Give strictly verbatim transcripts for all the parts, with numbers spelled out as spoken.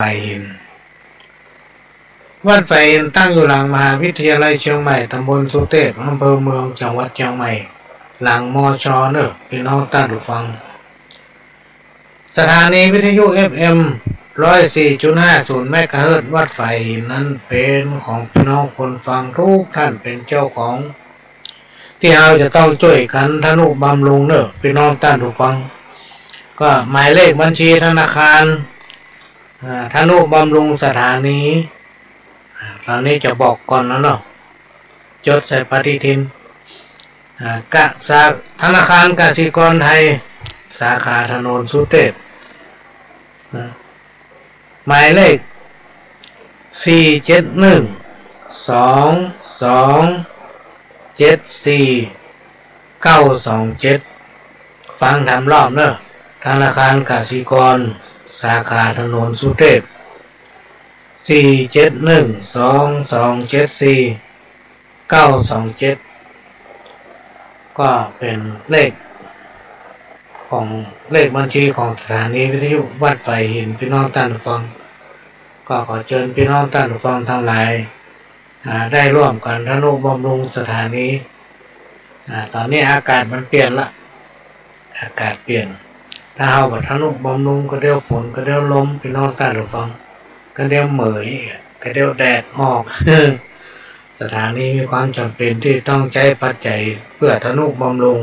ฝายหิน วัดฝายหินตั้งอยู่หลังมหาวิทยาลัยเชียงใหม่ ตำบลสุเทพ อำเภอเมือง จังหวัดเชียงใหม่ หลัง มช เน่อ ปี้น้องต้านผู้ฟัง สถานีวิทยุ เอฟเอ็ม ร้อยสี่จุดห้าศูนย์ เมกะเฮิรตซ์ วัดฝายหินนั้นเป๋นของปี้น้องคนฟังทุกท่านเป๋นเจ้าของ ตี้เฮาจะต้องจ้วยกั๋นทะนุบำรุงเน่อ ปี้น้องต้านผู้ฟัง ก็หมายเลขบัญชีธนาคาร อ่า ทะนุบำรุงสถานี อ่า ต๋อนนี้จะบอกก่อนแล้วเนาะ จดใส่ปฏิทิน อ่า กะ สา- ธนาคารกสิกรไทย สาขาถนนสุเทพ นะ หมายเลข สี่เจ็ดหนึ่ง สองสองเจ็ดสี่ เก้าสองเจ็ด ฟังถามรอบเน่อ ธนาคารกสิกร สาขาถนนสุเทพ สี่เจ็ดหนึ่ง สองสองเจ็ดสี่ เก้าสองเจ็ด ก็เป๋นเลขของ เลขบัญชีของสถานีวิทยุวัดฝายหิน ปี้น้องต้านผู้ฟัง ก็ขอเจิญปี้น้องต้านผู้ฟังตังหลาย อ่า ได้ร่วมกั๋นทะนุบำรุงสถานี อ่า ต๋อนนี้อากาศมันเปลี่ยนละ อากาศเปลี่ยน ถ้าเฮาบ่ทะนุบำรุงก็เดี๋ยวฝนก็เดี๋ยวลม ปี้น้องต้านผู้ฟัง ก็เดี๋ยวเหมย ก็เดี๋ยวแดดออก สถานีมีความจ๋ำเป๋นตี้ต้องใจ๊ปัจจัยเปื้อทะนุบำรุง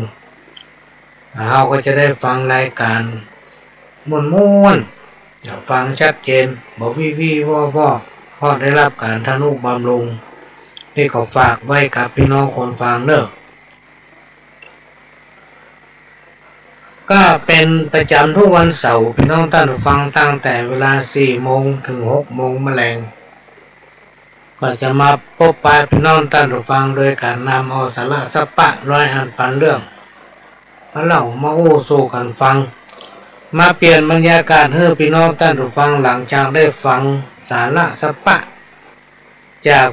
เฮาก็จะได้ฟังรายก๋านม่วนๆ ฟังชัดเจน บ่วี้วี้ว่อๆ เพราะได้ฮับก๋านทะนุบำรุง นี่ก็ฝากไว้กับปี้น้องคนฟังเน่อ ก็เป๋นประจ๋ำทุกวันเสาร์ ปี้น้องต้านผู้ฟัง ตั้งแต่เวลาสี่โมงเถิงหกโมงมะแลง ก็จะมาปบปะปี้น้องต้านผู้ฟัง โดยก๋านนำเอาสาระสัปปะร้อยอันปันเรื่อง มาเล่ามาอู้สู่กั๋นฟัง มาเปลี่ยนบรรยากาศหื้อปี้น้องต้านผู้ฟัง หลังจากได้ฟังสาระสัปปะ จาก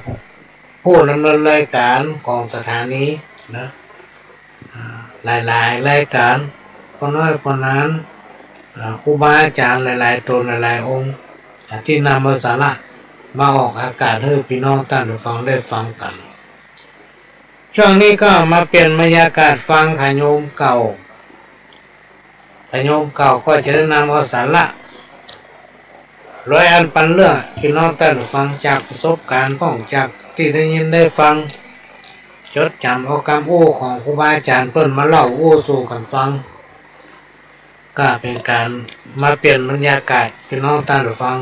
ผู้ดำเนินรายก๋านของสถานีนะ อ่า หลายๆ รายก๋าน ป้อน้อยป้อหนาน อ่า ครูบาอาจ๋ารย์หลายๆ ต๋นหลายๆ องค์ อ่า ตี้นำเอาสาระมาออกอากาศหื้อปี้น้องต้านผู้ฟังได้ฟังกั๋น ช่วงนี้ก็มาเปลี่ยนบรรยากาศฟังขาโยมเก่า ขาโยมเก่าก็จะได้นำเอาสาระร้อยอันปันเรื่อง ปี้น้องต้านผู้ฟัง จากประสบก๋ารณ์ของ จากตี้ได้ยินได้ฟัง จดจ๋ำเอากำอู้ของครูบาอาจ๋ารย์เปิ้นมาเล่าอู้สู่กั๋นฟัง ก็เป๋นก๋านมาเปลี่ยนบรรยากาศ ปี้น้องต้านผู้ฟัง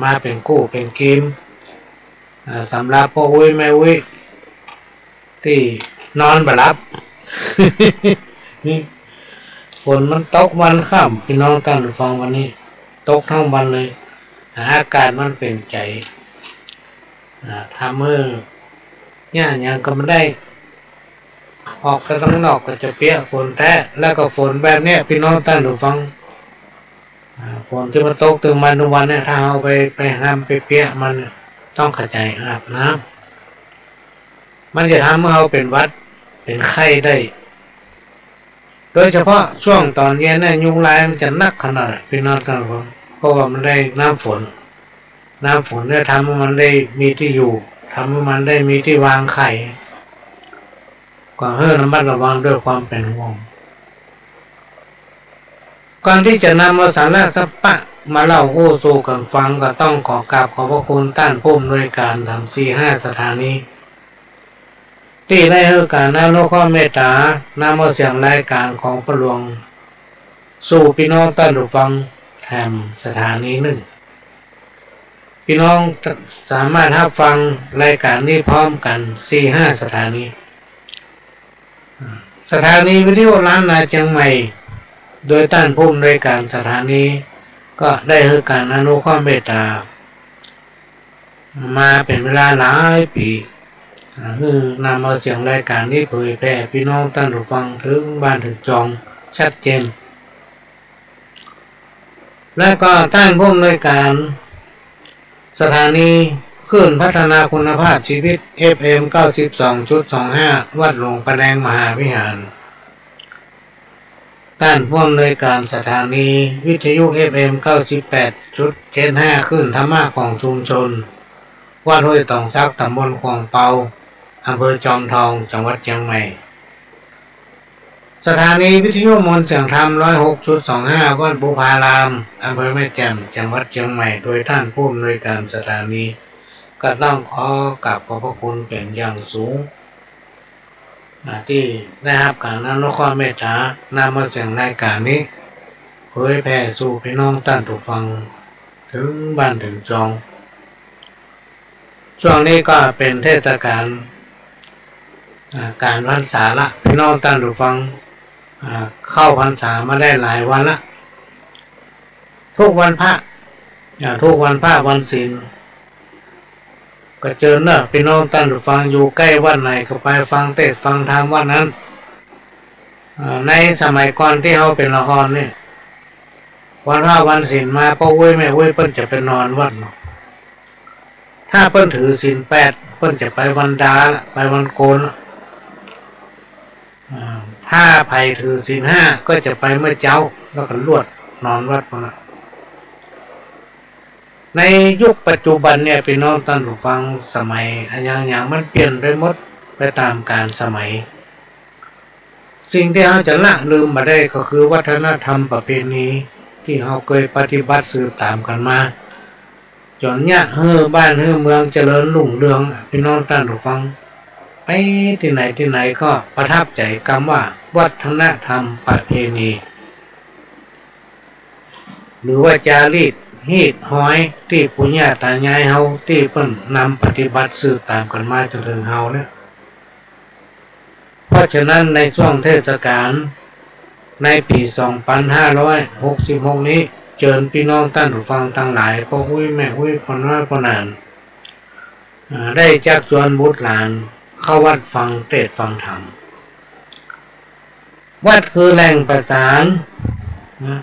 มาเป๋นกู้เป๋นกีม อ่า สำหรับป้ออุ๊ยแม่อุ๊ย ตี้นอนบ่หลับ ฝนมันตกวันค่ำ ปี้น้องต้านผู้ฟัง วันนี้ตกตึงวันเลย อากาศมันเป๋นใจ๋ อ่า ทำหื้อ เยียะหยังก็บ่ได้ ออกไปตังนอกก็จะเปียกฝนแต๊ แล้วก็ฝนแบบเนี้ย ปี้น้องต้านผู้ฟัง อ่า ฝนตี้มันตกตึงวันตึงวันเนี่ย ถ้าเฮาไป ไปฮำไปเปียกมันเนี่ย ต้องเข้าใจ๋อาบน้ำ มันจะทำหื้อเฮาเป๋นหวัดเป๋นไข้ได้ โดยเฉพาะช่วงต๋อนเย็นเนี่ย ยุงลายมันจะนักขนาด ปี้น้องต้านผู้ฟัง เพราะว่ามันได้น้ำฝน น้ำฝนเนี่ยทำหื้อมันได้มีตี้อยู่ ทำหื้อมันได้มีตี้วางไข่ ก็หื้อระมัดระวังด้วยความเป๋นห่วง ก่อนตี้จะนำเอาสาระสัปปะมาเล่าอู้สู่กั๋นฟัง ก็ต้องขอกราบขอบพระคุณต้านผู้อำนวยก๋านถามสี่ห้าสถานี ตี้ได้หื้อก๋านอนุเคราะห์เมตต๋า นำเอาเสียงรายก๋านของป้อหลวง สู่ปี้น้องต้านผู้ฟังแถมสถานีนึ่ง ปี้น้องสามารถฮับฟังรายก๋านนี้พร้อมกั๋นสี่ห้าสถานี สถานีวิทยุล้านนาเจียงใหม่ โดยต้านผู้อำนวยก๋านสถานี ก็ได้หื้อก๋านอนุเคราะห์เมตต๋า มาเป๋นเวลาหลายปี๋ อ่า หื้อนำเอาเสียงรายก๋านนี้เผยแผ่ปี้น้องต้านผู้ฟังเถิงบ้านเถิงจองชัดเจน และก็ต้านผู้อำนวยก๋านสถานีคลื่นพัฒนาคุณภาพชีวิต เอฟเอ็ม เก้าสิบสองจุดสองห้า วัดหลวงพระแดงมหาวิหาร ต้านผู้อำนวยก๋านสถานีวิทยุ เอฟเอ็ม เก้าสิบแปดจุดเจ็ดห้า คลื่นธรรมะของชุมชน วัดห้วยต๋องสัก ต๋ำบลขวางเปา อำเภอจอมทอง จังหวัดเจียงใหม่ สถานีวิทยุมนต์เสียงธรรม ร้อยหกจุดสองห้า วัดบุพาราม อำเภอแม่แจ่ม จังหวัดเจียงใหม่ โดยต้านผู้อำนวยก๋านสถานี ก็ต้องขอกราบขอบพระคุณเป๋นอย่างสูง อ่า ตี้ได้ฮับก๋านอนุเคราะห์เมตต๋า นำเอาเสียงรายก๋านนี้ เผยแผ่สู่ปี้น้องต้านผู้ฟัง เถิงบ้านเถิงจอง ช่วงนี้ก็เป๋นเทศกาล อ่า ก๋านพรรษาละ ปี้น้องต้านผู้ฟัง อ่า เข้าพรรษามาได้หลายวันละ ทุกวันพระ อ่า ทุกวันพระวันศีล ก็เจิญเนาะ ปี้น้องต้านผู้ฟังอยู่ใก้วัดไหนก็ไปฟังเตสน์ฟังธรรมวัดนั้น อ่า ในสมัยก่อนตี้เฮาเป๋นละอ่อนนี่ วันพระวันศีลมา ป้ออุ๊ยแม่อุ๊ยเปิ้นจะไปนอนวัดเนาะ ถ้าเปิ้นถือศีลแปด เปิ้นจะไปวันดาละ ไปวันโกนละ อ่า ถ้าใผถือศีลห้าก็จะไปเมื่อเจ๊า แล้วก็ลวดนอนวัดปู้นน่ะ ในยุคปัจจุบันเนี่ย ปี้น้องต้านผู้ฟัง สมัยอะหยังๆ มันเปลี่ยนไปหมด ไปต๋ามกาลสมัย สิ่งตี้เฮาจะละลืมบ่ได้ก็คือวัฒนธรรมประเพณีตี้เฮาเกยปฏิบัติสืบต๋ามกั๋นมา จ๋นเยียะหื้อบ้านหื้อเมืองเจริญรุ่งเรือง ปี้น้องต้านผู้ฟัง ไปตี้ไหนตี้ไหนก็ประทับใจ๋กำว่าวัฒนธรรมประเพณี หรือว่าจารีตฮีตฮอยตี้ปู่ย่าต๋ายายเฮาตี้เปิ้นนำปฏิบัติสืบต๋ามกั๋นมาจ๋นเถิงเฮาเนี่ย เพราะฉะนั้นในช่วงเทศกาลในปี๋สองปันห้าร้อยหกสิบหกนี้ เจิญปี้น้องต้านผู้ฟังตังหลาย ป้ออุ๊ยแม่อุ๊ย ป้อน้อยป้อหนาน อ่า ได้จักจวนบุตรหลานเข้าวัดฟังเตสน์ฟังธรรม วัดคือแหล่งประสานนะ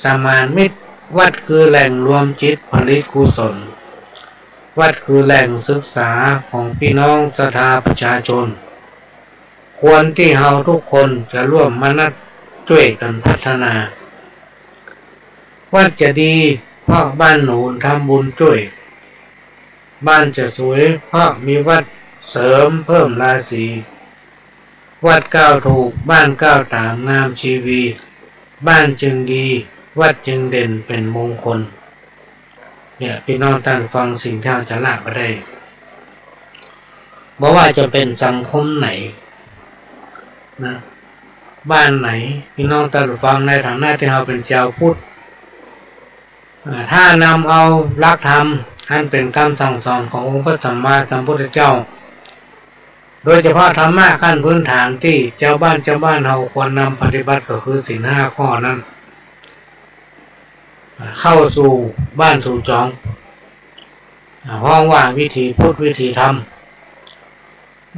สมานมิตร วัดคือแหล่งรวมจิตผลิตกุศล วัดคือแหล่งศึกษาของปี้น้องศรัทธาประชาชน ควรตี้เฮาทุกคนจะร่วมมนัสจ้วยกั๋นพัฒนา วัดจะดีเพราะบ้านหนุนทำบุญจ้วย บ้านจะสวยเพราะมีวัดเสริมเพิ่มราศี วัดก้าวถูก บ้านก้าวต๋ามงามชีวี บ้านจึงดี วัดจึงเด่นเป๋นมงคล เนี่ย ปี้น้องต้านฟัง สิ่งตี้เฮาจะละบ่ได้ บ่ว่าจะเป๋นสังคมไหนนะ บ้านไหน ปี้น้องต้านฟัง ในฐานะตี้เฮาเป๋นจาวพุทธ อ่า ถ้านำเอาหลักธรรมอันเป๋นกำสั่งสอนขององค์พระสัมมาสัมพุทธเจ้า โดยเฉพาะธรรมะขั้นพื้นฐานตี้จาวบ้านจาวบ้านเฮาควรนำปฏิบัติก็คือศีลห้าข้อนั้น อ่า เข้าสู่บ้านสู่จอง อ่า ฮ้องว่าวิถีพุทธวิถีธรรม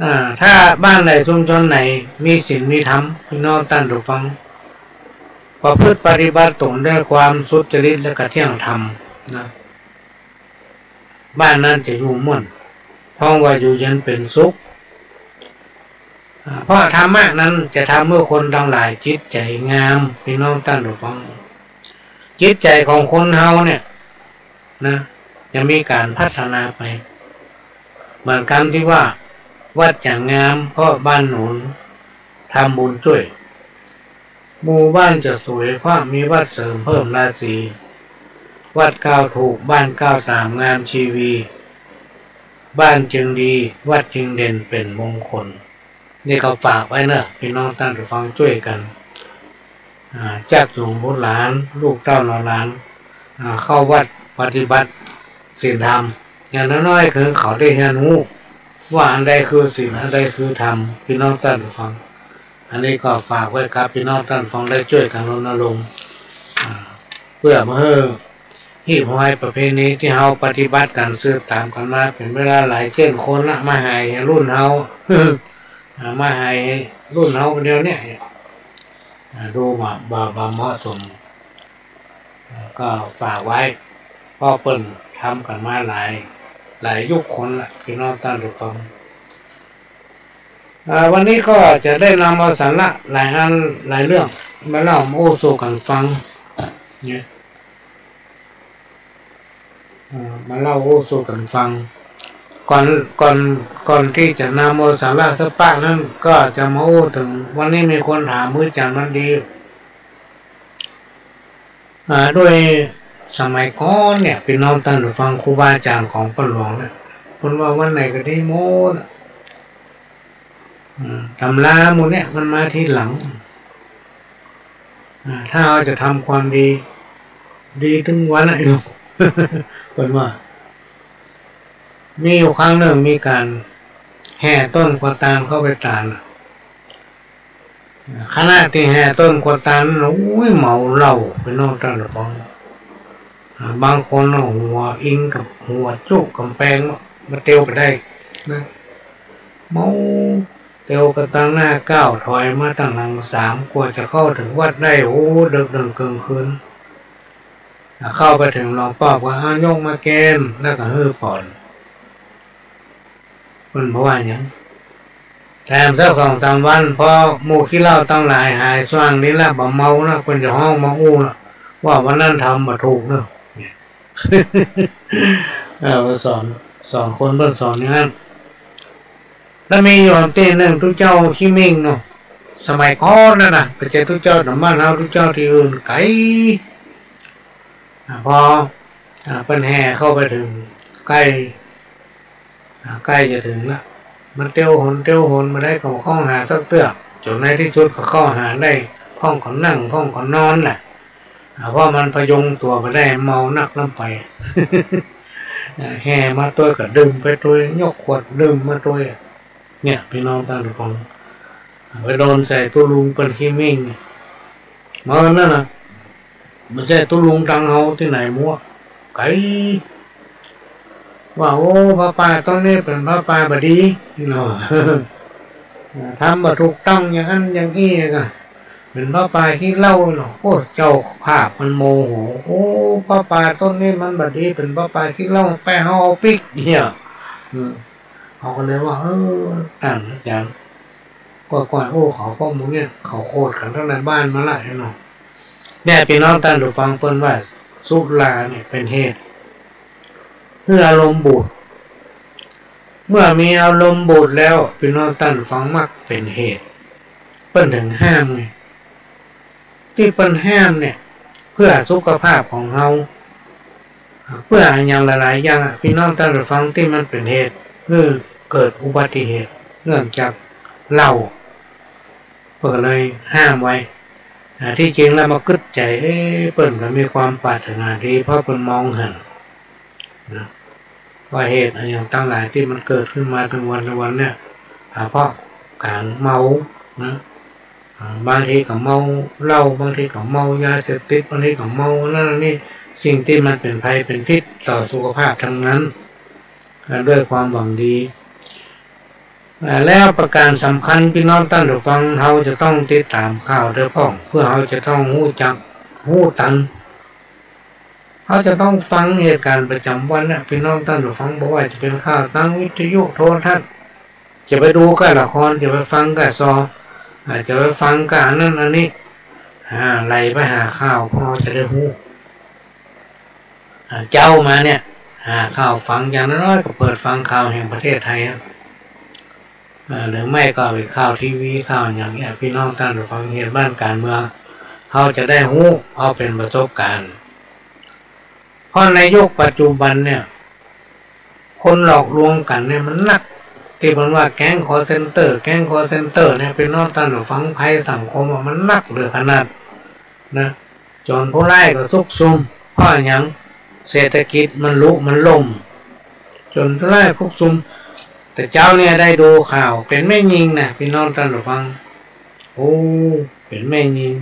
อ่า ถ้าบ้านไหนชุมชนไหนมีศีลมีธรรม ปี้น้องต้านผู้ฟัง ประพฤติปฏิบัติต๋นด้วยความสุจริตและก็เที่ยงธรรมนะ บ้านนั้นจะอยู่ม่วน ฮ้องว่าอยู่เย็นเป๋นสุข อ่า เพราะธรรมะนั้นจะทำหื้อคนตังหลายจิตใจ๋งาม ปี้น้องต้านผู้ฟัง จิตใจ๋ของคนเฮาเนี่ยนะ จะมีก๋านพัฒนาไป เหมือนกำตี้ว่า วัดจะงามเพราะบ้านหนุนทำบุญจ้วย หมู่บ้านจะสวยเพราะมีวัดเสริมเพิ่มราศี วัดก้าวถูก บ้านก้าวต๋ามงามชีวี บ้านจึงดี วัดจึงเด่นเป๋นมงคล นี่ก็ฝากไว้เนาะ ปี้น้องต้านฟังจ้วยกั๋น อ่า จักจูงบุตรหลาน ลูกเต้าเหล่าหลาน อ่า เข้าวัดปฏิบัติศีลธรรม อย่างน้อยๆ คือเขาได้เฮียนฮู้ว่าอันใดคือศีล อันใดคือธรรม ปี้น้องต้านฟัง อันนี้ก็ฝากไว้กับปี้น้องต้านฟังได้จ้วยกั๋นรณรงค์ อ่า เปื้อบ่หื้อ ฮีตฮอยประเพณีตี้เฮาปฏิบัติกั๋นสืบต๋ามกั๋นมาเป๋นเวลาหลายเจื้อนคนละ มาหายรุ่นเฮา อ่า มาหายรุ่นเฮาคนเดียวเนี่ย อ่า ดูบ่า บ่า บ่าเหมาะสม อ่า ก็ฝากไว้ เพราะเปิ้นทำกั๋นมาหลาย หลายยุคคนละ ปี้น้องต้านฟัง อ่า วันนี้ก็จะได้นำเอาสาระหลายอันหลายเรื่องมาเล่ามาอู้สู่กั๋นฟังเนี่ย อ่า มาเล่าอู้สู่กั๋นฟัง ก่อน ก่อน ก่อนตี้จะนำเอาสาระสักปะนั้น ก็จะมาอู้เถิง วันนี้มีคนถามมื้อจันทร์มันดี อ่า ด้วยสมัยก่อนเนี่ย ปี้น้องต้านผู้ฟัง ครูบาอาจ๋ารย์ของป้อหลวงเนี่ย เปิ้นว่าวันไหนก็ดีหมดอะ อืม ต๋ำราหมู่เนี่ยมันมาทีหลัง อ่า ถ้าเฮาจะทำความดี ดีตึงวันอะ เปิ้นว่า มีอยู่ครั้งนึ่งมีก๋านแห่ต้นกัวตาลเข้าไปตานอะ ขณะตี้แห่ต้นกัวตาลนั้น โอ้ย เมาเหล้า ปี้น้องต้านผู้ฟัง อ่า บางคนน่ะหัวอิงกับหัวจุ๊ก๋ำแปง บ่เตียวไปได้นะ เมา เตียวกั๋นตังหน้าเก้า ถอยมาตังหลังสาม กว่าจะเข้าเถิงวัดได้ โอ้ เดิกเดิ่งเกิ่งคืน อ่า เข้าไปเถิงหลวงป้อก็ อ่า ยกมาแก้ม แล้วก็หื้อผ่อน เปิ้นบ่ว่าหยัง แถมสักสองสามวัน พอหมู่ขี้เหล้าตังหลายหายส่างดีแล้ว บ่เมาแล้ว เปิ้นจะฮ้องมาอู้แล้ว ว่าวันนั้นทำบ่ถูกเนาะ เนี่ย เออ สอน สอนคน เปิ้นสอนอย่างนั้น แล้วมีอยู่ตี้นึ่ง ตุ๊เจ้าขี้เม้งเนาะ สมัยก่อนนั้นน่ะ บ่ใจ้ตุ๊เจ้าต๋ามบ้านเฮา ตุ๊เจ้าตี้อื่นไก๋ อ่า พอ อ่า เปิ้นแห่เข้าไปเถิง ใก้ อ่า ใก้จะเถิงละ มันเตียวหน เตียวหน บ่ได้ก็เข้าหาสักเตื้อ จ๋นในตี้สุดก็เข้าหาได้ พ่องก็นั่ง พ่องก็นอนน่ะ อ่า เพราะมันพยุงตั๋วบ่ได้ เมานักนำไป อ่า แห่มาตวยก็ดื่มไปตวย ยกขวดดื่มมาตวย เนี่ย ปี้น้องต้านผู้ฟัง ไปโดนใส่ตุ๊ลุงเปิ้นขี้เม้งเนี่ย เมื่อนั้นน่ะ บ่ใจ้ตุ๊ลุงตังเฮาตี้ไหนมั่ว ไก๋ ว่า โอ้ ผ้าป่าต้นนี้เป๋นผ้าป่าบ่ดี นี่เนาะ ทำบ่ถูกต้องอย่างนั้นอย่างอี้ก็ เป๋นผ้าป่าขี้เหล้าเนาะ โอ้ เจ้าภาพมันโมโห โอ้ ผ้าป่าต้นนี้มันบ่ดี เป๋นผ้าป่าขี้เหล้า ไปเฮาเอาปิ๊ก เนี่ย อืม เขาก็เลยว่า เออ ต้านอาจารย์ ก้อยๆ โอ้ เขาก็หมู่เนี่ย เขาโขดกั๋นตังในบ้านมาละเนาะ เนี่ย ปี้น้องต้านผู้ฟัง เปิ้นว่าสุราเนี่ยเป๋นเหตุหื้ออารมณ์บูด เมื่อมีอารมณ์บูดแล้ว ปี้น้องต้านผู้ฟัง มักเป๋นเหตุ เปิ้นเถิงห้ามไง ตี้เปิ้นห้ามเนี่ย เพื่อสุขภาพของเฮา เพื่ออะหยังหลายๆ อย่างอะ ปี้น้องต้านผู้ฟัง ตี้มันเป๋นเหตุหื้อเกิดอุบัติเหตุ เนื่องจากเหล้า เปิ้นก็เลยห้ามไว้ อ่า ตี้จริงแล้วมากึ๊ดใจ๋ เอ๊ะ เปิ้นก็มีความปรารถนาดี เพราะเปิ้นมองหันนะ ว่าเหตุอะหยังตังหลายตี้มันเกิดขึ้นมาตึงวันตึงวันเนี่ย อ่า เพราะก๋านเมานะ อ่า บางทีก็เมาเหล้า บางทีก็เมายาเสพติด บางทีก็เมาอันนั้นอันนี้ สิ่งตี้มันเป๋นภัยเป๋นพิษต่อสุขภาพตังนั้น อ่า ด้วยความหวังดี อ่า แล้วประก๋านสำคัญ ปี้น้องต้านผู้ฟัง เฮาจะต้องติดต๋ามข่าวตวยพ่อง เพื่อเฮาจะต้องฮู้จัก ฮู้ตัน เฮาจะต้องฟังเหตุก๋ารณ์ประจ๋ำวันน่ะ ปี้น้องต้านผู้ฟัง บ่ว่าจะเป๋นข่าวตางวิทยุโทรทัศน์ จะไปดูก้าละคร จะไปฟังก้าซอ อ่า จะไปฟังก้าอันนั้นอันนี้ อ่า ไล่ไปหาข่าว พอจะได้ฮู้ อ่า เจ๊ามาเนี่ย หาข่าวฟัง อย่างน้อยๆ ก็เปิดฟังข่าวแห่งประเทศไทยอะ อ่า หรือไม่ก็เป๋นข่าวทีวี ข่าวอะหยังเนี่ย ปี้น้องต้านผู้ฟัง เหตุบ้านก๋านเมือง เฮาจะได้ฮู้ เอาเป๋นประสบก๋ารณ์ เพราะในยุคปัจจุบันเนี่ย คนหลอกลวงกั๋นเนี่ยมันนัก ตี้เปิ้นว่าแก๊งคอลเซ็นเตอร์ แก๊งคอลเซ็นเตอร์เนี่ย ปี้น้องต้านผู้ฟัง ภัยสังคมอะมันนักเหลือขนาดนะ โจรผู้ร้ายก็ชุกชุม เพราะอะหยัง เศรษฐกิจมันลุ มันล่ม โจรผู้ร้ายชุกชุม แต่เจ๊าเนี่ยได้ดูข่าว เป๋นแม่ญิงนะ ปี้น้องต้านผู้ฟัง โอ้ เป๋นแม่ญิง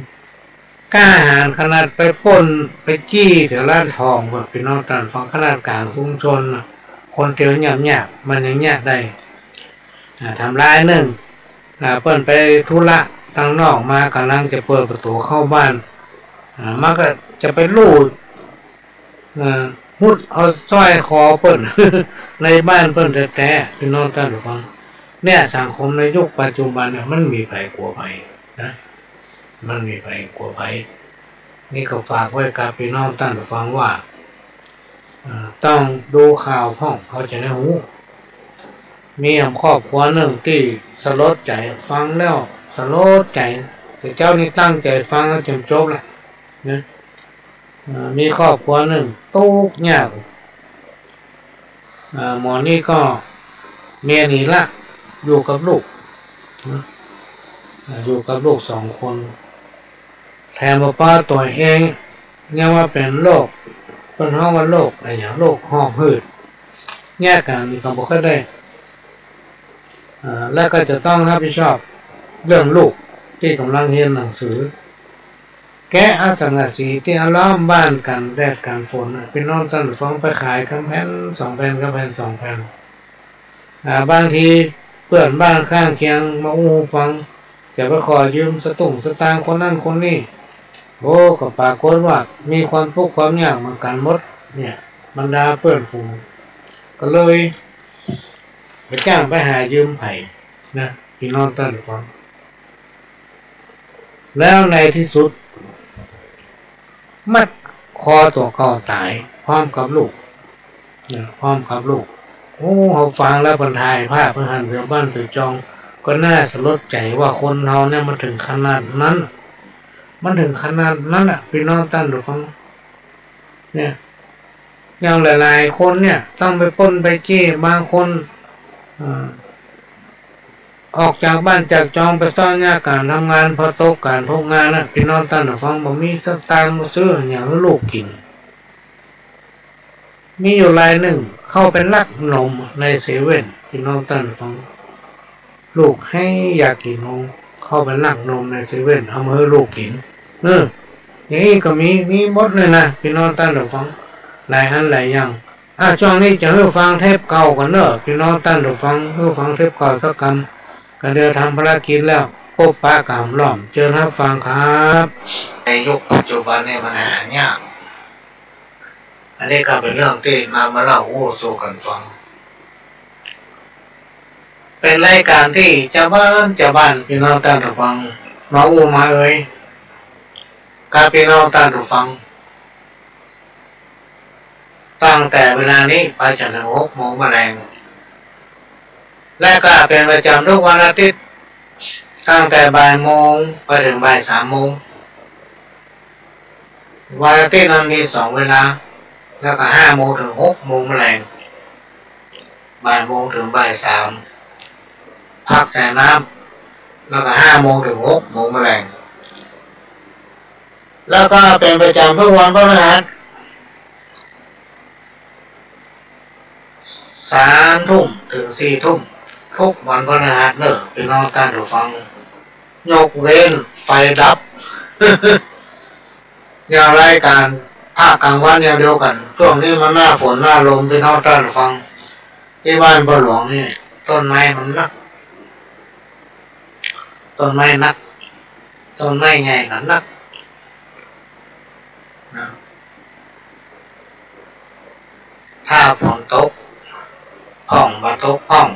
กล้าหาญขนาดไปปล้นไปจี้แถวร้านทอง ปี้น้องต้านฟัง ขนาดก๋างชุมชนน่ะ คนเตียวเยียบๆ มันยังเยียบได้ อ่า ทำลายนึ่ง อ่า เปิ้นไปธุระตังนอกมา ก่ำลังจะเปิดประตู๋เข้าบ้าน อ่า มันก็จะไปลู่ อ่า มุดเอาสร้อยคอเปิ้น ในบ้านเปิ้นแต๊ๆ ปี้น้องต้านฟัง เนี่ย สังคมในยุคปัจจุบันเนี่ย มันบ่มีใผกั๋วใผนะ บ่มีใผกั๋วใผ นี่ก็ฝากไว้กับปี้น้องต้านฟังว่า เอ่อ ต้องดูข่าวพ่อง เฮาจะได้ฮู้ มีแหมครอบครัวนึ่งตี้สลดใจ๋ ฟังแล้วสลดใจ๋ แต่เจ้านี่ตั้งใจ๋ฟังจนจบละนะ เอ่อ มีครอบครัวนึ่งตุ๊กยาก เอ่อ หมอนี่ก็เมียหนีละ อยู่กับลูกนะ เอ่อ อยู่กับลูกสองคน แถมบ่ปาตั๋วเอง ยังว่าเป๋นโรค เปิ้นฮ้องว่าโรคอะหยัง โรคหอบหืด แยกกั๋นนี่ก็บ่ค่อยได้ เอ่อ แล้วก็จะต้องฮับผิดชอบเรื่องลูกตี้ก่ำลังเฮียนหนังสือ แกะเอาสังกะสีตี้เอาล้อมบ้านกั๋นแดดกั๋นฝนน่ะ ปี้น้องต้านฟัง ไปขายกำแผ่นสองแผ่น กำแผ่นสองแผ่น อ่า บางทีเปื้อนบ้านข้างเคียงมาอู้ฟัง จะไปขอยืมสตุ้งสตางค์คนนั้นคนนี้ โอ้ ก็ปรากฏว่ามีความทุกข์ความยากเหมือนกั๋นหมด เนี่ย บรรดาเปื้อนฝูง ก็เลยบ่จ้างไปหายืมใผนะ ปี้น้องต้านฟัง แล้วในตี้สุด มัดคอตั๋วเก่าต๋าย พร้อมกับลูกนะ พร้อมกับลูก โอ้ เฮาฟังแล้วบันทายภาพไปหันเสือบ้านเสือจอง ก็น่าสลดใจ๋ว่าคนเฮาเนี่ยมันเถิงขนาดนั้น มันเถิงขนาดนั้นน่ะ ปี้น้องต้านฟัง เนี่ย อย่างหลายๆ คนเนี่ยต้องไปป้นไปจี้ บางคน เอ่อ ออกจากบ้านจากจองไปซ้อนหญ้าก๋านทำงาน พอตกก๋านตกงานน่ะ ปี้น้องต้านฟัง บ่มีสตางค์มาซื้ออะหยังหื้อลูกกิ๋น มีอยู่รายนึ่งเข้าไปลักนมในเซเว่น ปี้น้องต้านฟัง ลูกไห้อยากกิ๋นนม เข้าไปลักนมในเซเว่น เอามาหื้อลูกกิ๋น เออ อย่างอี้ก็มี มีหมดเลยนะ ปี้น้องต้านฟัง หลายอันหลายอย่าง อ่ะ จ้วงนี้จะหื้อฟังเทปเก่าก่อนเน่อ ปี้น้องต้านฟัง หื้อฟังเทปเก่าสักกำ ก็เดี๋ยวทำภารกิจแล้ว ปบปะกั๋นหล่อม เจิญฮับฟังครับ ในยุคปัจจุบันนี่มันหายาก อันนี้ก็เป๋นเรื่องตี้นำมาเล่าอู้สู่กั๋นฟัง เป๋นรายก๋านตี้จาวบ้านจาวบ้าน ปี้น้องต้านฟัง มาอู้มาเอ่ย กับปี้น้องต้านฟัง ตั้งแต่เวลานี้ไปจนเถิงหกโมงแมลง และก็เป๋นประจ๋ำทุกวันอาทิตย์ ตั้งแต่บ่ายโมงไปเถิงบ่ายสามโมง วันอาทิตย์มันมีสองเวลา แล้วก็ห้าโมงเถิงหกโมงแมลง บ่ายโมงเถิงบ่ายสาม พักแสน้ำ แล้วก็ห้าโมงเถิงหกโมงแมลง แล้วก็เป๋นประจ๋ำทุกวันพฤหัส สามทุ่มเถิงสี่ทุ่ม ทุกวันพฤหัสเน่อ ปี้น้องต้านฟัง ยกเว้นไฟดับ อย่างรายก๋านภาคก๋างวันอย่างเดียวกั๋น จ้วงนี้มันหน้าฝนหน้าลม ปี้น้องต้านฟัง ตี้บ้านป้อหลวงนี่ ต้นไม้มันนัก ต้นไม้นัก ต้นไม้ใหญ่ก็นักนะ ถ้าฝนตกพ่อง บ่ตกพ่อง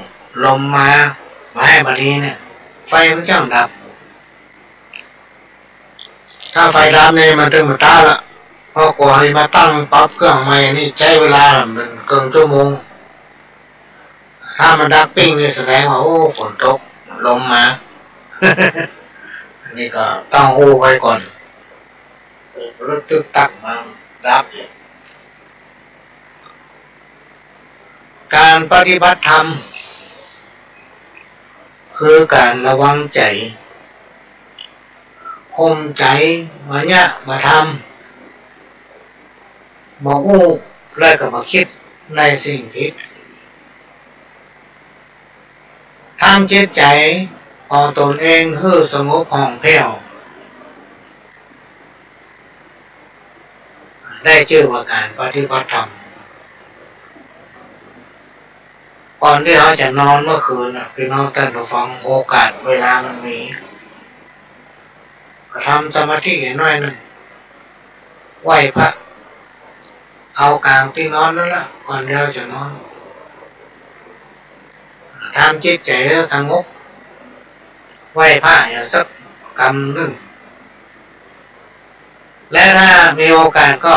ลมมา บ่ฮ้ายบ่ดีเนี่ย ไฟมันจ้างดับ ถ้าไฟดับนี่มันเถิงบ่ต๋ายละ เพราะกว่าจะมาตั้งปรับเครื่องใหม่นี่ใจ๊เวลาเป๋นเกิ่งชั่วโมง ถ้ามันดับปิ้งนี่แสดงว่า โอ้ ฝนตก ลมมา อันนี้ก็ต้องฮู้ไว้ก่อน เออ ระตึกตักมาดับเนี่ย ก๋านปฏิบัติธรรม คือก๋านระวังใจ๋ ห่มใจ๋ บ่เยียะ บ่ทำ บ่อู้ และก็บ่กึ๊ดในสิ่งผิด ทำจิตใจ๋ของตนเองหื้อสงบผ่องแผ้ว ได้จื้อว่าก๋านปฏิบัติธรรม ก่อนตี้เฮาจะนอนเมื่อคืนน่ะ ปี้น้องต้านฟัง โอกาสเวลามันมี ก็ทำสมาธิหน้อยนึ่ง ไหว้พระ เอาก๋างตี้นอนนั่นละ ก่อนตี้เฮาจะนอน ทำจิตใจ๋หื้อสงบ ไหว้พระอย่างสักกำนึ่ง และถ้ามีโอกาสก็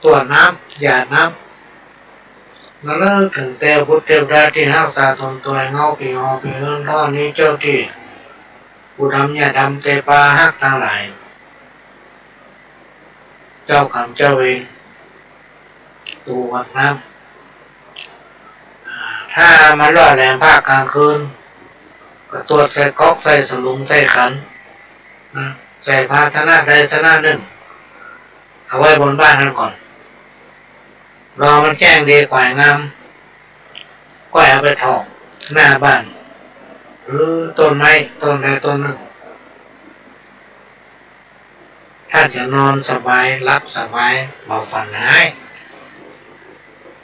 ตวดน้ำ หยาดน้ำ ระลึกเถิงแต่บุตรเตวดาตี้ฮักษาต๋นตวยเฮา ปี๋หอปี๋เฮือนฮ้อนนี้ เจ้าตี้ ปู่ดำย่าดำ เตปาฮักตังหลาย เจ้ากรรมเจ้าเวร ตูหวังน้ำ อ่า ถ้ามันร่อแหลมภาคกลางคืน ก็ตวดใส่ก๊อก ใส่สลุง ใส่ขันนะ ใส่ภาชนะใดชนะนึ่ง เอาไว้บนบ้านหั้นก่อน รอมันแจ้งดีกว่างาม ก็เอาไปถอกหน้าบ้าน หรือต้นไม้ต้นใดต้นนึ่ง ต้านจะนอนสบาย หลับสบาย บ่ฝันฮ้าย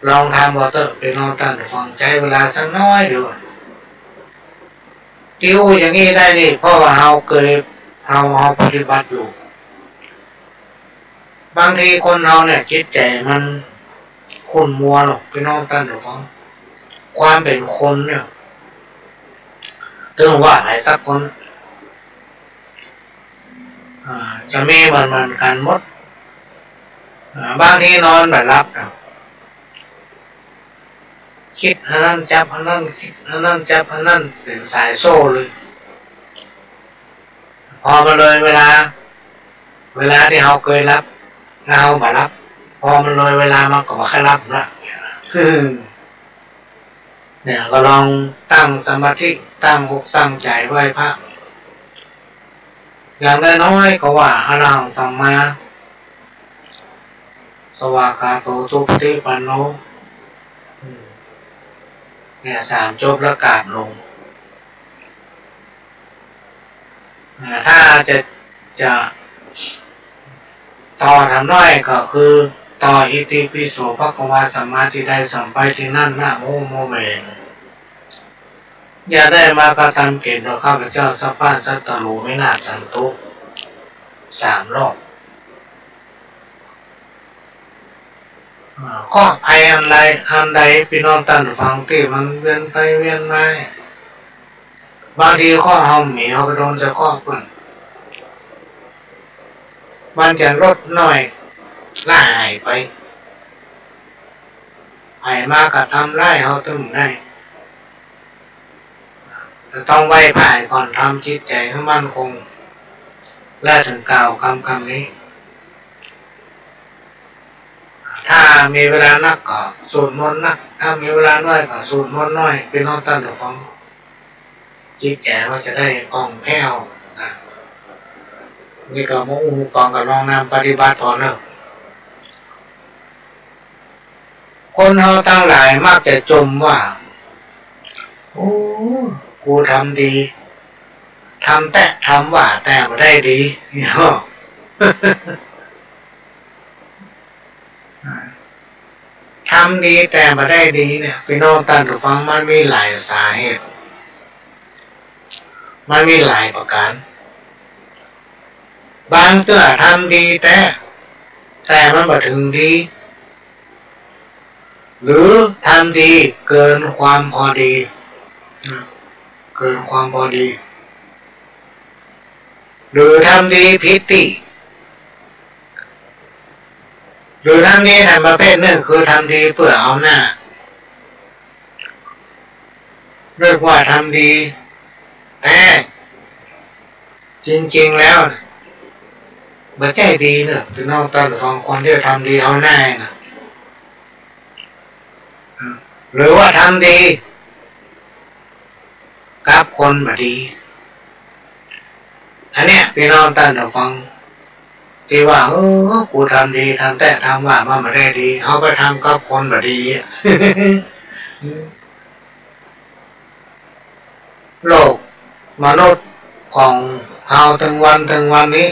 ลองทำเอาเต๊อะ ปี้น้องต้านฟัง ใจ๊เวลาสักน้อยเดียว ตี้อู้อย่างนี้ได้นี่ เพราะว่าเฮาเกย เฮา เฮาปฏิบัติอยู่ บางทีคนเฮาเนี่ย จิตใจ๋มันขุ่นมัวหรอก ปี้น้องต้านฟัง ความเป๋นคนเนี่ย เถิงว่าใผสักคน อ่า จะมีเหมือนๆ กั๋นหมด อ่า บางทีนอนบ่หลับนะ กึ๊ดอันนั้นจับอันนั้น กึ๊ดอันนั้นจับอันนั้น เป๋นสายโซ่เลย พอมันเลยเวลา เวลาตี้เฮาเกยหลับ แล้วเฮาบ่หลับ พอมันเลยเวลามันก็บ่ใค่หลับละ เนี่ย ก็ลองตั้งสมาธิ ตั้งอกตั้งใจ๋ไหว้พระ อย่างน้อยๆ ก็ว่า อะระหังสัมมาสวากขาโต สุปฏิปันโน อืม เนี่ย สามจบแล้วกราบลง อ่า ถ้าจะ จะต่อถามน้อยก็คือ ต่ออิติปิโสภะคะวาสัมมาทิฏฐิ สัมไปที่นั่นนะ โมโมเมน อย่าได้มากระทำเกณฑ์ต่อข้าพเจ้า สัพพะสัตตรูวินาศสันตุ สามรอบ อ่า เคราะห์ภัยอันใด อันใด ปี้น้องต้านฟัง ตี้มันเวียนไปเวียนมา บางทีเคราะห์เฮาบ่มี เฮาไปโดนใส่เคราะห์เปิ้น มันจะลดน้อยละหายไป ใผมากระทำร้ายเฮาตึงได้ จะต้องไหว้พระก่อน ทำจิตใจ๋หื้อมั่นคง และเถิงกล่าวกำ กำนี้ ถ้ามีเวลานักก็สวดมนต์นัก ถ้ามีเวลาน้อยก็สวดมนต์น้อย ปี้น้องต้านฟัง จิตใจ๋เฮาจะได้ผ่องแผ้วนะ นี่ก็มาอู้กองกับลองนำปฏิบัติต่อเนาะ คนเฮาตังหลายมักจะจ่มว่า โอ้ กูทำดี ทำแต๊ ทำว่า แต่บ่ได้ดี นี่เนาะ ทำดีแต่บ่ได้ดีเนี่ย ปี้น้องต้านฟัง มันมีหลายสาเหตุ มันมีหลายประก๋าน บางเตื้อทำดีแต๊ แต่มันบ่เถิงดี หรือทำดีเกินความพอดี เกินความพอดี หรือทำดีผิดตี้ หรือทำดีแถมประเภทนึ่ง คือทำดีเปื้อเอาหน้า เรียกว่าทำดี แต่จริงๆ แล้วน่ะ บ่ใจ้ดีเนาะ ปี้น้องต้านฟัง คนตี้ทำดีเอาหน้าน่ะ หรือว่าทำดี กับคนบ่ดี อันเนี้ย ปี้น้องต้านฟัง ตี้ว่า เออ กูทำดี ทำแต๊ ทำว่า มันบ่ได้ดี เฮาไปทำกับคนบ่ดีอะ โลกมนุษย์ของเฮาตึงวัน ตึงวันนี้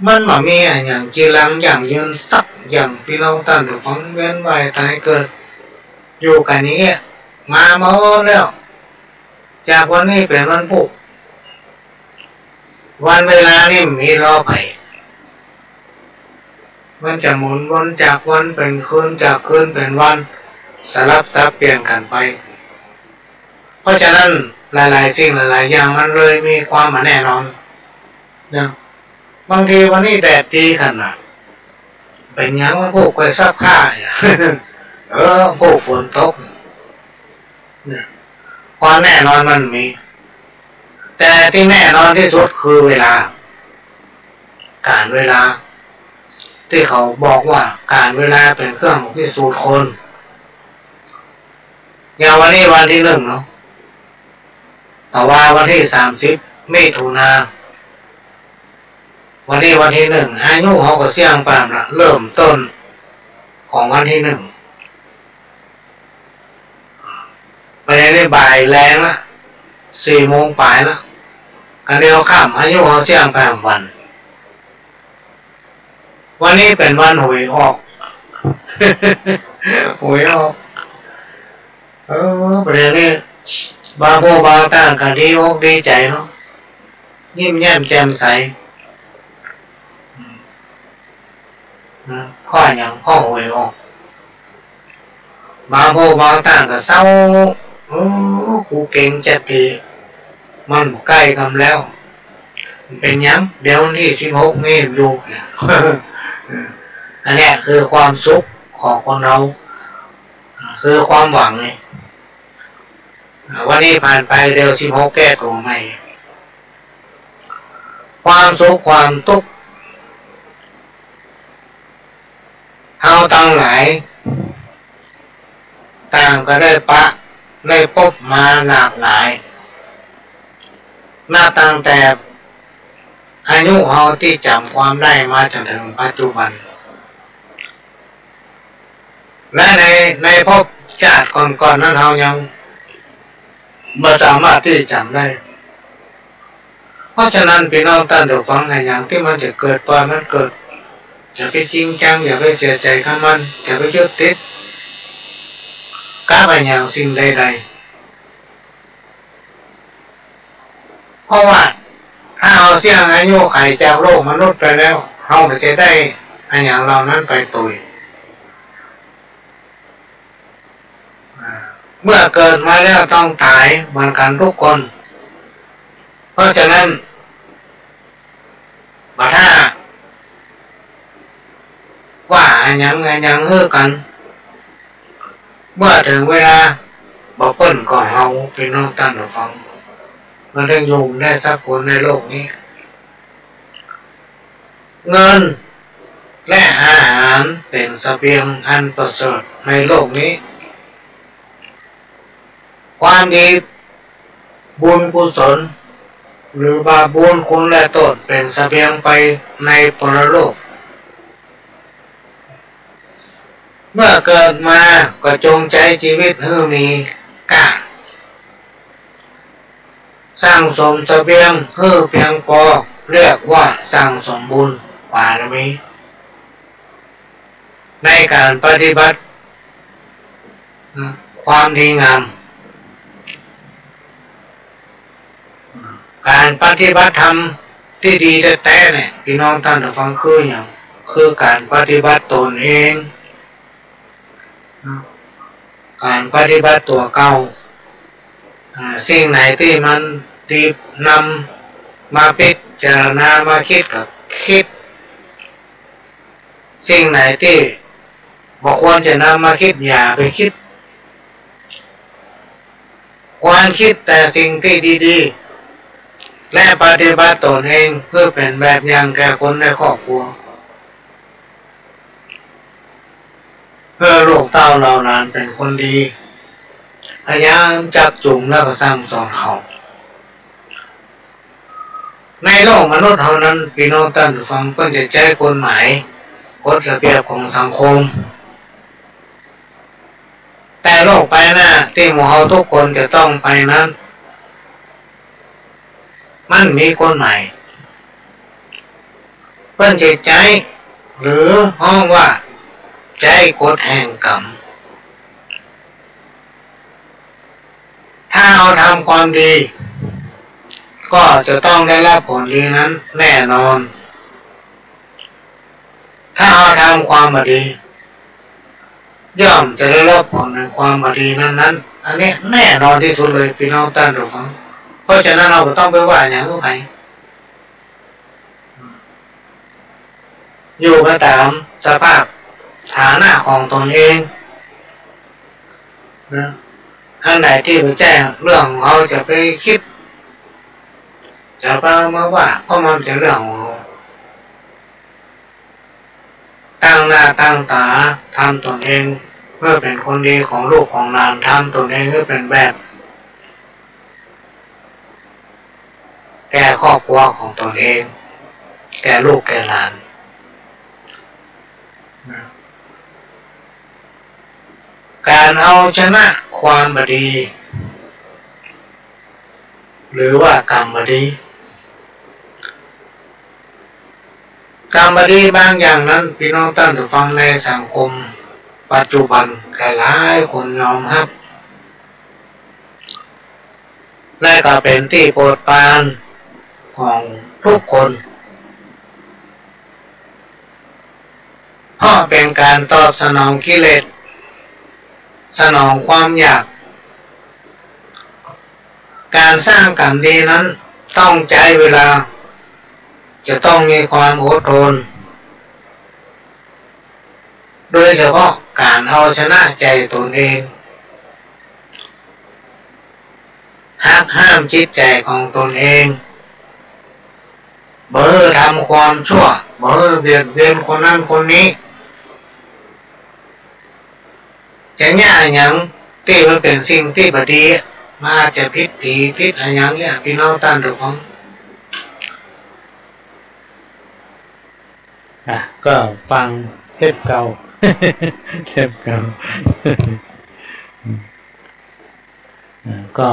มันบ่มีอะหยังจีรังยั่งยืนสักอย่าง ปี้น้องต้านฟัง เวียนว่ายตายเกิด อยู่กั๋นอย่างเงี้ย มาเมินแล้ว จากวันนี้เป๋นวันพูก วันเวลานี่บ่มีรอใผ มันจะหมุนวนจากวันเป๋นคืน จากคืนเป๋นวัน สลับสับเปลี่ยนกั๋นไป เพราะฉะนั้นหลายๆ สิ่งหลายๆ อย่างมันเลยมีความบ่แน่นอนนะ บางทีวันนี้แดดดีขนาด เป๋นหยังวะ ผู้ไปซักผ้าเนี่ย เออ ผู้ฝนตกเนี่ย ความแน่นอนมันมี แต่ตี้แน่นอนตี้สุดคือเวลา ก๋าลเวลา ตี้เขาบอกว่าก๋าลเวลาเป๋นเครื่องพิสูจน์คน อย่างวันนี้วันตี้นึ่งเนาะ แต่ว่าวันตี้สามสิบมิถุนา วันนี้วันตี้นึ่ง อายุเฮาก็เสี้ยงไปละ เริ่มต้นของวันตี้นึ่ง ไปในบ่ายแลงละ สี่โมงป๋ายละ ก๋ะเดี่ยวค่ำ อายุเฮาเสี้ยงไปวัน วันนี้เป๋นวันหวยออก หวยออก เออ ประเดี๋ยวนี้ บางผู้บางต้านก็ดีอกดีใจ๋เนาะ ยิ้มแย้มแจ่มใส นะ เพราะหยัง เพราะหวยออก บางผู้บางต้านก็เศร้า เออ กูเก๋งจะเต๋ มันใก้กำแล้ว เป๋นหยัง เดี๋ยววันตี้สิบหกนี่อยู่ อันเนี้ยคือความสุขของคนเฮา คือความหวังนี่ วันนี้ผ่านไป เดี๋ยวสิบหกแก้ตั๋วใหม่ ความสุขความตุ๊กข์ เฮาตังหลาย ต่างก็ได้ปะ ได้ปบมาหลากหลาย นับตั้งแต่อายุเฮาตี้จ๋ำความได้มาจ๋นเถิงปัจจุบัน และใน ในภพจาติก่อนๆ นั้นเฮายังบ่สามารถตี้จ๋ำได้ เพราะฉะนั้นปี้น้องต้านผู้ฟัง อะหยังตี้มันจะเกิด ปล่อยมันเกิด อย่าไปจริงจัง อย่าไปเสียใจ๋กับมัน อย่าไปยึดติดกับอะหยังสิ่งใดๆ เพราะว่าถ้าเฮาเสี้ยงอายุขัยจากโลกมนุษย์ไปแล้ว เฮาก็จะได้อะหยังเหล่านั้นไปตวย อ่า เมื่อเกิดมาแล้วต้องต๋ายเหมือนกั๋นทุกคน เพราะฉะนั้น บ่ถ้าว่าอะหยังอะหยังหื้อกั๋น เมื่อเถิงเวลา บ่เปิ้นก็เฮา ปี้น้องต้านผู้ฟัง มันเถิงอยู่ได้สักคนในโลกนี้ เงินและอาหารเป๋นเสบียงอันประเสริฐในโลกนี้ ความดีบุญกุศล หรือว่าบุญคุณและโต้ษเป๋นเสบียงไปในปรโลก เมื่อเกิดมาก็จงใจ๊จีวิตหื้อมีก้า สั่งสมเสบียงหื้อเปียงปอ เรียกว่าสั่งสมบุญบารมี ในก๋านปฏิบัติ ความดีงาม ก๋านปฏิบัติธรรมตี้ดีแต๊ๆ เนี่ย ปี้น้องต้านผู้ฟัง คือหยัง คือก๋านปฏิบัติตนเอง ก๋านปฏิบัติตั๋วเก่า อ่า สิ่งไหนตี้มันดีนำมาพิจารณามาคิดก็คิด สิ่งไหนตี้บ่ควรจะนำมาคิด อย่าไปคิด ควรคิดแต่สิ่งตี้ดีๆ และปฏิบัติตนเองเปื้อเป๋นแบบอย่างแก่คนในครอบครัว เปื้อลูกเต้าเหล่าหลานเป๋นคนดี พยายามจักจูงและก็สั่งสอนเขา ในโลกมนุษย์เฮานั้น ปี้น้องต้านผู้ฟัง เปิ้นจะใจ๊กฎหมาย กฎระเบียบของสังคม แต่โลกไปหน้าตี้หมู่เฮาทุกคนจะต้องไปนั้น มันมีกฎหมาย เปิ้นจะใจ๊ หรือฮ้องว่าใจ๊กฎแห่งกรรม ถ้าเฮาทำความดี ก็จะต้องได้รับผลดีนั้นแน่นอน ถ้าเฮาทำความบ่ดี ย่อมจะได้รับผลแห่งความบ่ดีนั้นๆ อันนี้แน่นอนตี้สุดเลย ปี้น้องต้านผู้ฟัง เพราะฉะนั้นเฮาบ่ต้องไปว่าหยังหื้อใผ อยู่ไปต๋ามสภาพฐานะของตนเองนะ อันใดตี้บ่ใจ้เรื่องของเฮา จะไปกึ๊ด จะไปเอามาว่า เพราะมันเป๋นเรื่องของเฮา ตั้งหน้าตั้งต๋าทำตนเอง หื้อเป๋นคนดีของลูกของหลาน ทำตนเองหื้อเป๋นแบบ แก่ครอบครัวของตนเอง แก่ลูกแก่หลาน ก๋านเอาชนะความบ่ดี หรือว่ากรรมบ่ดี กรรมบ่ดีบางอย่างนั้น ปี้น้องต้านผู้ฟัง ในสังคมปัจจุบันหลายๆ คนยอมฮับ และก็เป๋นตี้โปรดปรานของทุกคน เพราะเป๋นก๋านตอบสนองกิเลส สนองความอยาก ก๋านสร้างกรรมดีนั้นต้องใจ๊เวลา จะต้องมีความอดทน โดยเฉพาะก๋านเอาชนะใจ๋ตนเอง หักห้ามจิตใจ๋ของตนเอง บ่หื้อทำความชั่ว บ่หื้อเบียดเบียนคนนั้นคนนี้ จะเยียะอะหยังตี้มันเป๋นสิ่งตี้บ่ดี มันอาจจะผิดผีผิดอะหยังเนี่ย ปี้น้องต้านผู้ฟัง อ่ะ ก็ฟังเทปเก่า เทปเก่า อ่า ก็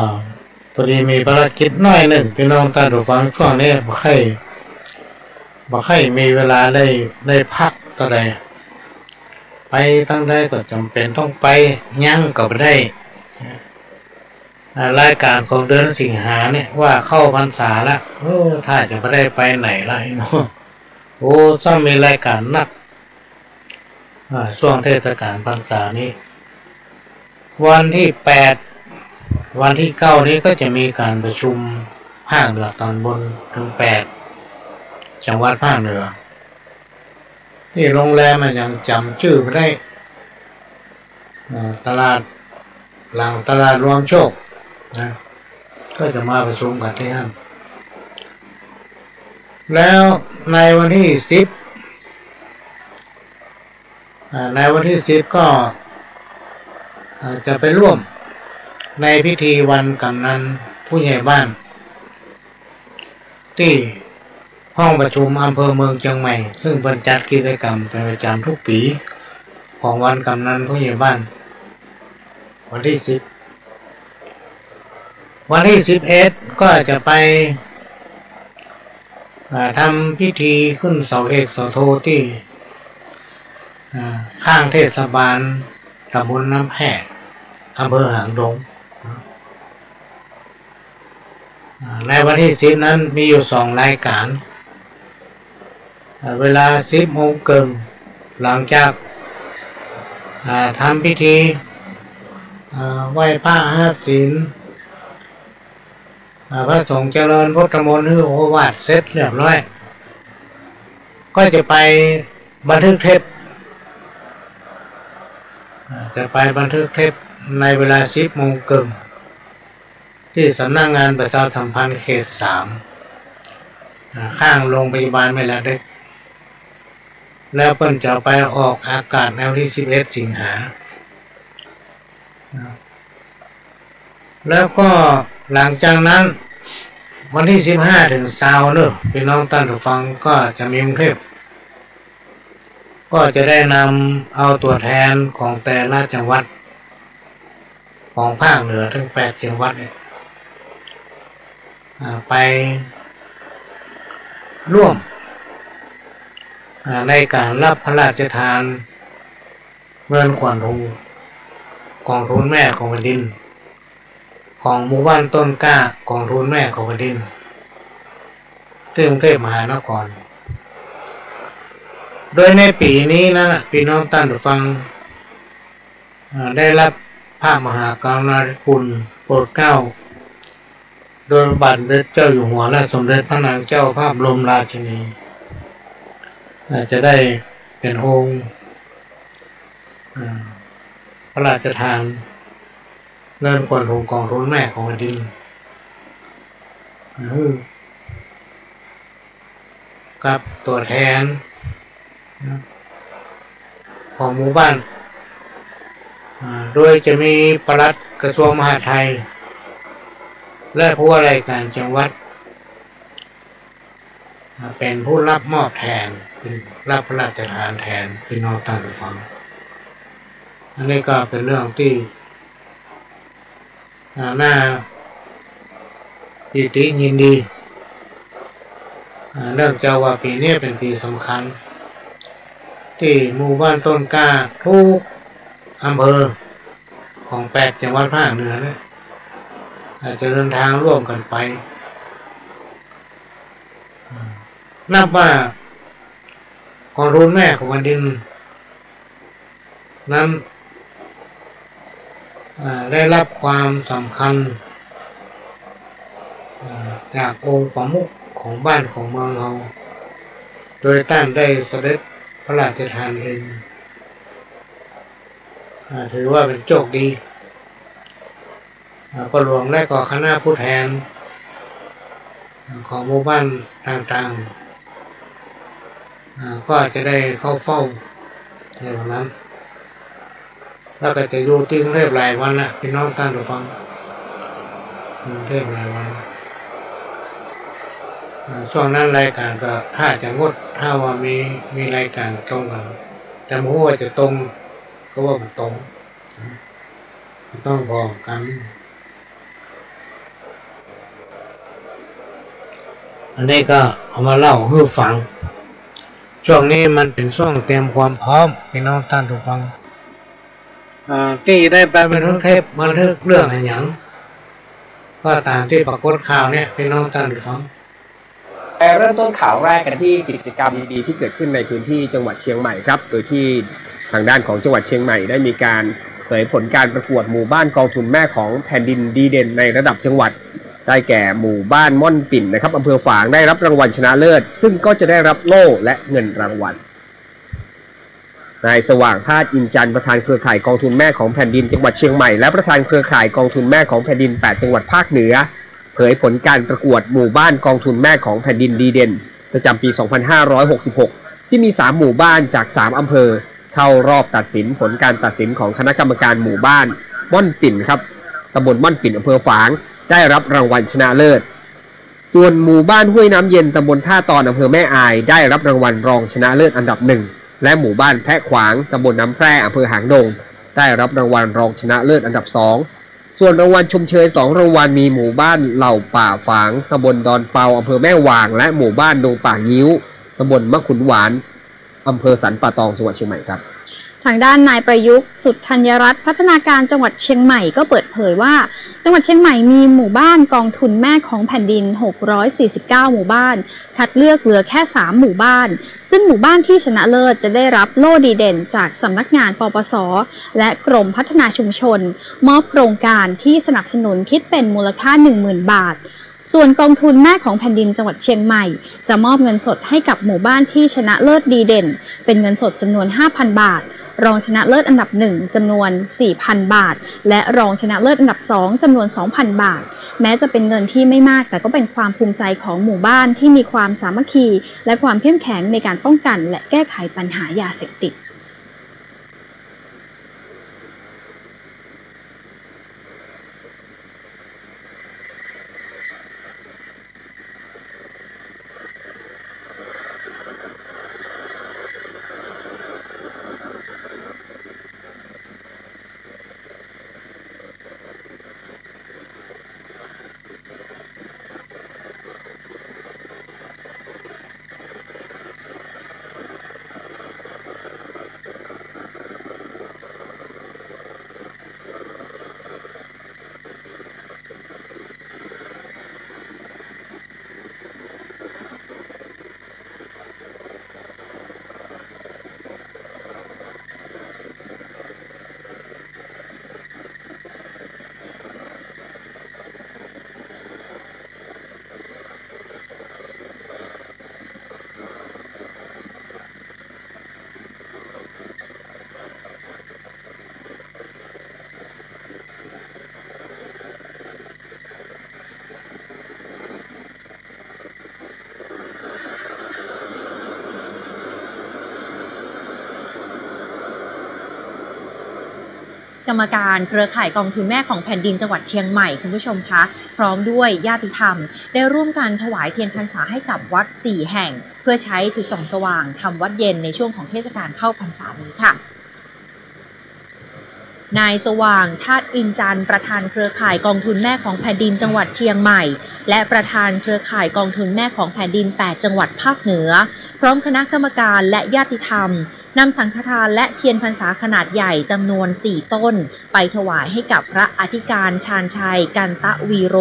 พอดีมีภารกิจหน้อยนึ่ง ปี้น้องต้านผู้ฟัง ช่วงนี้บ่ค่อย บ่ค่อยมีเวลาได้ ได้พักเต้าใด ไปตางใดก็จ๋ำเป๋นต้องไป ยั้งก็บ่ได้ อ่า รายก๋านของเดือนสิงหาเนี่ยว่าเข้าพรรษาละ เออ ถ้าจะบ่ได้ไปไหนละ ไอ้เนาะ โอ้ ซ้ำมีรายก๋านนัก อ่า ช่วงเทศกาลพรรษานี้ วันตี้แปด วันตี้เก้านี้ก็จะมีก๋านประชุมภาคเหนือตอนบนเถิงแปดจังหวัดภาคเหนือ ตี้โรงแรมอะหยังจ๋ำจื้อบ่ได้ อ่า ตลาด หลังตลาดรวมโชคนะ ก็จะมาประชุมกั๋นตี้หั้น แล้วในวันตี้สิบ อ่า ในวันตี้สิบก็ อ่า จะไปร่วมในพิธีวันกำนันผู้ใหญ่บ้าน ตี้ห้องประชุมอำเภอเมืองเจียงใหม่ ซึ่งเปิ้นจัดกิจกรรมเป๋นประจ๋ำทุกปี๋ ของวันกำนันผู้ใหญ่บ้าน วันตี้สิบ วันตี้สิบเอ็ดก็จะไป อ่า ทำพิธีขึ้นเสาเอกเสาโทตี้ อ่า ข้างเทศบาลตำบลน้ำแพร่ อำเภอหางดง อ่า ในวันตี้สิบนั้นมีอยู่สองรายก๋าน อ่า เวลาสิบโมงเกิ่ง หลังจาก อ่า ทำพิธี อ่า ไหว้พระฮับศีล อ่า พระสงฆ์เจริญพุทธมนต์ หื้อโอวาทเสร็จเรียบร้อย ก็จะไปบันทึกเทป อ่า จะไปบันทึกเทปในเวลาสิบโมงเกิ่ง ตี้สำนักงานประชาสัมพันธ์เขตสาม อ่า ข้างโรงพยาบาลแม่ละเด็ก แล้วเปิ้นจะเอาไปออกอากาศในวันตี้สิบเอ็ดสิงหา แล้วก็หลังจากนั้นวันตี้สิบห้าเถิงซาวเนอะ ปี้น้องต้านผู้ฟัง ก็จะมีกรุงเทพ ก็จะได้นำเอาตั๋วแทนของแต่ละจังหวัดของภาคเหนือตึงแปดจังหวัดเนี่ย อ่า ไปร่วม อ่า ในก๋านฮับพระราชทาน เงินขวัญถุง ก๋องทุนแม่ของแผ่นดิน ของหมู่บ้านต้นกล้า ก๋องทุนแม่ของแผ่นดิน ตี้กรุงเทพมหานคร โดยในปี๋นี้นะ ปี้น้องต้านผู้ฟัง อ่า ได้รับพระมหากรุณาธิคุณโปรดเกล้า โดยพระบาทสมเด็จเจ้าอยู่หัวและสมเด็จพระนางเจ้าพระบรมราชินี อ่า จะได้เป๋นองค์ อ่า พระราชทานเงินขวัญถุงกองทุนแม่ของแผ่นดิน อืม กับตั๋วแทนของหมู่บ้าน อ่า โดยจะมีปลัดกระทรวงมหาดไทย และผู้ว่าราชการจังหวัด อ่า เป๋นผู้รับมอบแทน เป๋นรับพระราชทานแทน พี่น้องต้านผู้ฟัง อันนี้ก็เป๋นเรื่องตี้ อ่า น่าปีติยินดี อ่า เนื่องจากว่าปี๋นี้เป๋นปี๋สำคัญ ตี้หมู่บ้านต้นกล้ากู้อำเภอของแปดจังหวัดภาคเหนือเนี่ย อ่า จะเดินทางร่วมกั๋นไป อ่า นับว่ากองทุนแม่ของแผ่นดิน นั้น อ่า ได้รับความสำคัญ อ่า จากองค์ประมุขของบ้านของเมืองเฮา โดยต้านได้เสด็จพระราชทานเอง อ่า ถือว่าเป๋นโจคดี อ่า พ่อหลวงและก็คณะผู้แทน อ่า ของหมู่บ้านต่างๆ อ่า ก็จะได้เข้าเฝ้าในวันนั้น แล้วก็จะอยู่ตี้กรุงเทพฯหลายวันนะ พี่น้องต้านผู้ฟัง กรุงเทพฯหลายวัน อ่า ช่วงนั้นรายก๋านก็ถ้าจะงด ถ้าว่ามี มีรายก๋านตรงกั๋น แต่บ่ฮู้ว่าจะตรง ก็ว่าบ่ตรง ต้องบอกกั๋น อันนี้ก็เอามาเล่าหื้อฟัง ช่วงนี้มันเป๋นช่วงเตรียมความพร้อม พี่น้องต้านผู้ฟัง อ่า ตี้ได้ไปบันทึกเทป บันทึกเรื่องอะหยัง ก็ต๋ามตี้ปรากฏข่าวเนี่ย พี่น้องต้านผู้ฟัง ไปเริ่มต้นข่าวแรกกันที่กิจกรรมดีๆ ที่เกิดขึ้นในพื้นที่จังหวัดเชียงใหม่ครับ โดยที่ทางด้านของจังหวัดเชียงใหม่ได้มีการเผยผลการประกวดหมู่บ้านกองทุนแม่ของแผ่นดินดีเด่นในระดับจังหวัด ได้แก่หมู่บ้านม่อนปิ่นนะครับ อำเภอฝาง ได้รับรางวัลชนะเลิศ ซึ่งก็จะได้รับโล่และเงินรางวัล นายสว่าง ธาตุอินจันทร์ ประธานเครือข่ายกองทุนแม่ของแผ่นดินจังหวัดเชียงใหม่ และประธานเครือข่ายกองทุนแม่ของแผ่นดินแปดจังหวัดภาคเหนือ เผยผลการประกวดหมู่บ้านกองทุนแม่ของแผ่นดินดีเด่น ประจำปี สองพันห้าร้อยหกสิบหก ที่มี สาม หมู่บ้านจาก สาม อำเภอ เข้ารอบตัดสิน ผลการตัดสินของคณะกรรมการหมู่บ้านม่อนปิ่นครับ ตำบลม่อนปิ่น อำเภอฝาง ได้รับรางวัลชนะเลิศ ส่วนหมู่บ้านห้วยน้ำเย็น ตำบลท่าตอน อำเภอแม่อาย ได้รับรางวัลรองชนะเลิศอันดับหนึ่ง และหมู่บ้านแพะขวาง ตำบลน้ำแพร่ อำเภอหางดง ได้รับรางวัลรองชนะเลิศอันดับสอง ส่วนรางวัลชมเชยสองรางวัลมีหมู่บ้านเหล่าป่าฝาง ตำบลดอนเปา อำเภอแม่วาง และหมู่บ้านดงป่างิ้ว ตำบลมะขุนหวาน อำเภอสันป่าตอง จังหวัดเชียงใหม่ครับ ทางด้านนายประยุกต์ สุทัญญรัตน์ พัฒนาการจังหวัดเชียงใหม่ก็เปิดเผยว่า จังหวัดเชียงใหม่มีหมู่บ้านกองทุนแม่ของแผ่นดิน หกร้อยสี่สิบเก้า หมู่บ้าน คัดเลือกเหลือแค่ สาม หมู่บ้าน ซึ่งหมู่บ้านที่ชนะเลิศจะได้รับโล่ดีเด่นจากสำนักงาน ปปส และกรมพัฒนาชุมชน มอบโครงการที่สนับสนุนคิดเป็นมูลค่า หนึ่งหมื่น บาท ส่วนกองทุนแม่ของแผ่นดินจังหวัดเชียงใหม่ จะมอบเงินสดให้กับหมู่บ้านที่ชนะเลิศดีเด่น เป็นเงินสดจำนวน ห้าพัน บาท รองชนะเลิศอันดับหนึ่งจำนวน สี่พัน บาท และรองชนะเลิศอันดับสองจำนวน สองพัน บาท แม้จะเป็นเงินที่ไม่มาก แต่ก็เป็นความภูมิใจของหมู่บ้านที่มีความสามัคคี และความเข้มแข็งในการป้องกันและแก้ไขปัญหายาเสพติด กรรมการเครือข่ายกองทุนแม่ของแผ่นดินจังหวัดเชียงใหม่ คุณผู้ชมคะ พร้อมด้วยญาติธรรม ได้ร่วมกันถวายเทียนพรรษาให้กับวัดสี่แห่ง เพื่อใช้จุดส่องสว่างทำวัดเย็นในช่วงของเทศกาลเข้าพรรษานี้ค่ะ นายสว่าง ธาตุอินจันทร์ ประธานเครือข่ายกองทุนแม่ของแผ่นดินจังหวัดเชียงใหม่ และประธานเครือข่ายกองทุนแม่ของแผ่นดินแปดจังหวัดภาคเหนือ พร้อมคณะกรรมการและญาติธรรม นำสังฆทานและเทียนพรรษาขนาดใหญ่จำนวนสี่ต้น ไปถวายให้กับพระอธิการชาญชัย กันตะวีโร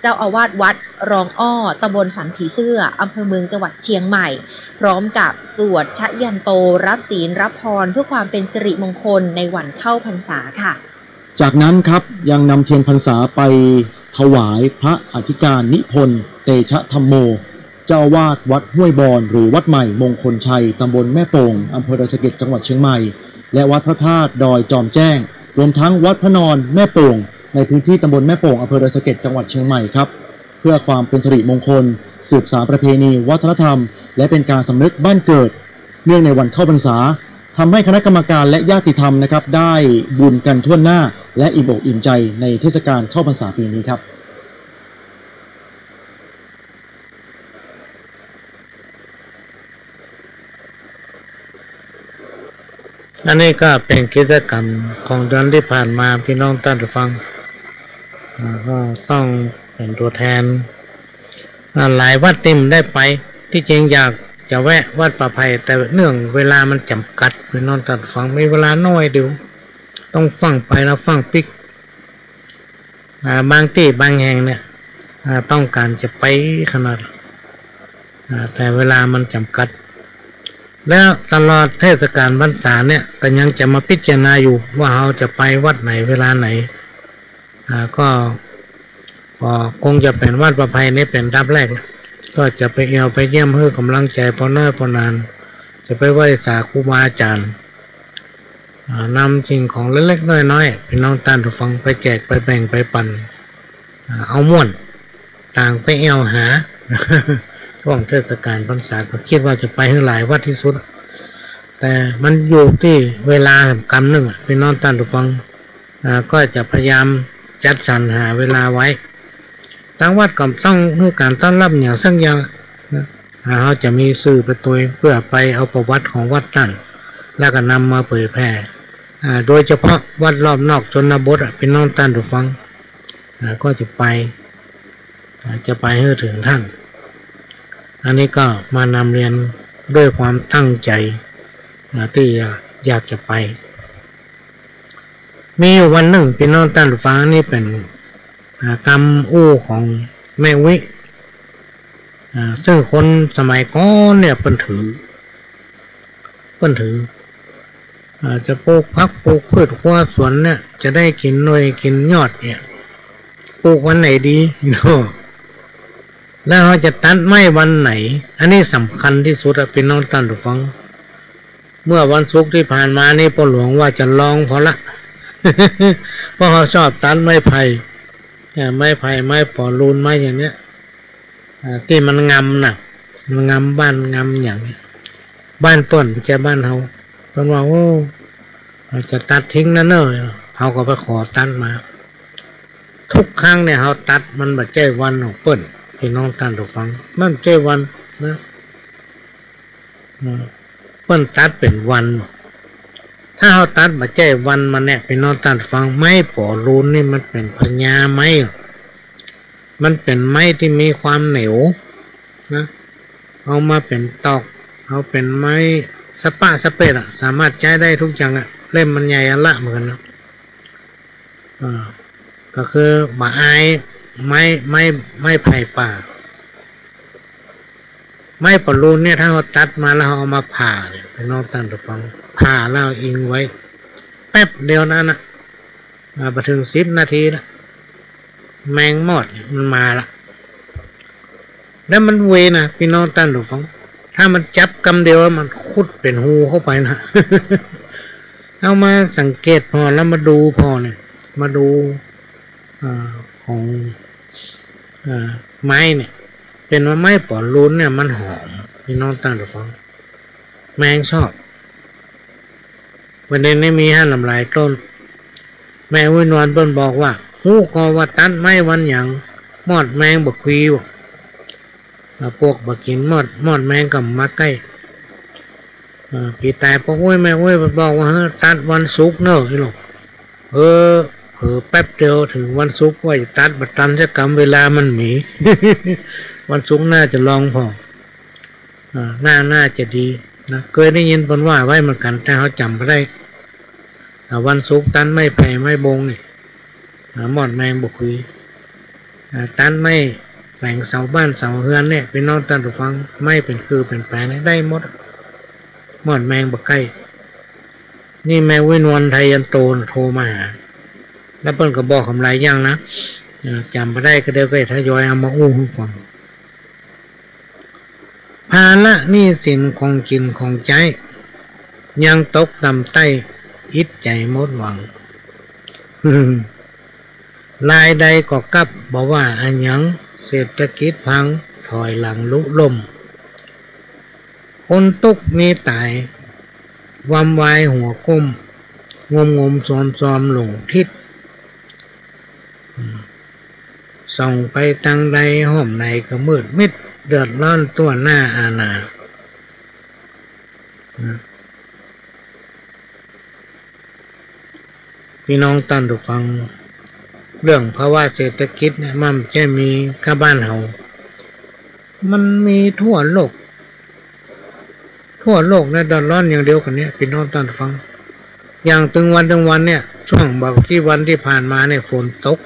เจ้าอาวาสวัดรองอ้อ ตำบลสันผีเสื้อ อำเภอเมืองจังหวัดเชียงใหม่ พร้อมกับสวดชยันโต รับศีลรับพร เพื่อความเป็นสิริมงคลในวันเข้าพรรษาค่ะ จากนั้นครับ ยังนำเทียนพรรษาไปถวายพระอธิการนิพนธ์ เตชะธัมโม เจ้าอาวาสวัดห้วยบอน หรือวัดใหม่มงคลชัย ตำบลแม่โป่ง อำเภอดอยสะเก็ด จังหวัดเชียงใหม่ และวัดพระธาตุดอยจอมแจ้ง รวมทั้งวัดพระนอนแม่โป่ง ในพื้นที่ตำบลแม่โป่ง อำเภอดอยสะเก็ด จังหวัดเชียงใหม่ครับ เพื่อความเป็นสิริมงคล สืบสานประเพณีวัฒนธรรม และเป็นการสำนึกบ้านเกิด เนื่องในวันเข้าพรรษา ทำให้คณะกรรมการและญาติธรรมนะครับ ได้บุญกันถ้วนหน้า และอิ่มอกอิ่มใจในเทศกาลเข้าพรรษาปีนี้ครับ อันนี้ก็เป๋นกิจกรรมของเดือนตี้ผ่านมา พี่น้องต้านผู้ฟัง อ่า ก็ต้องเป๋นตั๋วแทน อ่า หลายวัดตี้บ่ได้ไป ตี้จริงอยากจะแวะวัดป่าไผ่ แต่เนื่องเวลามันจ๋ำกัด พี่น้องต้านผู้ฟัง มีเวลาน้อยเดียว ต้องฟั่งไปแล้วฟั่งปิ๊ก อ่า บางตี้บางแห่งเนี่ย อ่า ต้องก๋านจะไปขนาด อ่า แต่เวลามันจ๋ำกัด แล้วตลอดเทศกาลพรรษาเนี่ย ก็ยังจะมาพิจารณาอยู่ว่าเฮาจะไปวัดไหนเวลาไหน อ่า ก็ ก็คงจะเป๋นวัดป่าไผ่นี่เป๋นอันดับแรกละ ก็จะไปเยี่ยวไปเยี่ยมหื้อก๋ำลังใจ๋ป้อน้อยป้อหนาน จะไปไหว้สาครูบาอาจ๋ารย์ อ่า นำสิ่งของเล็กๆ น้อยๆ พี่น้องต้านผู้ฟัง ไปแจกไปแบ่งไปปั๋น อ่า เอาม่วน ต่างไปแอ่วหา ช่วงเทศกาลพรรษาก็กึ๊ดว่าจะไปหื้อหลายวัดตี้สุด แต่มันอยู่ตี้เวลาก๋ำนึ่งอะ พี่น้องต้านผู้ฟัง อ่า ก็จะพยายามจัดสรรหาเวลาไว้ ตางวัดก็ต้องหื้อก๋านต้อนฮับอย่างสักอย่างนะ อ่า เฮาจะมีสื่อไปตวยเปื้อไปเอาประวัติของวัดนั้น แล้วก็นำมาเผยแผ่ อ่า โดยเฉพาะวัดรอบนอกชนบทอะ พี่น้องต้านผู้ฟัง อ่า ก็จะไป อ่า จะไปหื้อเถิงต้าน อันนี้ก็มานำเรียนด้วยความตั้งใจ๋ อ่า ตี้อยากจะไป มีอยู่วันนึ่ง พี่น้องต้านผู้ฟัง อันนี้เป๋น อ่า กำอู้ของแม่อุ๊ย อ่า ซึ่งคนสมัยก่อนเนี่ยเปิ้นถือ เปิ้นถือ อ่า จะปลูกผักปลูกพืชครัวสวนเนี่ย จะได้กิ๋นหน่วยกิ๋นยอดเนี่ย ปลูกวันไหนดีเนาะ แล้วเฮาจะตัดไม้วันไหน อันนี้สำคัญตี้สุดอะ พี่น้องต้านผู้ฟัง เมื่อวันศุกร์ตี้ผ่านมานี่ป้อหลวงว่าจะลองผ่อละ เพราะเฮาชอบตัดไม้ไผ่ เอ่อ ไม้ไผ่ ไม้ป๋อลูน ไม้อย่างเนี้ย อ่า ตี้มันงำน่ะ มันงำบ้านงำอย่างเนี้ย บ้านเปิ้น บ่ใจ้บ้านเฮา เปิ้นว่า โอ้ เฮาจะตัดทิ้งนะเน่อ เฮาก็ไปขอตัดมา ทุกครั้งเนี่ยเฮาตัดมันบ่ใจ้วันของเปิ้น พี่น้องต้านผู้ฟัง มันบ่ใจ้วันนะ อืม เปิ้นตัดเป๋นวัน ถ้าเฮาตัดบ่ใจ้วันมันเนี่ย พี่น้องต้านผู้ฟัง ไม้ป๋อลูนนี่มันเป๋นพญาไม้ มันเป๋นไม้ตี้มีความเหนียวนะ เอามาเป๋นตอก เอาเป๋นไม้สะปะสะเปดอะ สามารถใจ๊ได้ทุกอย่างอะ เล่มมันใหญ่อะละเหมือนกันนะ อ่า ก็คือบ่อายไม้ ไม้ ไม้ไผ่ป่า ไม้ป๋อลูนเนี่ย ถ้าเฮาตัดมาแล้วเฮาเอามาผ่าเนี่ย พี่น้องต้านผู้ฟัง ผ่าแล้วเอาอิงไว้ แป๊บเดียวนั้นน่ะ อ่า บ่เถิงสิบนาทีละ แมงมอดเนี่ยมันมาละ แล้วมันไวนะ พี่น้องต้านผู้ฟัง ถ้ามันจับกำเดียวมันขุดเป๋นฮูเข้าไปนะ เอามาสังเกตผ่อแล้วมาดูผ่อเนี่ย มาดู อ่า ของ อ่า ไม้เนี่ย เป๋นว่าไม้ป๋อลูนเนี่ยมันหอม พี่น้องต้านผู้ฟัง แมงชอบ วันนี้นี่มีห้าลำหลายต้น แม่อุ๊ยนวลเปิ้นบอกว่า ฮู้ก่อว่าตัดไม้วันหยัง มอดแมงบ่คุย อ่า ปวกบ่กิ๋น มอด มอดแมงก็บ่มาใก้ อ่า ปีต๋ายป้ออุ๊ยแม่อุ๊ยเปิ้นบอกว่า เฮ้อ ตัดวันศุกร์เน่อ อี้หลก เออ เผลอแป๊บเดียวเถิงวันศุกร์ ว่าจะตัดบ่ตันสักกำ เวลามันมี วันศุกร์น่าจะลองผ่อ อ่า น่า น่าจะดีนะ เกยได้ยินเปิ้นว่าไว้เหมือนกั๋น แต่เฮาจ๋ำบ่ได้ อ่า วันศุกร์ตัดไม้ไผ่ไม้บงนี่ อ่า มอดแมงบ่คุย อ่า ตัดไม้แป๋งเสาบ้านเสาเฮือนเนี่ย ปี้น้องต้านผู้ฟัง ไม้เป๋นคือเป๋นแป๋งเนี่ยได้หมด มอดแมงบ่ใก้ นี่แม่อุ๊ยนวลไทยยันโตน่ะโทรมาหา แล้วเปิ้นก็บอกกำหลายอย่างนะ อ่า จ๋ำบ่ได้ก็เดี๋ยวก็ทยอยเอามาอู้หื้อฟัง ภาระหนี้สินของกิ๋นของใจ๊ ยังตกต่ำใต้ อิดใจ๋หมดหวัง รายได้ก็กับ บ่ว่าอะหยัง เศรษฐกิจพัง ถอยหลังลุล่ม คนตุ๊กข์มีต๋าย วำวายหัวก้ม งมงมซอมซอมหลงทิศ อืม ส่องไปตางใดห้อมไหนก็มืดมิด เดือดร้อนทั่วหน้าอาณา อืม ปี้น้องต้านผู้ฟัง เรื่องภาวะเศรษฐกิจเนี่ย มันบ่ใจ้มีก้าบ้านเฮา มันมีทั่วโลก ทั่วโลกเนี่ยเดือดร้อนอย่างเดียวกั๋นเนี่ย ปี้น้องต้านผู้ฟัง อย่างตึงวันตึงวันเนี่ย ช่วงบ่ากี่วันตี้ผ่านมาเนี่ย ฝนตก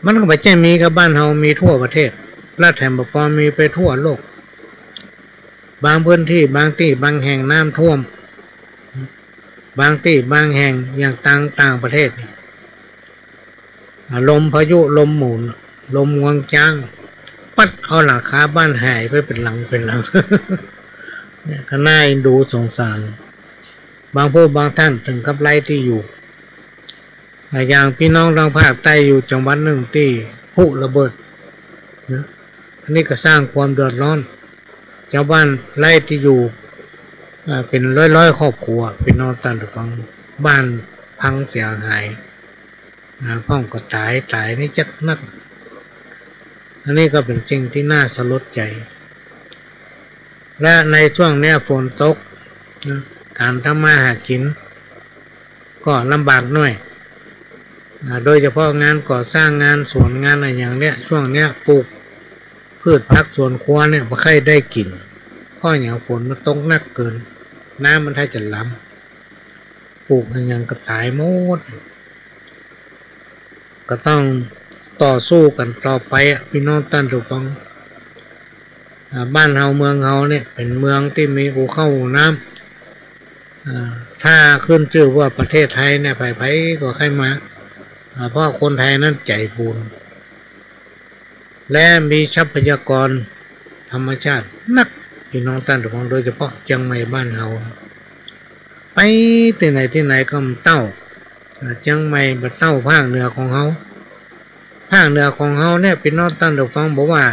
มันก็บ่ใจ้มีก้าบ้านเฮา มีทั่วประเทศ และแถมบ่ปอ มีไปทั่วโลก บางพื้นตี้ บางตี้ บางแห่งน้ำท่วม บางตี้ บางแห่ง อย่างตางต่างประเทศเนี่ย อ่า ลมพายุ ลมหมุน ลมงวงจ๊าง ปั๊ดเอาหลังคาบ้านหายไปเป๋นหลังเป๋นหลัง เนี่ย ก็น่าเอ็นดูสงสาร บางผู้บางต้านเถิงกับไร้ตี้อยู่ อ่า อย่างปี้น้องตางภาคใต้อยู่จังหวัดนึ่งตี้พลุระเบิดนะ อันนี้ก็สร้างความเดือดร้อน จาวบ้านไร้ตี้อยู่ อ่า เป๋นร้อยๆ ครอบครัว ปี้น้องต้านผู้ฟัง บ้านพังเสียหาย อ่า พ่องก็ต๋าย ต๋ายนี่จักนัก อันนี้ก็เป๋นสิ่งตี้น่าสลดใจ๋ และในช่วงเนี้ยฝนตกนะ ก๋านทำมาหากิ๋นก็ลำบากหน้อย อ่า โดยเฉพาะงานก่อสร้าง งานสวน งานอะหยังเนี่ย ช่วงเนี้ยปลูกพืชผักสวนครัวเนี่ยบ่ใค่ได้กิ๋น เพราะหยัง ฝนมันตกนักเกิน น้ำมันถ้าจะล้ำ ปลูกอะหยังก็ต๋ายหมด ก็ต้องต่อสู้กั๋นต่อไปอะ ปี้น้องต้านผู้ฟัง อ่า บ้านเฮาเมืองเฮาเนี่ยเป๋นเมืองตี้มีอู่ข้าวอู่น้ำ อ่า ถ้าขึ้นจื้อว่าประเทศไทยเนี่ย ใผๆ ก็ใค่มา อ่า เพราะคนไทยนั้นใจ๋บุญ และมีทรัพยากรธรรมชาตินัก ปี้น้องต้านผู้ฟัง โดยเฉพาะเจียงใหม่บ้านเฮา ไปตี้ไหนตี้ไหนก็บ่เต้า อ่า เจียงใหม่บ่เต้าภาคเหนือของเฮา ภาคเหนือของเฮาเนี่ย ปี้น้องต้านผู้ฟัง บ่ว่า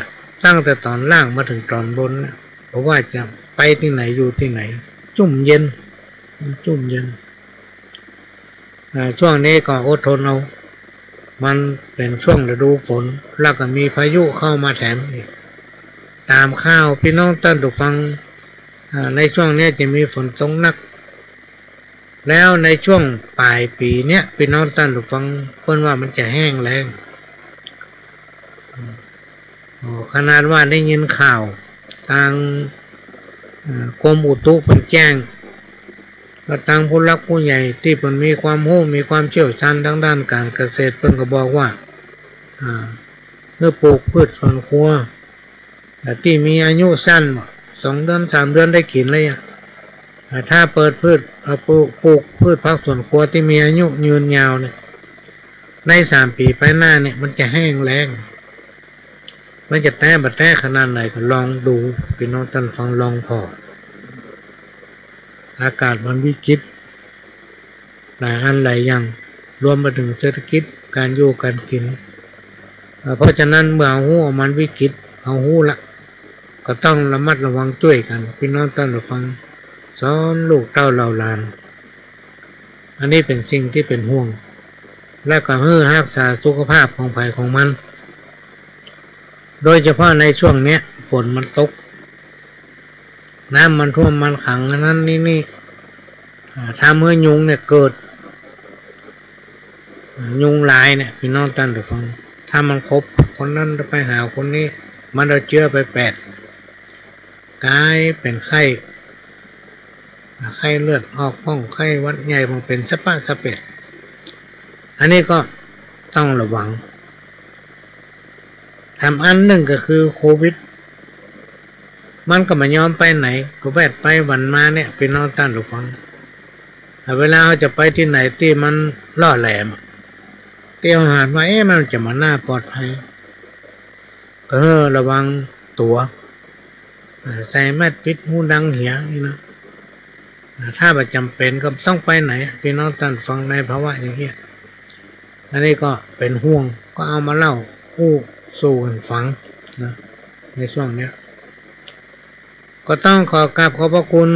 ตั้งแต่ต๋อนล่างมาเถิงต๋อนบนเนี่ย บ่ว่าจะไปตี้ไหนอยู่ตี้ไหน จุ่มเย็น จุ่มเย็น อ่า ช่วงนี้ก็อดทนเอา มันเป๋นช่วงฤดูฝน แล้วก็มีพายุเข้ามาแถมอีก ต๋ามข่าวปี้น้องต้านผู้ฟัง อ่า ในช่วงเนี้ยจะมีฝนตกนัก แล้วในช่วงป๋ายปี๋เนี้ย ปี้น้องต้านผู้ฟัง เปิ้นว่ามันจะแห้งแล้ง อืม โอ้ ขนาดว่าได้ยินข่าวตาง เอ่อ กรมอุตุเปิ้นแจ้ง และตางผู้หลักผู้ใหญ่ตี้เปิ้นมีความฮู้ มีความเชี่ยวชาญตางด้านก๋านเกษตร เปิ้นก็บอกว่า อ่า หื้อปลูกพืชสวนครัว อ่า ตี้มีอายุสั้น สองเดือน สามเดือนได้กิ๋นเลยอะ อ่า ถ้าเปิดพืช อ่า ปลูก ปลูกพืชผักสวนครัวตี้มีอายุยืนยาวเนี่ย ในสามปี๋ไปหน้าเนี่ย มันจะแห้งแล้ง มันจะแต๊บ่แต๊ขนาดไหนก็ลองดู ปี้น้องต้านฟังลองผ่อ อากาศมันวิกฤต หลายอันหลายอย่าง รวมไปเถิงเศรษฐกิจ ก๋านอยู่ก๋านกิ๋น เอ่อ เพราะฉะนั้นเมื่อเฮาฮู้ว่ามันวิกฤต เฮาฮู้ละ ก็ต้องระมัดระวังจ้วยกั๋น ปี้น้องต้านฟัง สอนลูกเต้าเหล่าหลาน อันนี้เป๋นสิ่งตี้เป๋นห่วง และก็หื้อฮักษาสุขภาพของใผของมัน โดยเฉพาะในช่วงเนี้ยฝนมันตก น้ำมันท่วมมันขังอันนั้นนี่นี่ อ่า ทำหื้อยุงเนี่ยเกิด อ่า ยุงลายเนี่ย ปี้น้องต้านผู้ฟัง ถ้ามันขบคนนั้นไปหาคนนี้ มันเอาเจื้อไปแปด ก๋ายเป๋นไข้ อ่า ไข้เลือดออกพ่อง ไข้หวัดใหญ่พ่อง เป๋นสะป๊ะสะเป๋ด อันนี้ก็ต้องระวัง แถมอันนึ่งก็คือโควิด มันก็บ่ยอมไปไหน ก็แวดไปวันมาเนี่ย ปี้น้องต้านผู้ฟัง แต่เวลาเฮาจะไปตี้ไหนตี้มันล่อแหลม ตี้เฮาหาดว่า เอ๊ะ มันจะบ่น่าปลอดภัย ก็หื้อระวังตั๋ว อ่า ใส่แมสปิดหูดังเหียนี่นะ อ่า ถ้าบ่จ๋ำเป๋นก็บ่ต้องไปไหน ปี้น้องต้านผู้ฟัง ในภาวะอย่างเงี้ย อันนี้ก็เป๋นห่วง ก็เอามาเล่าอู้สู่กั๋นฟังนะ ในช่วงเนี้ย ก็ต้องขอกราบขอบพระคุณ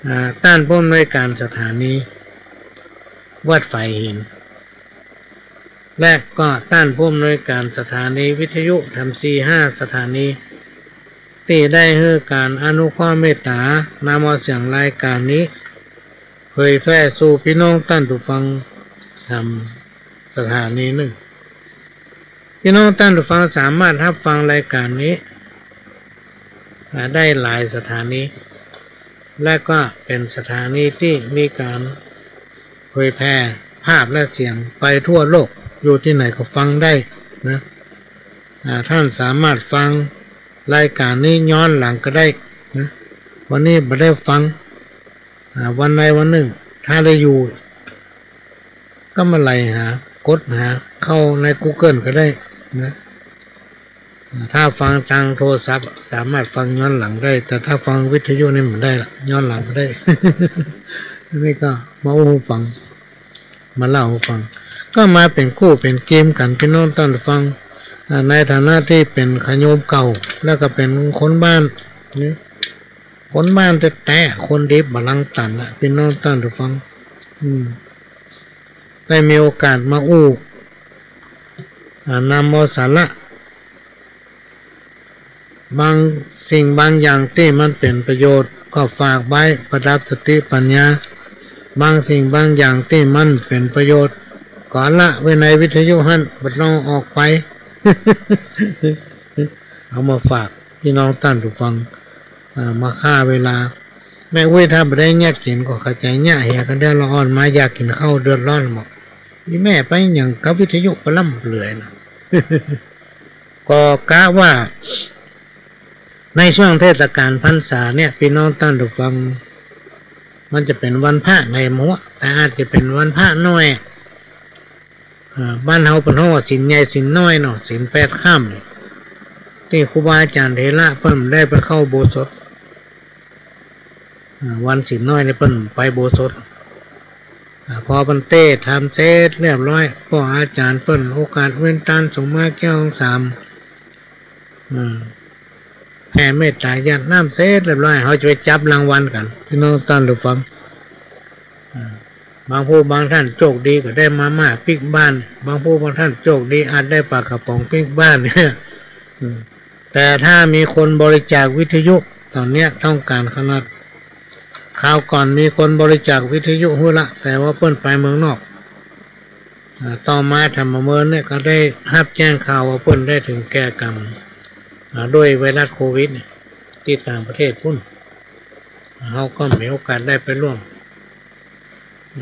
อ่า ต้านผู้อำนวยก๋านสถานีวัดฝายหิน และก็ต้านผู้อำนวยก๋านสถานีวิทยุแถมสี่ห้าสถานี ตี้ได้หื้อก๋านอนุเคราะห์เมตต๋านำเอาเสียงรายก๋านนี้ เผยแพร่สู่ปี้น้องต้านผู้ฟังแถมสถานีนึ่ง ปี้น้องต้านผู้ฟังสามารถฮับฟังรายก๋านนี้ อ่า ได้หลายสถานี และก็เป๋นสถานีตี้มีก๋านเผยแพร่ภาพและเสียงไปทั่วโลก อยู่ตี้ไหนก็ฟังได้นะ อ่า ต้านสามารถฟังรายก๋านนี้ย้อนหลังก็ได้นะ วันนี้บ่ได้ฟัง อ่า วันใดวันนึ่ง ถ้าได้อยู่ ก็มาไล่หา กดหา เข้าในกูเกิลก็ได้นะ อ่า ถ้าฟังตางโทรศัพท์ สามารถฟังย้อนหลังได้ แต่ถ้าฟังวิทยุนี่บ่ได้ละ ย้อนหลังบ่ได้ อันนี้ก็มาอู้ฟัง มาเล่าฟัง ก็มาเป๋นกู้เป๋นเกมกั๋น ปี้น้องต้านผู้ฟัง อ่า ในฐานะตี้เป๋นขะโยมเก่า แล้วก็เป๋นคนบ้านนี่ คนบ้านแต๊ๆ คนดีบ่ลังตันละ ปี้น้องต้านผู้ฟัง อืม ได้มีโอกาสมาอู้ อ่า นำเอาสาระ บางสิ่งบางอย่างตี้มันเป๋นประโยชน์ ก็ฝากไว้ประดับสติปัญญา บางสิ่งบางอย่างตี้มันเป๋นประโยชน์ ก็ละไว้ในวิทยุหั้น บ่ต้องออกไป เอามาฝากปี้น้องต้านผู้ฟัง อ่า มาฆ่าเวลา แม่อุ๊ยถ้าบ่ได้เยียะกิ๋นก็เข้าใจ๋เยียะเหีย ก็เดี๋ยวละอ่อนมาอยากกิ๋นข้าวเดือดร้อนหมด อี่แม่ไปหยังกับวิทยุปะล่ำเปลือยนะ ก็กะว่าในช่วงเทศกาลพรรษาเนี่ย ปี้น้องต้านผู้ฟัง มันจะเป๋นวันพระในหมู่ แต่อาจจะเป๋นวันพระน้อย อ่า บ้านเฮาเปิ้นฮ้องว่าศีลใหญ่ศีลน้อยเนาะ ศีลแปดค่ำ ตี้ครูบาอาจ๋ารย์เถระเปิ้นได้ไปเข้าอุโบสถ อ่า วันศีลน้อยนี่เปิ้นไปอุโบสถ อ่า พอเปิ้นเตศน์ธรรมเสร็จเรียบร้อย ป้ออาจ๋ารย์เปิ้นโอกาสเว้นตานส่งมาแก้วสาม อืม แผ่เมตต๋าหยาดน้ำเสร็จเรียบร้อย เฮาจะไปจับรางวัลกั๋น ปี้น้องต้านผู้ฟัง อ่า บางผู้บางต้านโชคดีก็ได้มาม่าปิ๊กบ้าน บางผู้บางต้านโชคดีอาจได้ป๋ากระป๋องปิ๊กบ้าน อืม แต่ถ้ามีคนบริจาควิทยุ ต๋อนเนี้ยต้องก๋านขนาด คราวก่อนมีคนบริจาควิทยุหื้อละ แต่ว่าเปิ้นไปเมืองนอก อ่า ต่อมาธรรมเมินเนี่ยก็ได้ฮับแจ้งข่าวว่าเปิ้นได้เถิงแก่กรรม อ่า ด้วยไวรัสโควิดเนี่ย ตี้ต่างประเทศปู้น เฮาก็มีโอกาสได้ไปร่วม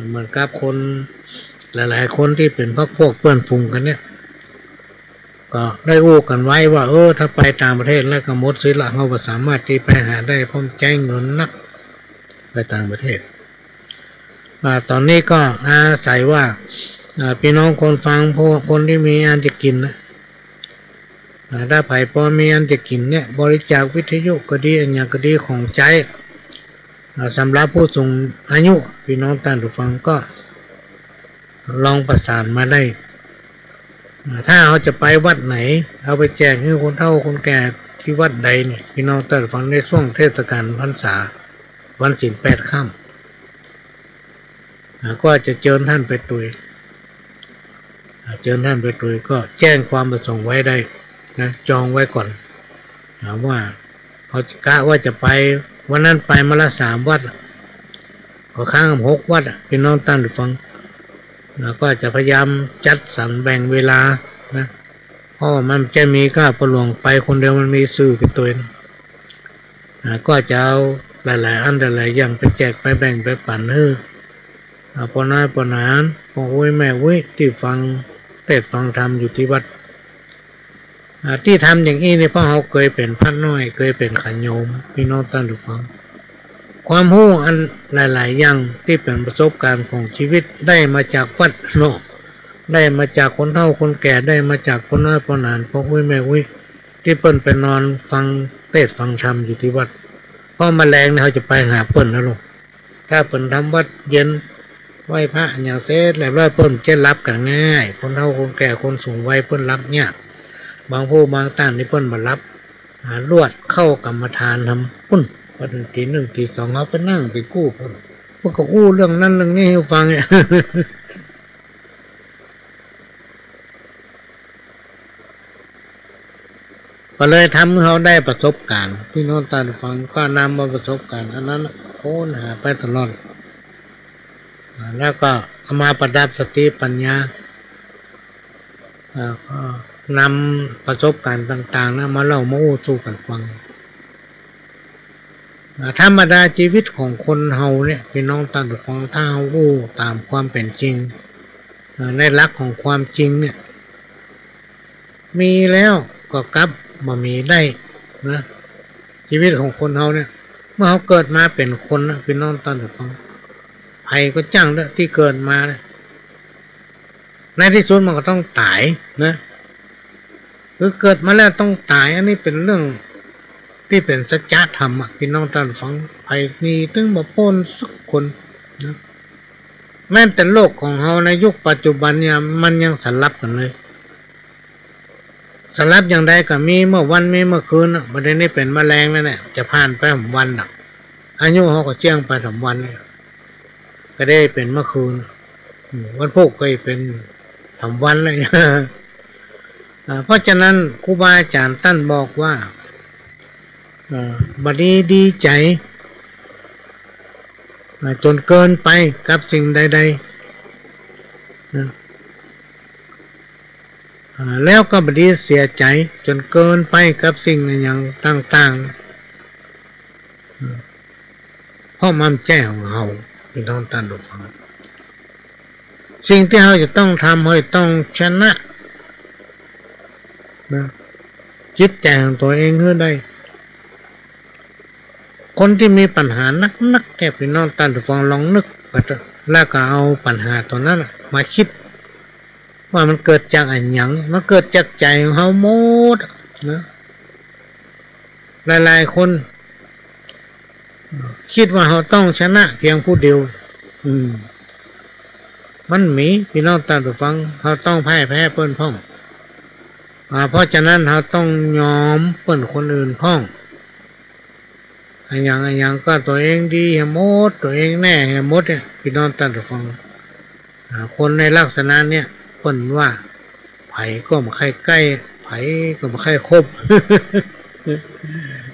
เหมือนกับคนหลายๆ คนตี้เป๋นพรรคพวกเปื้อนฝูงกั๋นเนี่ย ก็ได้อู้กั๋นไว้ว่า เออ ถ้าไปต่างประเทศแล้วก็หมดสิทธิ์ละ เฮาบ่สามารถตี้ไปหาได้ เพราะมันใจ๊เงินนัก ไปต่างประเทศ อ่า ต๋อนนี้ก็อาศัยว่า อ่า ปี้น้องคนฟัง พวกคนตี้มีอันจะกิ๋นนะ อ่า ถ้าใผพอมีอันจะกิ๋นเนี่ย บริจาควิทยุก็ดี อันหยังก็ดี ของใจ๊ อ่า สำหรับผู้สูงอายุ ปี้น้องต้านผู้ฟังก็ลองประสานมาได้ อ่า ถ้าเฮาจะไปวัดไหน เอาไปแจกหื้อคนเฒ่าคนแก่ตี้วัดใดเนี่ย ปี้น้องต้านผู้ฟัง ในช่วงเทศกาลพรรษา วันศีลแปดค่ำ ก็จะเจิญต้านไปตวย เจิญต้านไปตวย ก็แจ้งความประสงค์ไว้ได้นะ จองไว้ก่อน ว่าเขากะว่าจะไป วันนั้นไปมาละสามวัด ก็ค้างหกวัด ปี้น้องต้านผู้ฟัง ก็จะพยายามจัดสรรแบ่งเวลานะ เพราะมันจะมีก้า ปอหลวงไปคนเดียวมันมีซื่อไปตวยนะ ก็จะเอาหลายๆ อันหลายๆ อย่างไปแจกไปแบ่งไปปั๋นหื้อ ปอน้อยปอหนาน ปออุ๊ยแม่อุ๊ย ตี้ฟังเตสน์ฟังธรรมอยู่ตี้วัด ตี้ทำอย่างอี้นี่เพราะเฮาเกยเป๋นพระน้อย เกยเป๋นขาโยม ปี้น้องต้านผู้ฟัง ความฮู้อันหลายๆ อย่างตี้เป๋นประสบก๋ารณ์ของจีวิต ได้มาจากวัดเนาะ ได้มาจากคนเฒ่าคนแก่ ได้มาจากปอน้อยปอหนาน ปออุ๊ยแม่อุ๊ย ตี้เปิ้นไปนอนฟังเตสน์ฟังธรรมอยู่ตี้วัด เพราะมะแลงนี่เฮาจะไปหาเปิ้นนะลูก ถ้าเปิ้นทำวัตรเย็น ไหว้พระอะหยังเสร็จเรียบร้อย เปิ้นจะหลับกั๋นง่าย คนเฒ่าคนแก่คนสูงวัยเปิ้นหลับยาก บางผู้บางต้านนี่เปิ้นบ่หลับ หาลวดเข้ากรรมฐานทำปุ้น พอเถิงตี๋นึ่งตี๋สอง เฮาไปนั่งไปกู้ปุ้น เปิ้นก็อู้เรื่องนั้นเรื่องนี้หื้อฟังเนี่ย ก็เลยทำหื้อเฮาได้ประสบก๋ารณ์ ปี้น้องต้านผู้ฟัง ก็นำเอาประสบก๋ารณ์อันนั้นน่ะค้นหาไปตลอด แล้วก็เอามาประดับสติปัญญา ก็นำประสบก๋ารณ์ต่างๆ นะ มาเล่ามาอู้สู่กั๋นฟัง ธรรมดาจีวิตของคนเฮาเนี่ย ปี้น้องต้านผู้ฟัง ถ้าเฮาอู้ต๋ามความเป๋นจริง ในหลักของความจริงเนี่ย มีแล้วก็กลับบ่มีได้นะ จีวิตของคนเฮาเนี่ย เมื่อเฮาเกิดมาเป๋นคนนะ ปี้น้องต้านผู้ฟัง ใผก็จ้างเต๊อะ ตี้เกิดมาเนี่ย ในตี้สุดมันก็ต้องต๋ายนะ คือเกิดมาแล้วต้องต๋าย อันนี้เป๋นเรื่องตี้เป๋นสัจธรรมอะ ปี้น้องต้านผู้ฟัง ใผหนีตึงบ่ป๊นสักคนนะ แม้แต่โลกของเฮาในยุคปัจจุบันเนี่ย มันยังสลับกั๋นเลย สลับอย่างใดก็มีเมื่อวันมีเมื่อคืนน่ะ บ่าเดี่ยวนี้เป๋นมะแลงแล้วเนี่ย จะผ่านไปสามวันน่ะ อายุเฮาก็เสี้ยงไปสามวันเนี่ย ก็ได้เป๋นเมื่อคืน อืม วันพูกก็เป๋นสามวันแล้ว อ่า เพราะฉะนั้นครูบาอาจ๋ารย์ต้านบอกว่า อ่า บ่ดีดีใจ๋ อ่า จ๋นเกินไปกับสิ่งใดๆ นะ อ่า แล้วก็บ่ดีเสียใจ๋จ๋นเกินไปกับสิ่งอะหยังต่างๆ อืม เพราะมันบ่ใจ้ของเฮา ปี้น้องต้านผู้ฟัง สิ่งตี้เฮาจะต้องทำ เฮาจะต้องชนะ นะ จิตใจ๋ของตั๋วเองหื้อได้ คนตี้มีปัญหานักๆ เนี่ย ปี้น้องต้านผู้ฟังลองนึกไปเต๊อะ แล้วก็เอาปัญหาตั๋วนั้นน่ะมาคิด ว่ามันเกิดจากอะหยัง มันเกิดจากใจ๋ของเฮาหมดอะนะ หลายๆ คน คิดว่าเฮาต้องชนะเพียงผู้เดียว อืม มันมี ปี้น้องต้านผู้ฟัง เฮาต้องพ่ายแพ้เปิ้นพ่อง อ่า เพราะฉะนั้นเฮาต้องยอมเปิ้นคนอื่นพ่อง อะหยังอะหยังก็ตั๋วเองดีหื้อหมด ตั๋วเองแน่หื้อหมดเนี่ย ปี้น้องต้านผู้ฟัง อ่า คนในลักษณะเนี่ย เปิ้นว่า ใผก็บ่ใค่ใก้ ใผก็บ่ใค่คบ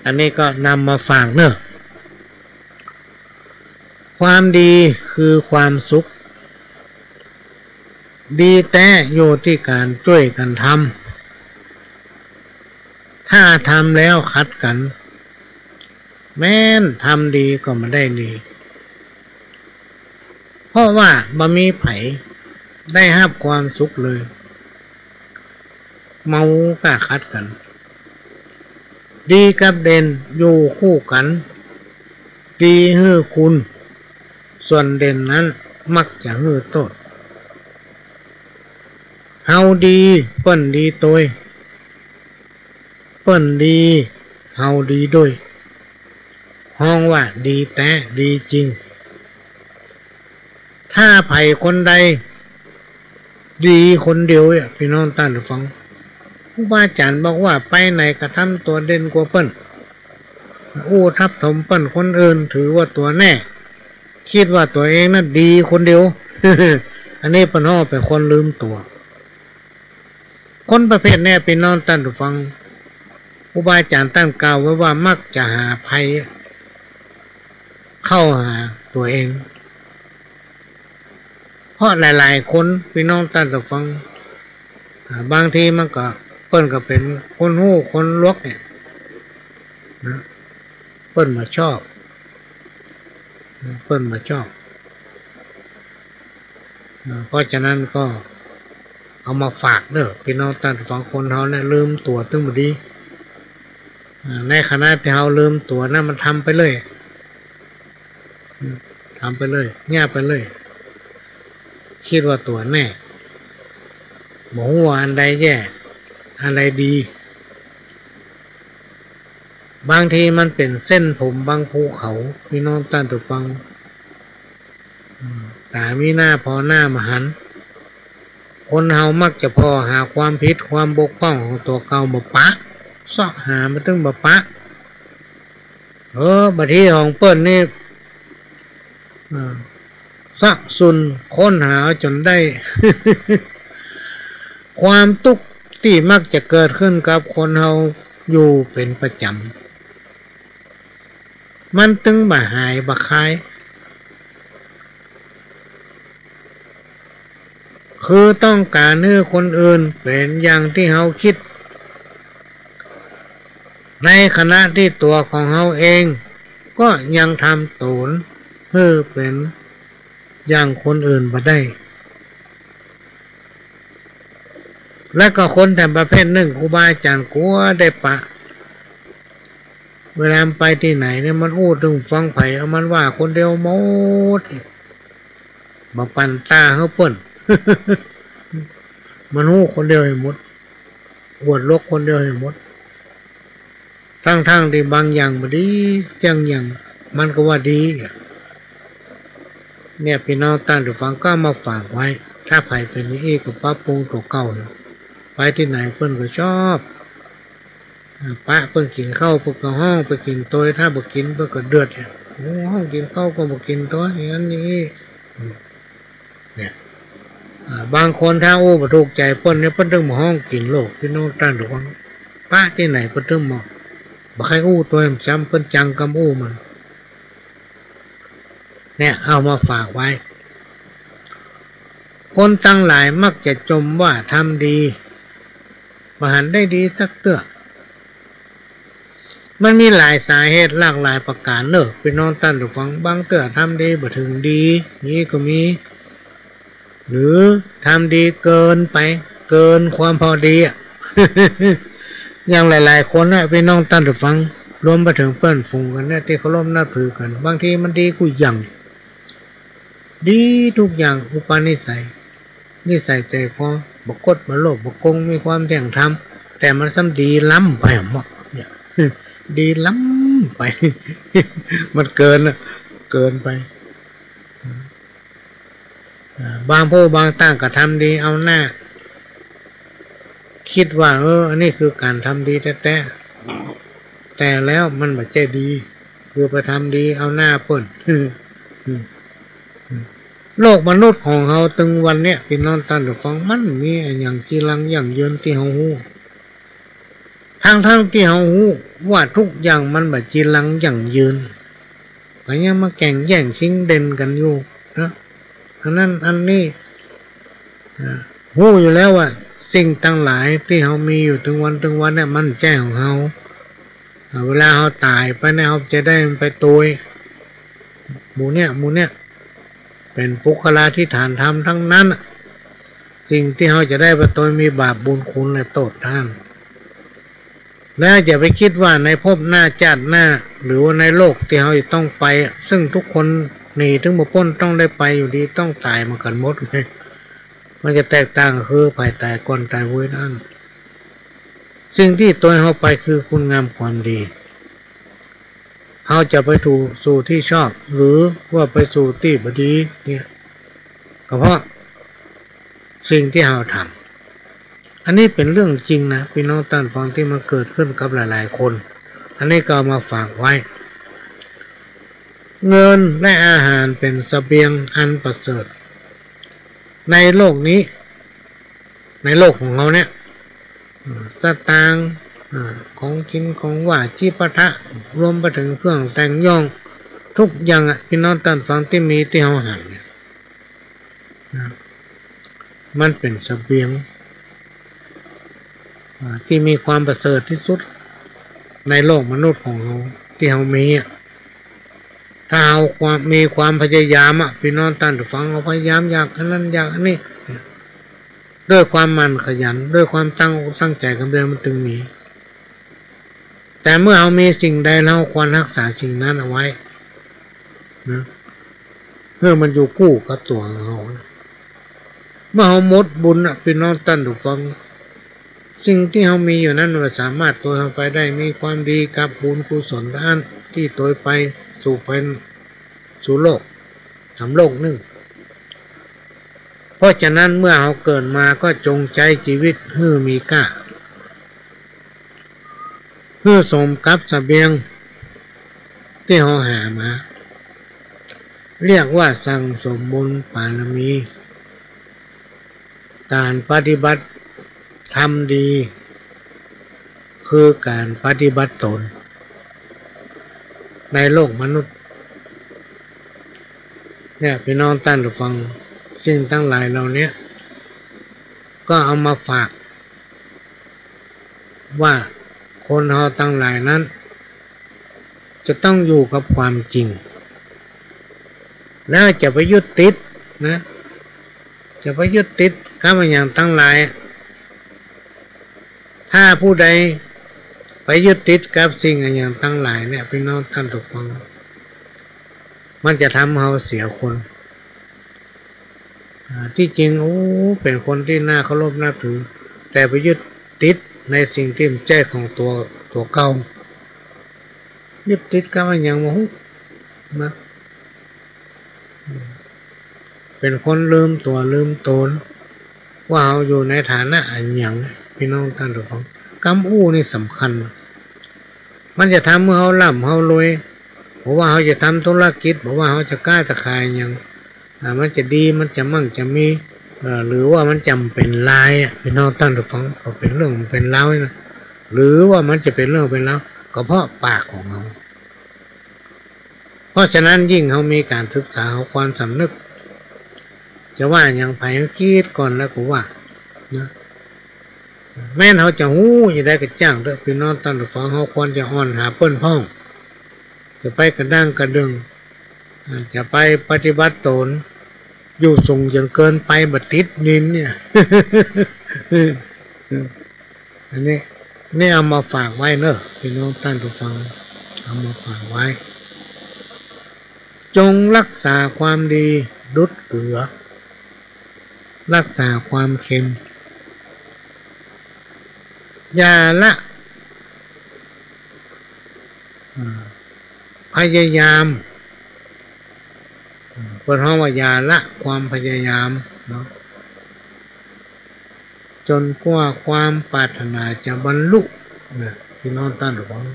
อันนี้ก็นำมาฝากเนาะ ความดีคือความสุข ดีแต๊อยู่ตี้ก๋านจ้วยกั๋นทำ ถ้าทำแล้วขัดกั๋น แม้นทำดีก็บ่ได้ดี เพราะว่าบ่มีใผได้ฮับความสุขเลย เมาก้าขัดกั๋น ดีกับเด่นอยู่คู่กั๋น ดีหื้อคุณ ส่วนเด่นนั้นมักจะหื้อโต้ษ เฮาดีเปิ้นดีตวย เปิ้นดีเฮาดีด้วย ฮ้องว่าดีแต๊ดีจริง ถ้าใผคนใดดีคนเดียวเนี่ย ปี้น้องต้านผู้ฟัง ครูบาอาจ๋ารย์บอกว่าไปไหนก็ทำตั๋วเด่นกว่าเปิ้น อู้ทับถมเปิ้นคนอื่นถือว่าตั๋วแน่ กึ๊ดว่าตั๋วเองนั้นดีคนเดียว อันนี้เปิ้นฮ้องเป๋นคนลืมตั๋ว คนประเภทเนี้ย ปี้น้องต้านผู้ฟัง ครูบาอาจ๋ารย์ต้านกล่าวไว้ว่ามักจะหาภัยเข้าหาตั๋วเอง เพราะหลายๆ คน ปี้น้องต้านผู้ฟัง อ่า บางทีมันก็ เปิ้นก็เป๋นคนฮู้คนหลวกเนี่ยนะ เปิ้นบ่ชอบ เปิ้นบ่ชอบ อ่า เพราะฉะนั้นก็เอามาฝากเน่อ ปี้น้องต้านผู้ฟัง คนเฮาเนี่ยลืมตั๋วตึงบ่ดี อ่า ในขณะตี้เฮาลืมตั๋วนั้น มันทำไปเลย อืม ทำไปเลย เยียะไปเลย กึ๊ดว่าตั๋วแน่ บ่ฮู้ว่าอันใดแย่ อันใดดี บางทีมันเป๋นเส้นผมบางภูเขา ปี้น้องต้านผู้ฟัง อืม ต๋ามีหน้าผ่อหน้าบ่หัน คนเฮามักจะผ่อหาความผิดความบกพร่องของตั๋วเก่าบ่ปะ เซาะหามันตึงบ่ปะ เออ บ่าตี้ของเปิ้นนี่ อ่า เซาะสุนค้นหาจ๋นได้ ความตุ๊กข์ตี้มักจะเกิดขึ้นกับคนเฮาอยู่เป๋นประจ๋ำ มันตึงบ่หายบ่คลาย คือต้องก๋านหื้อคนอื่นเป๋นอย่างตี้เฮากึ๊ด ในขณะตี้ตั๋วของเฮาเองก็ยังทำต๋นหื้อเป๋นอย่างคนอื่นบ่ได้ และก็คนแถมประเภทนึ่ง ครูบาอาจ๋ารย์กั๋วได้ปะ เวลามันไปตี้ไหนเนี่ย มันอู้ตึงฟังใผ เอามันว่าคนเดียวหมด บ่ปันต๋าหื้อเปิ้น มันฮู้คนเดียวหื้อหมด อวดหลวกคนเดียวหื้อหมด ตึงๆ ตี้บางอย่างบ่ดี บางอย่างมันก็ว่าดี เนี่ย ปี้น้องต้านผู้ฟัง ก็เอามาฝากไว้ ถ้าใผเป๋นอย่างอี้ก็ปรับปรุงตั๋วเก่าเน่อ ไปตี้ไหนเปิ้นก็ชอบ อ่า ปะเปิ้นกิ๋นข้าวเปิ้นก็ฮ้องไปกิ๋นตวย ถ้าบ่กิ๋นเปิ้นก็เดือด โอ้ ฮ้องกิ๋นข้าวก็บ่กิ๋นตวย อย่างนั้นอย่างนี้ เนี่ย อ่า บางคนถ้าอู้บ่ถูกใจ๋เปิ้นเนี่ย เปิ้นตึงบ่ฮ้องกิ๋นโลก ปี้น้องต้านผู้ฟัง ปะตี้ไหนเปิ้นตึงบ่ บ่ใค่อู้ตวย ซ้ำเปิ้นจังกำอู้มัน เนี่ย เอามาฝากไว้ คนตังหลายมักจะจมว่าทำดี บ่หันได้ดีสักเตื้อ มันมีหลายสาเหตุหลากหลายประก๋านเน่อ ปี้น้องต้านผู้ฟัง บางเตื้อทำดีบ่เถิงดี นี่ก็มี หรือทำดีเกินไป เกินความพอดีอะ อย่างหลายๆ คนน่ะ ปี้น้องต้านผู้ฟัง รวมไปเถิงเปื้อนฝูงกั๋นเนี่ย ตี้เคารพนับถือกั๋น บางทีมันดีกู้อย่าง ดีกู้อย่าง อุปนิสัย นิสัยใจ๋คอ บ่คด บ่โลภ บ่โกง มีความเที่ยงธรรม แต่มันซ้ำดีล้ำไปอะ เนี่ย ดีล้ำไป มันเกินอะ เกินไป อ่า บางผู้บางต้านก็ทำดีเอาหน้า กึ๊ดว่า เออ อันนี้คือก๋านทำดีแต๊ๆ แต่แล้วมันบ่ใจ้ดี คือไปทำดีเอาหน้าเปิ้น โลกมนุษย์ของเฮาตึงวันเนี้ย ปี้น้องต้านผู้ฟัง มันมีอะหยังจีรังยั่งยืนตี้เฮาฮู้ ตึงๆ ตี้เฮาฮู้ว่ากู้อย่างมันบ่จีรังยั่งยืน ก็ยังมาแก่งแย่งชิงเด่นกั๋นอยู่นะ อันนั้นอันนี้ อ่า ฮู้อยู่แล้วว่าสิ่งตังหลายตี้เฮามีอยู่ตึงวันตึงวันเนี่ย มันบ่ใจ้ของเฮา อ่า เวลาเฮาต๋ายไปเนี่ย เฮาจะได้มันไปตวย หมู่เนี่ย หมู่เนี่ย เป๋นปุคคลาธิฏฐานธรรมตึงนั้นน่ะ สิ่งตี้เฮาจะได้ไปตวยมีบาปบุญคุณและโต้ษต้าน และอย่าไปกึ๊ดว่าในภพหน้าจาติหน้า หรือว่าในโลกตี้เฮาจะต้องไปอะ ซึ่งกู้คนหนีตึงบ่ป๊น ต้องได้ไปอยู่ดี ต้องต๋ายเหมือนกั๋นหมดไง มันจะแตกต่างก็คือใผต๋ายก่อนต๋ายเวยเต้านั้น สิ่งตี้ตวยเฮาไปคือคุณงามความดี เฮาจะไปถูกสู่ตี้ชอบ หรือว่าไปสู่ตี้บ่ดีเนี่ย ก็เพราะสิ่งตี้เฮาทำ อันนี้เป๋นเรื่องจริงนะ ปี้น้องต้านฟัง ตี้มันเกิดขึ้นกับหลายๆ คน อันนี้ก็เอามาฝากไว้ เงินและอาหารเป๋นเสบียงอันประเสริฐในโลกนี้ ในโลกของเฮาเนี่ย เอ่อ สตางค์ เอ่อ ของกิ๋นของหว่าย จิปาถะ รวมไปเถิงเครื่องแต่งย้อง กู้อย่างอะ ปี้น้องต้านฟัง ตี้มีตี้เฮาหันเนี่ย นะ มันเป๋นเสบียง อ่า ตี้มีความประเสริฐตี้สุดในโลกมนุษย์ของเฮา ตี้เฮามีอะ ถ้าเฮาความ มีความพยายามอะ ปี้น้องต้านฟัง เฮาพยายามอยากอันนั้นอยากอันนี้ ด้วยความหมั่นขยัน ด้วยความตั้งอกตั้งใจ๋กำเดียวมันตึงมี แต่เมื่อเฮามีสิ่งใด เฮาควรฮักษาสิ่งนั้นเอาไว้นะ หื้อมันอยู่กู้กับตั๋วของเฮานะ เมื่อเฮาหมดบุญอะ ปี้น้องต้านฟัง สิ่งตี้เฮามีอยู่นั้นบ่สามารถตวยเฮาไปได้ มีความดีกับบุญกุศลอันตี้ตวยไปสู่ไป สู่โลก สามโลกนึ่ง เพราะฉะนั้นเมื่อเฮาเกิดมาก็จงใจ๊จีวิตหื้อมีก้า หื้อสมกับเสบียงตี้เฮาหามา เรียกว่าสั่งสมบุญบารมี ก๋านปฏิบัติธรรมดี คือก๋านปฏิบัติตนในโลกมนุษย์ เนี่ย ปี้น้องต้านฟัง สิ่งตังหลายเหล่านี้ ก็เอามาฝาก ว่าคนเฮาตังหลายนั้น จะต้องอยู่กับความจริง แล้วจะไปยึดติดนะ จะไปยึดติดกับอะหยังตังหลาย ถ้าผู้ใดไปยึดติดกับสิ่งอะหยังตังหลายเนี่ย ปี้น้องต้านฟัง มันจะทำเฮาเสียคน อ่า ตี้จริง โอ้ เป๋นคนตี้น่าเคารพนับถือ แต่ไปยึดติดในสิ่งตี้บ่ใจ้ของตั๋ว ตั๋วเก่า ยึดติดกับอะหยังบ่ฮู้นะ เป๋นคนลืมตั๋วลืมตน ว่าเฮาอยู่ในฐานะอะหยัง ปี้น้องต้านฟัง กำอู้นี่สำคัญ มันจะทำหื้อเฮาร่ำเฮารวย บ่ว่าเฮาจะทำธุรกิจ บ่ว่าเฮาจะก๊าจะขายอะหยัง อ่า มันจะดี มันจะมั่งจะมี เอ่อ หรือว่ามันจ๋ำเป๋นลายอะ ปี้น้องต้านฟัง ก็เป๋นเรื่องเป๋นราวนะ หรือว่ามันจะเป๋นเรื่องเป๋นราว ก็เพราะปากของเฮา เพราะฉะนั้นยิ่งเฮามีก๋านศึกษา เฮาควรสำนึก จะว่าหยังใผก็กึ๊ดก่อนแล้วก็ว่านะ แม้นเฮาจะฮู้จะใดก็จ้างเต๊อะ ปี้น้องต้านฟัง เฮาควรจะอ้อนหาเปิ้นพ่อง จะไปกระด้างกระเดื่อง อ่า จะไปปฏิบัติตน อยู่สูงจ๋นเกินไปบ่ติดนินเนี่ย อันนี้ นี่เอามาฝากไว้เนอะ ปี้น้องต้านฟัง เอามาฝากไว้ จงรักษาความดีดุจเกลือ รักษาความเค็ม อย่าละ อ่า พยายาม อ่า เปิ้นฮ้องว่าอย่าละความพยายามเนาะ จ๋นกว่าความปรารถนาจะบรรลุนะ ปี้น้องต้านฟัง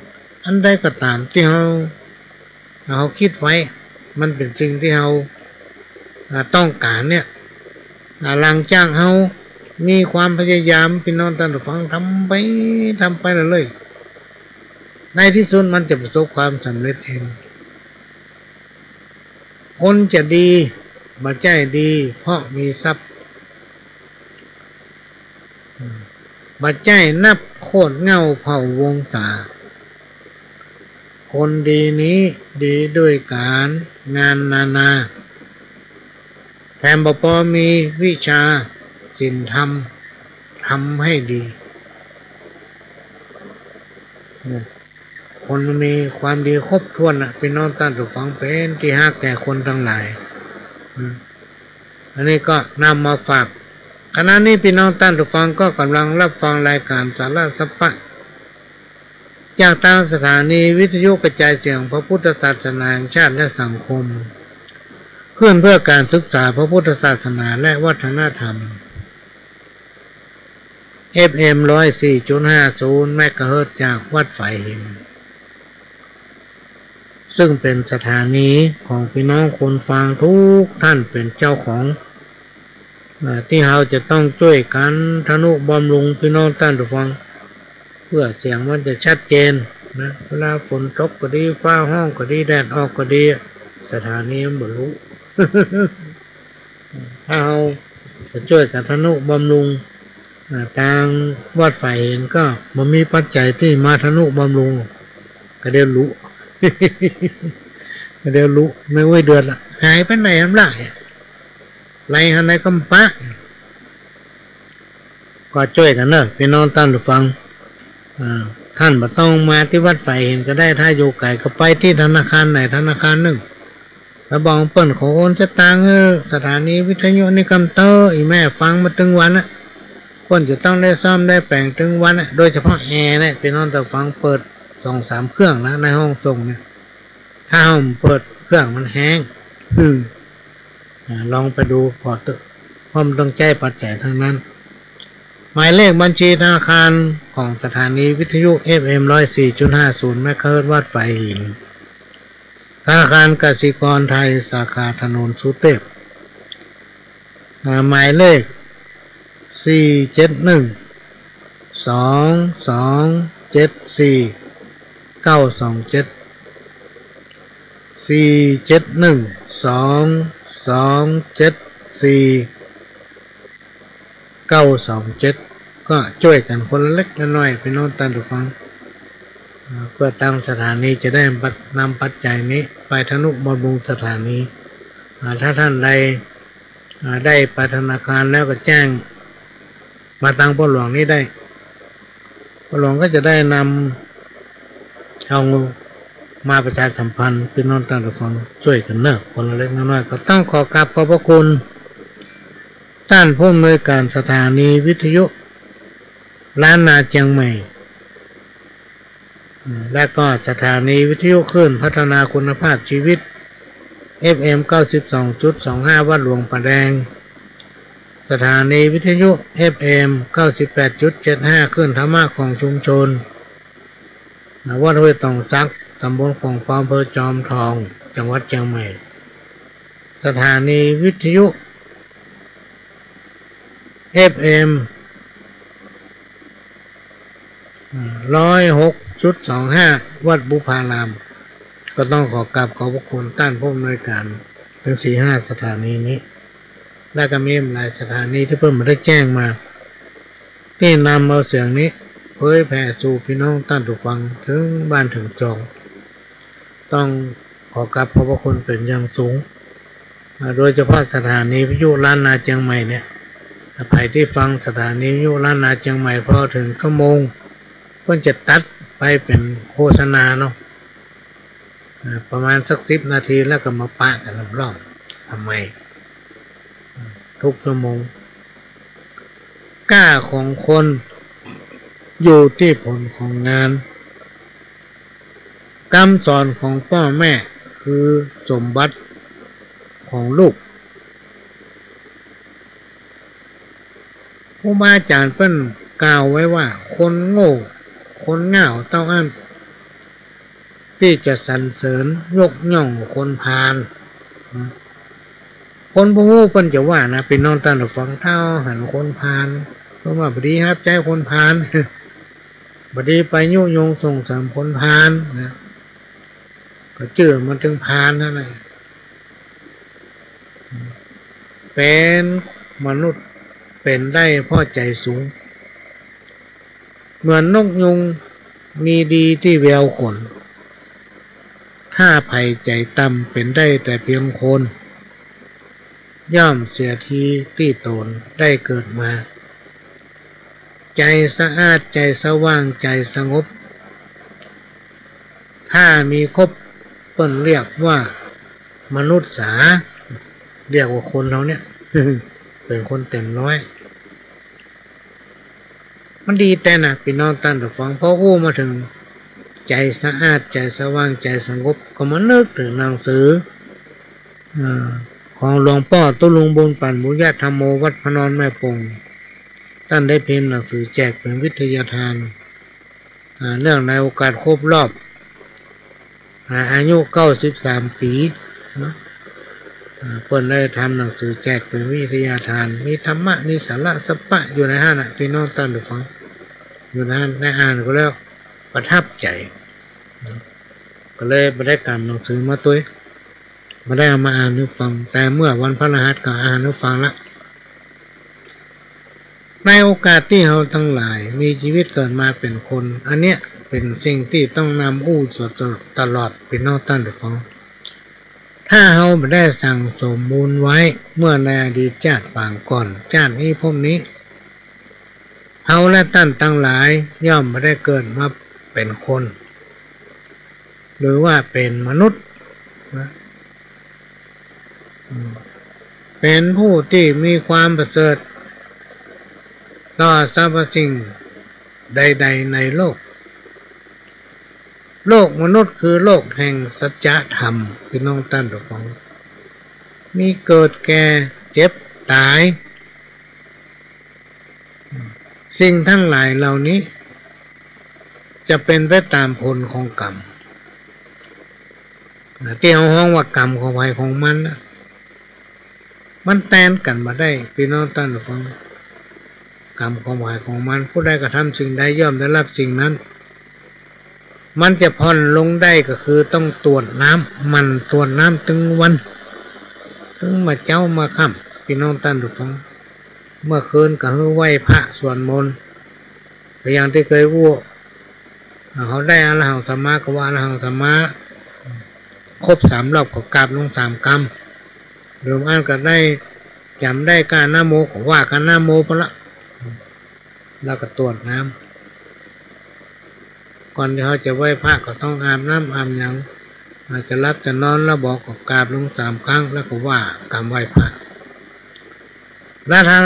อันใดก็ต๋ามตี้เฮา เฮาคิดไว้ มันเป๋นสิ่งตี้เฮา อ่า ต้องก๋านเนี่ย อ่า หลังจากเฮามีความพยายาม ปี้น้องต้านฟัง ทำไป ทำไปเรื่อยๆ ในตี้สุดมันจะประสบความสำเร็จเอง คนจะดี บ่ใจ้ดีเพราะมีทรัพย์ บ่ใจ้นับโคตรเหง้าเผ่าวงศา คนดีนี้ดีด้วยก๋านงานนานา แถมบ่ปอมีวิชาศีลธรรม ทำให้ดี คนมีความดีครบถ้วนน่ะ ปี้น้องต้านฟัง เป๋นตี้ฮักแก่คนตังหลาย อืม อันนี้ก็นำมาฝาก ขณะนี้ปี้น้องต้านฟังก็กำลังรับฟังรายการสาระสัพพะ จากตางสถานีวิทยุกระจายเสียงพระพุทธศาสนาแห่งชาติและสังคม ขึ้นเพื่อการศึกษาพระพุทธศาสนาและวัฒนธรรม เอฟเอ็ม ร้อยสี่จุดห้าศูนย์ เมกะเฮิรตซ์ จากวัดฝายหิน ซึ่งเป๋นสถานีของปี้น้องคนฟังทุกท่านเป๋นเจ้าของ เอ่อ ตี้เฮาจะต้องจ้วยกั๋นทะนุบำรุงปี้น้องต้านผู้ฟัง เปื้อเสียงมันจะชัดเจนนะ เวลาฝนตกก็ดี ฟ้าฮ้องก็ดี แดดออกก็ดี สถานีมันบ่ฮู้ ถ้าเฮาจะจ้วยกั๋นทะนุบำรุง อ่า ตางวัดฝายหินก็บ่มีปัจจัยตี้มาทะนุบำรุง ก็เดี๋ยวฮู้ ก็เดี๋ยวฮู้ ไม่ไหวเดือดละ หายไปไหนมันละ ไหลหาไหนก็บ่ปะ ก็จ้วยกั๋นเน่อ ปี้น้องต้านผู้ฟัง อ่า ท่านบ่ต้องมาตี้วัดฝายหินก็ได้ ถ้าอยู่ไก๋ก็ไปตี้ธนาคารไหนธนาคารนึ่ง ไปบอกเปิ้นขอโอนสตางค์หื้อสถานีวิทยุนี้กำเต๊อะ อี่แม่ฟังมาตึงวันอะ เปิ้นจะต้องได้ซ่อมได้แป๋งตึงวันอะ โดยเฉพาะแอร์เนี่ย ปี้น้องต้านผู้ฟังเปิดสองสามเครื่องนะ ในห้องส่งเนี่ย ถ้าเฮาบ่เปิดเครื่องมันแฮง อืม อ่า ลองไปดูผ่อเต๊อะ เพราะมันต้องใจ๊ปัจจัยตังนั้น หมายเลขบัญชีธนาคารของสถานีวิทยุ เอฟเอ็ม ร้อยสี่จุดห้าศูนย์ เมกะเฮิรตซ์ วัดฝายหิน ธนาคารกสิกรไทย สาขาถนนสุเตพ อ่า หมายเลข สี่เจ็ดหนึ่ง สองสองเจ็ดสี่ เก้าสองเจ็ด สี่เจ็ดหนึ่ง สองสองเจ็ดสี่ เก้าสองเจ็ด ก็จ้วยกั๋นคนละเล็กละน้อย ปี้น้องต้านผู้ฟัง อ่า เปื้อตางสถานีจะได้นำปัจจัยนี้ไปทะนุบำรุงสถานี อ่า ถ้าท่านใด อ่า ได้ไปธนาคารแล้วก็แจ้งมาตางป้อหลวงนี้ได้ ป้อหลวงก็จะได้นำเอามาประชาสัมพันธ์ ปี้น้องต้านผู้ฟังจ้วยกั๋นเน่อ คนละเล็กละน้อย ก็ต้องขอกราบขอบพระคุณต้านผู้อำนวยการสถานีวิทยุล้านนาเจียงใหม่ อืม และก็สถานีวิทยุคลื่นพัฒนาคุณภาพชีวิต เอฟเอ็ม เก้าสิบสองจุดสองห้า วัดหลวงป่าแดง สถานีวิทยุ เอฟเอ็ม เก้าสิบแปดจุดเจ็ดห้า คลื่นธรรมะของชุมชน ณ วัดห้วยตองสัก ตำบลขวางปอ อำเภอจอมทอง จังหวัดเจียงใหม่ สถานีวิทยุ เอฟเอ็ม อ่า ร้อยหกจุดสองห้า วัดบุพาราม ก็ต้องขอกราบขอบพระคุณต้านผู้อำนวยการตึงสี่ห้าสถานีนี้ และก็มีหลายสถานีตี้เปิ้นบ่ได้แจ้งมา ตี้นำเอาเสียงนี้เผยแผ่สู่ปี้น้องต้านผู้ฟังเถิงบ้านเถิงจอง ต้องขอกราบขอบพระคุณเป๋นอย่างสูง อ่า โดยเฉพาะสถานีวิทยุล้านนาเจียงใหม่เนี่ย ถ้าใผตี้ฟังสถานีวิทยุล้านนาเจียงใหม่พอเถิงชั่วโมง เปิ้นจะตัดไปเป๋นโฆษณาเนาะ อ่า ประมาณสักสิบนาทีแล้วก็มาปะกั๋นรอบๆ ทำไม ทุกชั่วโมง กล้าของคนอยู่ตี้ผลของงาน กำสอนของป้อแม่คือสมบัติของลูก ครูบาอาจ๋ารย์เปิ้นกล่าวไว้ว่า คนโง่ คนง่าวเต้าอั้น ตี้จะสรรเสริญยกย่องคนพาล คนบ่ฮู้เปิ้นจะว่านะ ปี้น้องต้านผู้ฟัง ถ้าหันคนพาล เปิ้นว่าบ่ดีฮับใจ๊คนพาล บ่ดีไปยุยงส่งเสริมคนพาลนะ ก็จื้อมันเถิงพาลนั่นแหละ เป๋นมนุษย์เป๋นได้เพราะใจ๋สูง เหมือนนกยูงมีดีตี้แววขน ถ้าใผใจ๋ต่ำเป๋นได้แต่เปียงคน ย่อมเสียทีตี้ต๋นได้เกิดมา ใจ๋สะอาด ใจ๋สว่าง ใจ๋สงบ ถ้ามีครบ เปิ้นเรียกว่ามนุษย์สา เรียกว่าคนเฮาเนี่ย เป๋นคนเต๋มร้อย มันดีแต๊นะ ปี้น้องต้านผู้ฟัง พออู้มาเถิงใจ๋สะอาด ใจ๋สว่าง ใจ๋สงบ ก็มานึกเถิงหนังสือ อ่า ของหลวงป้อตุ๊ลุงบุญปั่น บุญญาธัมโม วัดพระนอนแม่ปง ต้านได้พิมพ์หนังสือแจกเป๋นวิทยาทาน อ่า เนื่องในโอกาสครบรอบ อา อายุเก้าสิบสามปี๋เนาะ อ่า เปิ้นได้ทำหนังสือแจกเป๋นวิทยาทาน มีธรรมะ มีสาระสัพพะอยู่ในหั้นน่ะ ปี้น้องต้านผู้ฟัง อยู่ในหั้น ได้อ่านก็แล้วประทับใจ๋ ก็เลยบ่ได้ก๋ำหนังสือมาตวย บ่ได้เอามาอ่านหื้อฟัง แต่เมื่อวันพฤหัสก็อ่านหื้อฟังละ ในโอกาสตี้เฮาตังหลายมีจีวิตเกิดมาเป๋นคน อันเนี้ยเป๋นสิ่งตี้ต้องนำอู้ตลอด ตลอด ปี้น้องต้านผู้ฟัง ถ้าเฮาบ่ได้สั่งสมบุญไว้เมื่อในอดีตจาติปางก่อน จาตินี้ภพนี้ เฮาและต้านตังหลายย่อมบ่ได้เกิดมาเป๋นคน หรือว่าเป๋นมนุษย์นะ อืม เป๋นผู้ตี้มีความประเสริฐต่อสรรพสิ่งใดๆ ในโลก โลกมนุษย์คือโลกแห่งสัจธรรม ปี้น้องต้านผู้ฟัง มีเกิดแก่เจ็บต๋าย สิ่งทั้งหลายเหล่านี้จะเป๋นไปต๋ามผลของกรรม ตี้เฮาฮ้องว่ากรรมของใผของมันน่ะ มันแตนกั๋นบ่ได้ ปี้น้องต้านผู้ฟัง กรรมของใผของมัน ผู้ใดกระทำสิ่งใดย่อมได้รับสิ่งนั้น มันจะผ่อนลงได้ก็คือต้องตรวจน้ำ หมั่นตรวจน้ำตึงวัน ตึงมาเจ๊ามาค่ำ ปี้น้องต้านผู้ฟัง เมื่อคืนก็หื้อไหว้พระสวดมนต์ ก็อย่างตี้เกยอู้ เฮาได้อะระหังสัมมาก็ว่าอะระหังสัมมา ครบสามรอบก็กราบลงสามกำ หรืออันก็ได้จ๋ำได้ก้านะโมก็ว่าก้านะโมไปละ แล้วก็ตรวจน้ำ ก่อนตี้เฮาจะไหว้พระก็ต้องอาบน้ำอาบหยัง อาจจะหลับจะนอนแล้วบ่ก็กราบลงสามครั้ง แล้วก็ว่ากำไหว้พระ และถ้า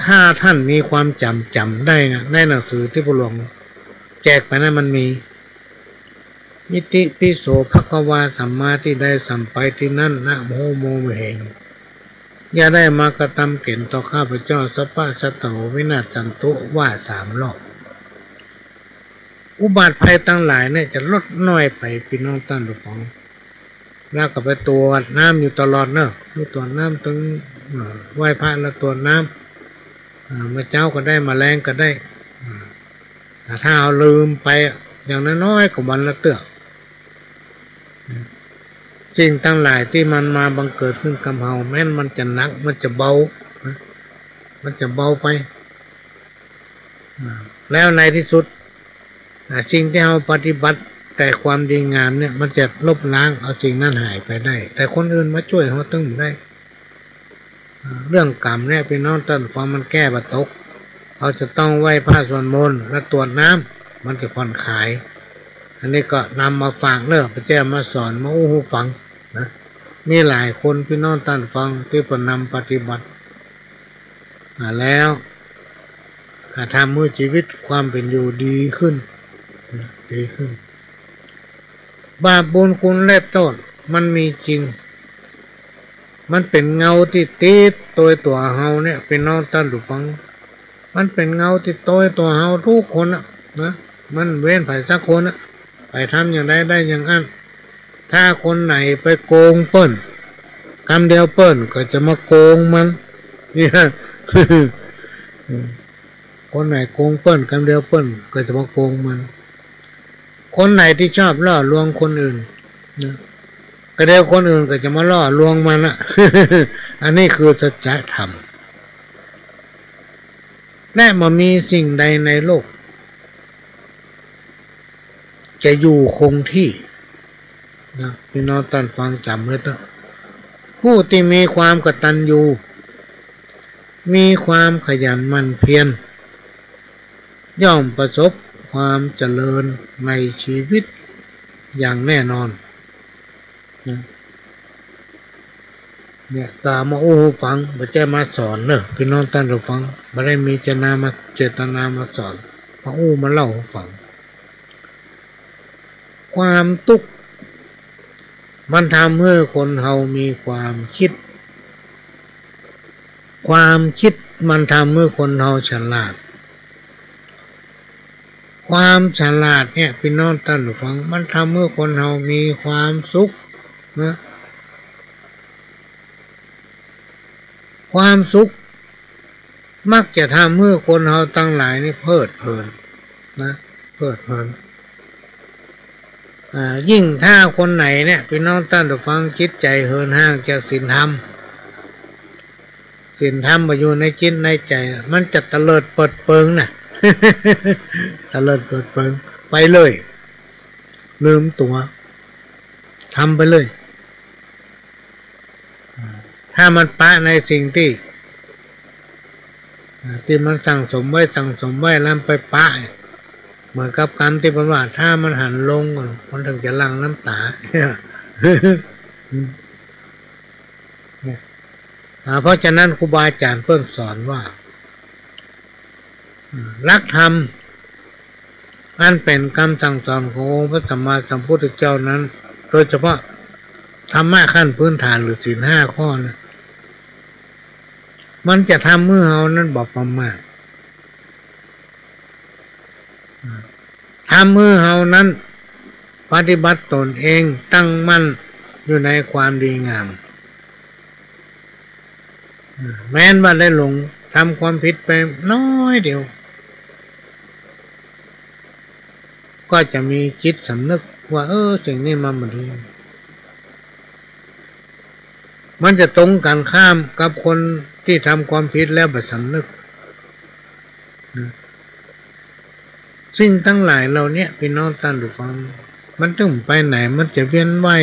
ถ้าต้านมีความจ๋ำ จ๋ำได้นะ ในหนังสือตี้พ่อหลวงแจกไปนั้นมันมี อิติปิโสภะคะวาสัมมาทิฏฐิ ตี้ใดสัมไปตี้นั้น นะโม โม บ่เห็น อย่าได้มากระทำเข็ญต่อข้าพเจ้า สัพพะสัตตโร วินาศสันตุ ว่าสามรอบ อุบัติภัยตังหลายเนี่ยจะลดน้อยไป ปี้น้องต้านผู้ฟัง แล้วก็ไปตรวจน้ำอยู่ตลอดเนาะ หื้อตรวจน้ำตึง เอ่อ ไหว้พระแล้วตรวจน้ำ เอ่อ มาเจ๊าก็ได้ มาแลงก็ได้ อ่า ถ้าเฮาลืมไปอะ อย่างน้อยๆ ก็วันละเตื้อ สิ่งตังหลายตี้มันมาบังเกิดขึ้นกับเฮา แม้นมันจะหนัก มันจะเบานะ มันจะเบาไป อ่า แล้วในตี้สุด อ่า สิ่งตี้เฮาปฏิบัติแต่ความดีงามเนี่ย มันจะลบล้างเอาสิ่งนั้นหายไปได้ แต่คนอื่นมาจ้วยเฮาตึงบ่ได้ อ่า เรื่องกรรมเนี่ย ปี้น้องต้านฟัง มันแก้บ่ตก เฮาจะต้องไหว้พระสวดมนต์และตรวจน้ำ มันจะผ่อนคลาย อันนี้ก็นำมาฝากเนาะ บ่ใจ้มาสอน มาอู้หื้อฟังนะ มีหลายคน ปี้น้องต้านฟัง ตี้เปิ้นนำปฏิบัติ อ่า แล้ว อ่า ทำหื้อจีวิตความเป๋นอยู่ดีขึ้น ดีขึ้น บาปบุญคุณและโต้ษมันมีจริง มันเป๋นเงาตี้ติดโตยตั๋วเฮาเนี่ย ปี้น้องต้านผู้ฟัง มันเป๋นเงาตี้โตยตั๋วเฮากู้คนน่ะนะ มันเว้นใผสักคนน่ะ ไปทำอย่างใดได้อย่างอั้น ถ้าคนไหนไปโกงเปิ้น กำเดียวเปิ้นก็จะมาโกงมัน เนี่ย คนไหนโกงเปิ้น กำเดียวเปิ้นก็จะมาโกงมัน คนไหนตี้ชอบล่อลวงคนอื่นนะ กำเดียวคนอื่นก็จะมาล่อลวงมันน่ะ อันนี้คือสัจธรรม และบ่มีสิ่งใดในโลก จะอยู่คงที่นะ ปี้น้องต้านฟังจ๋ำไว้เต๊อะ ผู้ตี้มีความกตัญญู มีความขยันหมั่นเพียร ย่อมประสบความเจริญในชีวิตอย่างแน่นอนนะ เนี่ย ตามาอู้หื้อฟัง บ่ใจ้มาสอนเนาะ ปี้น้องต้านผู้ฟัง บ่ได้มีเจตนามา เจตนามาสอน มาอู้มาเล่าหื้อฟัง ความตุ๊กข์มันทำหื้อคนเฮามีความคิด ความคิดมันทำหื้อคนเฮาฉลาด ความฉลาดเนี่ย ปี้น้องต้านผู้ฟัง มันทำหื้อคนเฮามีความสุขนะ ความสุขมักจะทำหื้อคนเฮาตังหลายนี่เพลิดเพลินนะ เพลิดเพลิน อ่า ยิ่งถ้าคนไหนเนี่ย ปี้น้องต้านผู้ฟัง จิตใจ๋เหินห่างจากศีลธรรม ศีลธรรมบ่อยู่ในจิตในใจ๋ มันจะเตลิดเปิดเปิงนะ เตลิดเปิดเปิง ไปเลย ลืมตั๋ว ทำไปเลย ถ้ามันปะในสิ่งตี้ ตี้มันสั่งสมไว้ สั่งสมไว้แล้วไปปะ เหมือนกับกำตี้เปิ้นว่า ถ้ามันหันลง มันเถิงจะหลั่งน้ำต๋า เนี่ย อ่า เพราะฉะนั้นครูบาอาจ๋ารย์เปิ้นสอนว่า อ่า หลักธรรมอันเป๋นกำสั่งสอนขององค์พระสัมมาสัมพุทธเจ้านั้น โดยเฉพาะธรรมะขั้นพื้นฐานหรือศีลห้าข้อนะ มันจะทำหื้อเฮานั้นบ่ประมาท ทำหื้อเฮานั้นปฏิบัติตนเองตั้งมั่นอยู่ในความดีงาม แม้นว่าได้หลงทำความผิดไปน้อยเดียว ก็จะมีจิตสำนึกว่า เออ สิ่งนี้มันบ่ดี มันจะตรงกันข้ามกับคนตี้ทำความผิดแล้วบ่สำนึก สิ่งตังหลายเหล่าเนี้ย ปี้น้องต้านผู้ฟัง มันเถิงไปไหน มันจะเวียนว่าย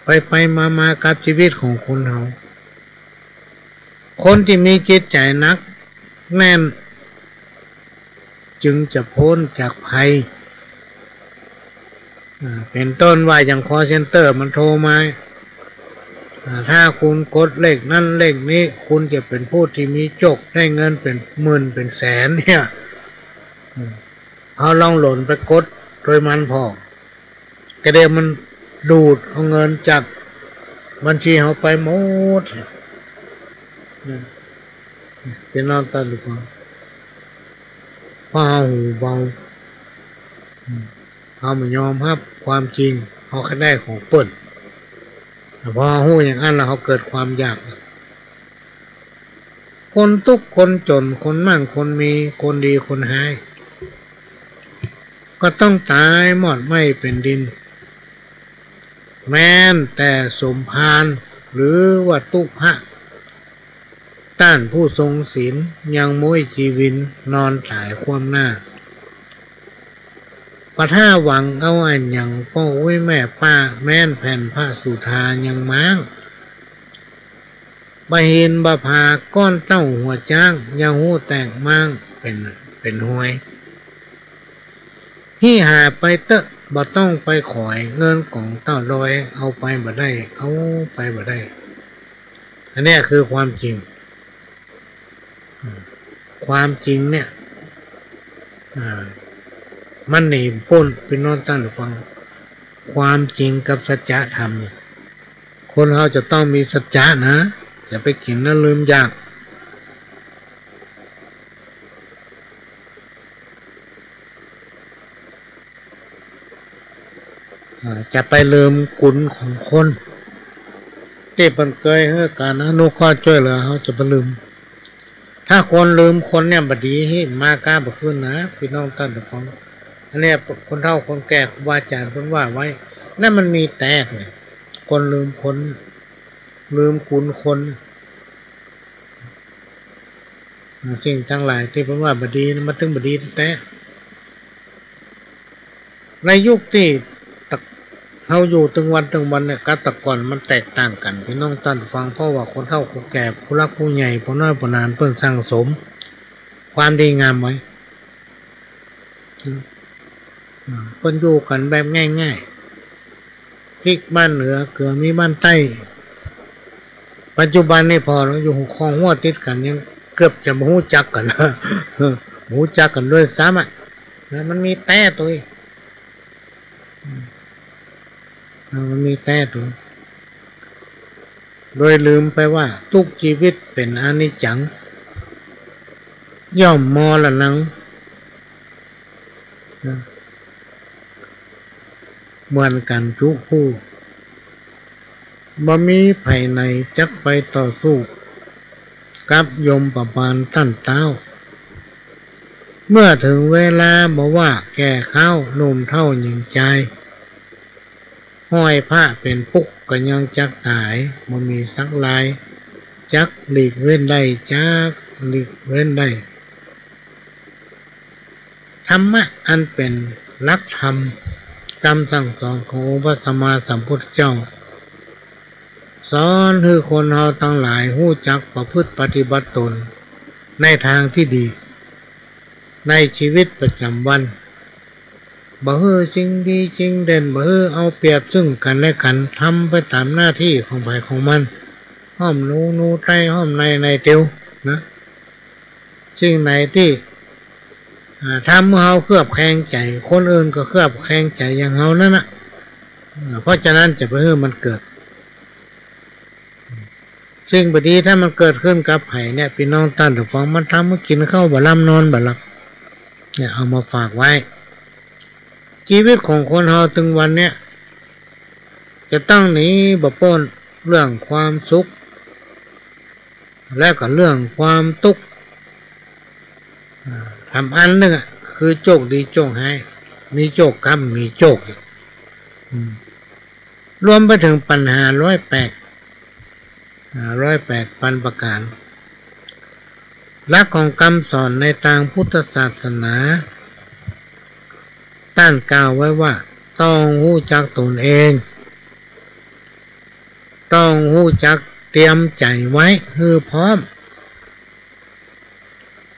ไปไปมามากับจีวิตของคนเฮา คนตี้มีจิตใจ๋หนักแน่น จึงจะป๊นจากภัย อ่า เป๋นต้นว่าอย่าง คอลเซ็นเตอร์ มันโทรมา อ่า ถ้าคุณกดเลขนั้นเลขนี้ คุณจะเป๋นผู้ตี้มีโจค ได้เงินเป๋นหมื่นเป๋นแสนเนี่ย อืม เฮาลองหล่นไปกดโตยมันผ่อ กะเดียวมันดูดเอาเงินจากบัญชีเฮาไปหมด อืม ปี้น้องต้านผู้ฟัง เพราะเฮาหูเบา อืม เฮาบ่ยอมฮับความจริง เฮาก็ได้ของเปิ้น แต่พอเฮาฮู้อย่างอั้นแล้ว เฮาเกิดความอยาก คนตุ๊กข์คนจ๋น คนมั่งคนมี คนดีคนฮ้าย ก็ต้องต๋ายมอดไหม้แผ่นดิน แม้นแต่สมภารหรือว่าตุ๊พะ ต้านผู้ทรงศีลยังม้วยจีวินนอนต๋ายคว่ำหน้า ปะถ้าหวังเอาอะหยังป้ออุ๊ยแม่ป้า แม้นแผ่นพระสุธายังม้าง บ่าหินบ่าผาก้อนเต้าหัวจ๊าง ยังฮู้แตกม้างเป๋น เป๋นฮวย ฮี้หาไปเต๊อะ บ่ต้องไปขอย เงินก๋องเต้าดอย เอาไปบ่ได้ เอาไปบ่ได้ อันเนี้ยคือความจริง อืม ความจริงเนี่ย อ่า มันหนีบ่ป๊น ปี้น้องต้านผู้ฟัง ความจริงกับสัจธรรมเนี่ย คนเฮาจะต้องมีสัจจะนะ อย่าไปกิ๋นแล้วลืมอยาก อ่า จะไปลืมกุณของคนตี้เปิ้นเกยหื้อก๋านอนุเคราะห์จ้วยเหลือ เฮาจะไปลืม ถ้าคนลืมคนเนี่ย บ่ดี ฮี้ มาก้าบ่ขึ้นนะ ปี้น้องต้านผู้ฟัง อันเนี้ยคนเฒ่าคนแก่ครูบาอาจ๋ารย์เปิ้นว่าไว้ แล้วมันมีแต๊เลย คนลืมคน ลืมกุณคน สิ่งตังหลายตี้เปิ้นว่าบ่ดีนะ มันตึงบ่ดีแต๊ ในยุคตี้ตะ เฮาอยู่ตึงวันตึงวันเนี่ย กับตะก่อนมันแตกต่างกั๋น ปี้น้องต้านฟัง เพราะว่าคนเฒ่าคนแก่ ผู้หลักผู้ใหญ่ ป้อน้อยป้อนาน เปิ้นสั่งสมความดีงามไว้ อืม เปิ้นอยู่กั๋นแบบง่ายๆ พริกบ้านเหนือ เกือมีบ้านใต้ ปัจจุบันนี่ผ่ออยู่คองฮั้วติดกั๋น ยังเกือบจะบ่ฮู้จักกั๋น บ่ฮู้จักกั๋นด้วยซ้ำอะ นะ มันมีแต๊ตวย อืม มันมีแต๊ตวย โดยลืมไปว่าตุ๊กจีวิตเป๋นอนิจจัง ย่อมมรณัง เหมือนกั๋นจุผู้ บ่มีใผไหนจักไปต่อสู้กับยมบาลต้านเต๊า เมื่อเถิงเวลาบ่ว่าแก่ข้าวหนุ่มเฒ่าหญิงจาย ห้อยผ้าเป๋นปุ๊กก็ยังจักต๋าย บ่มีสักลาย จักหลีกเว้นได้ จักหลีกเว้นได้ ธรรมะอันเป๋นหลักธรรม กำสั่งสอนขององค์พระสัมมาสัมพุทธเจ้า สอนหื้อคนเฮาตังหลายฮู้จักประพฤติปฏิบัติตนในตางตี้ดี ในจีวิตประจ๋ำวัน บ่หื้อสิ่งดีสิ่งเด่น บ่หื้อเอาเปรียบซึ่งกั๋นและกั๋น ทำไปต๋ามหน้าตี้ของใผของมัน ห้อมหนูหนูไตร่ ห้อมในในเตียวนะ สิ่งไหนตี้ อ่า ทำหื้อเฮาเคลือบแคลงใจ๋ คนอื่นก็เคลือบแคลงใจ๋อย่างเฮานั้นน่ะ อ่า เพราะฉะนั้นจะไปหื้อมันเกิด สิ่งบ่ดีถ้ามันเกิดขึ้นกับใผเนี่ย ปี้น้องต้านผู้ฟัง มันทำหื้อกิ๋นข้าวบ่ลำนอนบ่หลับ เนี่ย เอามาฝากไว้ จีวิตของคนเฮาตึงวันเนี่ย จะต้องหนีบ่ป๊นเรื่องความสุข และก็เรื่องความตุ๊กข์ อ่า ธรรมอันนึ่งอะ คือโจคดีโจคฮ้าย มีโจคกำ มีโจคอยู่ อืม รวมไปเถิงปัญหาร้อยแปด อ่า ร้อยแปดปันประก๋าน หลักของกำสอนในตางพุทธศาสนา ต้านกล่าวไว้ว่า ต้องฮู้จักตนเอง ต้องฮู้จักเตรียมใจ๋ไว้หื้อพร้อม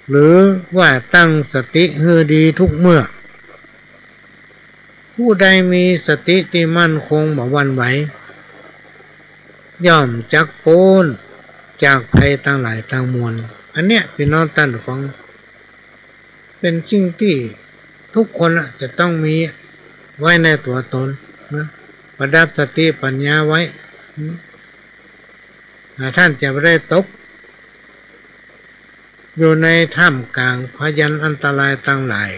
หรือว่าตั้งสติหื้อดีทุกเมื่อ ผู้ใดมีสติตี้มั่นคงบ่หวั่นไหว ย่อมจักป๊นจากภัยตังหลายตังมวล อันเนี้ย ปี้น้องต้านผู้ฟัง เป๋นสิ่งตี้ทุกคนอะจะต้องมีไว้ในตั๋วตนนะ ประดับสติปัญญาไว้ อืม อ่า ต้านจะบ่ได้ตก อยู่ในท่ามก๋างพยันอันตรายตังหลาย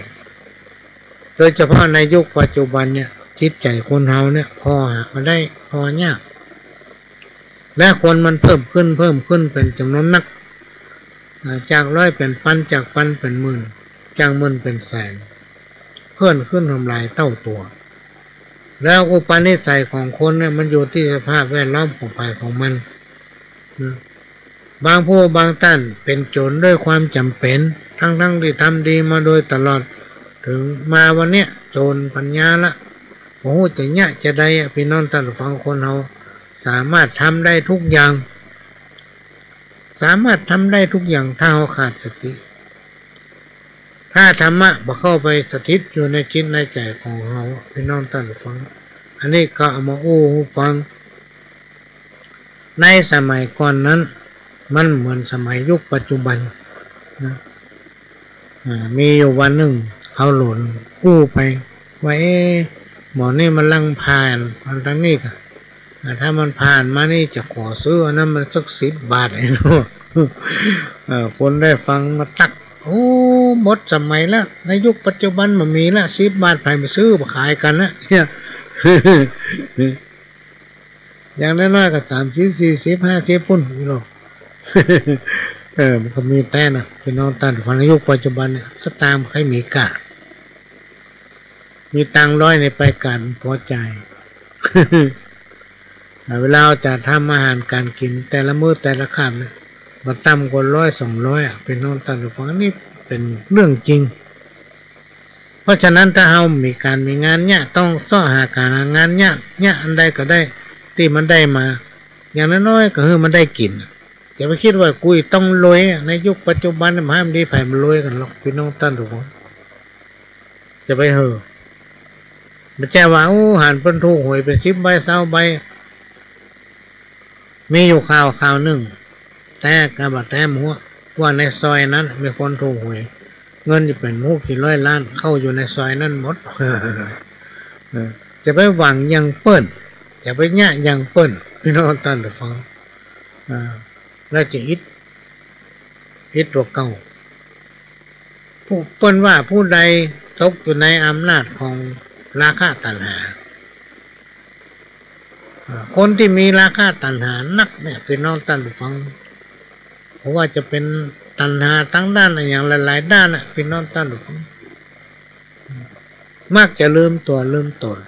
โดยเฉพาะในยุคปัจจุบันเนี่ย จิตใจ๋คนเฮาเนี่ย ผ่อหาบ่ได้ ผ่อยาก และคนมันเพิ่มขึ้น เพิ่มขึ้นเป๋นจ๋ำนวนนัก อ่า จากร้อยเป๋นปัน จากปันเป๋นหมื่น จากหมื่นเป๋นแสน เพิ่มขึ้นหลายเต้าตั๋ว แล้วอุปนิสัยของคนเนี่ย มันอยู่ตี้สภาพแวดล้อมของใผของมันนะ บางผู้บางต้านเป๋นโจ๋รด้วยความจ๋ำเป๋น ทั้งๆ ตี้ทำดีมาโดยตลอด เถิงมาวันเนี้ย โจ๋รปัญญาละ บ่ฮู้จะเยียะจะใดอะ ปี้น้องต้านผู้ฟัง คนเฮาสามารถทำได้ทุกอย่าง สามารถทำได้ทุกอย่าง ถ้าเฮาขาดสติ ถ้าธรรมะบ่เข้าไปสถิตอยู่ในจิตในใจ๋ของเฮา ปี้น้องต้านผู้ฟัง อันนี้ก็เอามาอู้หื้อฟัง ในสมัยก่อนนั้น มันเหมือนสมัยยุคปัจจุบันนะ อ่า มีอยู่วันนึ่ง เฮาหลนอู้ไปว่า เอ๊ะ หมอนี่มันลังผ่านมาตางนี้ก่ะ อ่า ถ้ามันผ่านมานี่จะขอซื้ออันนั้นมันสักสิบบาท ไอ้หนู เออ คนได้ฟังมาตั๊ก โอ้ หมดสมัยละ ในยุคปัจจุบันบ่มีละ สิบบาท ใผมาซื้อมาขายกั๋นนะ เนี่ย อย่างน้อยๆ ก็สามสิบ สี่สิบ ห้าสิบ ปู๊น กิโล เออ มันก็มีแต๊นะ ปี้น้องต้านผู้ฟัง ในยุคปัจจุบันเนี่ย สตางค์ใผมีก้า มีตังค์ร้อยนี่ไปก๋านผ่อจ่าย อ่า เวลาเฮาจะทำอาหารก๋านกิ๋นแต่ละมื้อแต่ละคาบเนี่ย บ่ต่ำกว่าร้อยสองร้อยอะ ปี้น้องต้านผู้ฟัง อันนี้เป๋นเรื่องจริง เพราะฉะนั้นถ้าเฮามีก๋านมีงานเยียะ ต้องเซาะหาก๋านหางานเยียะ เยียะอันใดก็ได้ ตี้มันได้มา อย่างน้อยๆ ก็หื้อมันได้กิ๋น จะไปกึ๊ดว่ากู้ต้องรวยอะ ในยุคปัจจุบันเนี่ย บ่มีใผมันรวยกั๋นหรอก ปี้น้องต้านผู้ฟัง จะไปหื้อ บ่ใจ้ว่า โอ้ หันเปิ้นถูกหวยเป๋นสิบใบ ซาวใบ มีอยู่ข่าวข่าวนึ่ง แต๊ก็บ่แต๊บ่ฮู้ ว่าในซอยนั้นมีคนถูกหวย เงินจะเป๋นบ่ฮู้กี่ร้อยล้าน เข้าอยู่ในซอยนั้นหมด เออ จะไปหวังอย่างเปิ้น จะไปเยียะอย่างเปิ้น ปี้น้องต้านผู้ฟัง อ่า แล้วจะอิด อิดตั๋วเก่า ผู้ เปิ้นว่าผู้ใด ตกอยู่ในอำนาจของราคะตัณหา คนตี้มีราคะตัณหานักเนี่ย พี่น้องต้านผู้ฟัง เพราะว่าจะเป๋นตัณหาตางด้านอะหยังหลายๆ ด้านอะ พี่น้องต้านผู้ฟัง มักจะลืมตั๋วลืมต๋น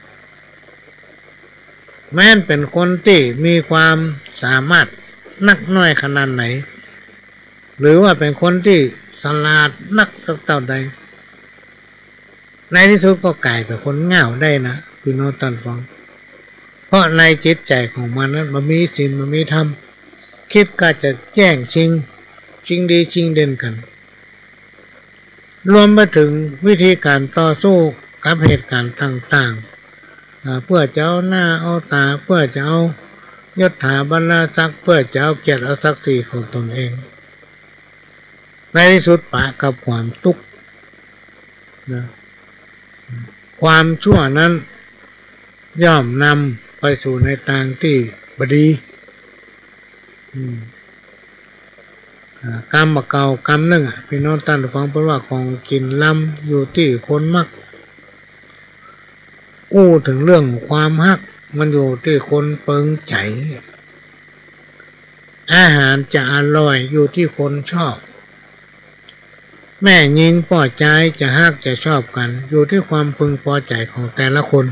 แม้นเป๋นคนตี้มีความสามารถนักน้อยขนาดไหน หรือว่าเป๋นคนตี้สลาดนักสักเต้าใด ในตี้สุดก็ก๋ายเป๋นคนง่าวได้นะ พี่น้องต้านฟัง เพราะในจิตใจ๋ของมันนั้นบ่มีศีลบ่มีธรรม กึ๊ดก้าจะแย่งชิง ชิงดีชิงเด่นกั๋น รวมไปเถิงวิธีก๋านต่อสู้กับเหตุก๋ารณ์ต่างๆ อ่า เปื้อจะเอาหน้าเอาต๋า เปื้อจะเอายศถาบรรดาศักดิ์ เปื้อจะเอาเกียรติเอาศักดิ์ศรีของต๋นเอง ในตี้สุดปะกับความตุ๊กข์นะ ความชั่วนั้นย่อมนำไปสู่ในตางตี้บ่ดี อืม อ่า กำบ่าเก่ากำนึ่งอะ พี่น้องต้านฟัง เปิ้นว่าของกิ๋นลำอยู่ตี้คนมัก อู้เถิงเรื่องความฮัก มันอยู่ตี้คนเปิงใจ๋ อาหารจะอร่อยอยู่ตี้คนชอบ แม่ญิงป้อจายจะฮักจะชอบกั๋น อยู่ตี้ความพึงปอใจ๋ของแต่ละคน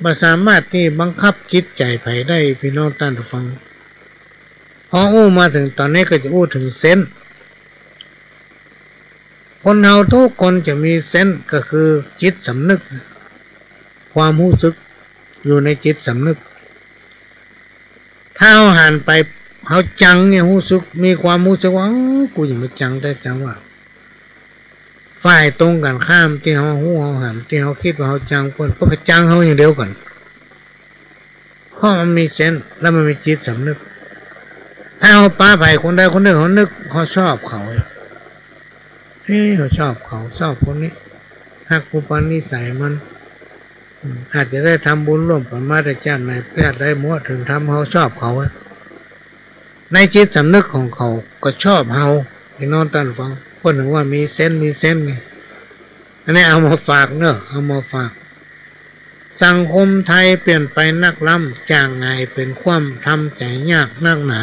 บ่สามารถตี้บังคับจิตใจ๋ใผได้ พี่น้องต้านฟัง พออู้มาเถิงต๋อนนี้ก็จะอู้เถิงเซนส์ คนเฮาทุกคนจะมีเซนส์ ก็คือจิตสำนึก ความฮู้สึกอยู่ในจิตสำนึก ถ้าเฮาหันไป เฮาจังเนี่ยฮู้สึก มีความฮู้สึกว่า "เอ้อ กูหยังมาจังแต๊จังวะ" ฝ่ายตรงกั๋นข้ามตี้เฮาฮู้เฮาหัน ตี้เฮากึ๊ดว่าเฮาจังเปิ้น เปิ้นก็จังเฮาอย่างเดียวกั๋น เพราะมันมีเซนส์ แล้วมันมีจิตสำนึก ถ้าเฮาปะใผคนใดคนนึ่ง เฮานึก เฮาชอบเขา เฮ้ย เฮาชอบเขา ชอบคนนี้ ฮักอุปนิสัยมัน อืม อาจจะได้ทำบุญร่วมกั๋นมาแต่จาติไหน จาติใดหมด เถิงทำเฮาชอบเขาอะ ในจิตสำนึกของเขาก็ชอบเฮา พี่น้องต้านฟัง เปิ้นเถิงว่ามีเซนส์ มีเซนส์นี่ อันนี้เอามาฝากเนาะ เอามาฝาก สังคมไทยเปลี่ยนไปนักล้ำ จากหงายเป๋นคว่ำ ทำใจ๋ยากนักหนา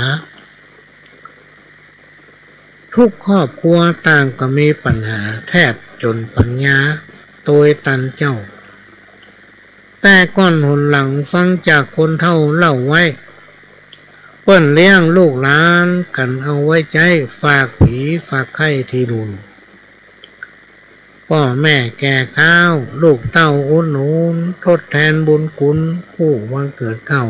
ทุกครอบครัวต่างก็มีปัญหา แทบจ๋นปั๋ญญาโตยตันเจ้า แต่ก่อนหนหลังฟังจากคนเฒ่าเล่าไว้ เปิ้นเลี้ยงลูกหลานกั๋นเอาไว้ใจ๊ ฝากผีฝากไข้ตี้ลุน ป้อแม่แก่คาว ลูกเต้าอุดหนุน ทดแตนบุญคุณ กู้วันเกิดเก้า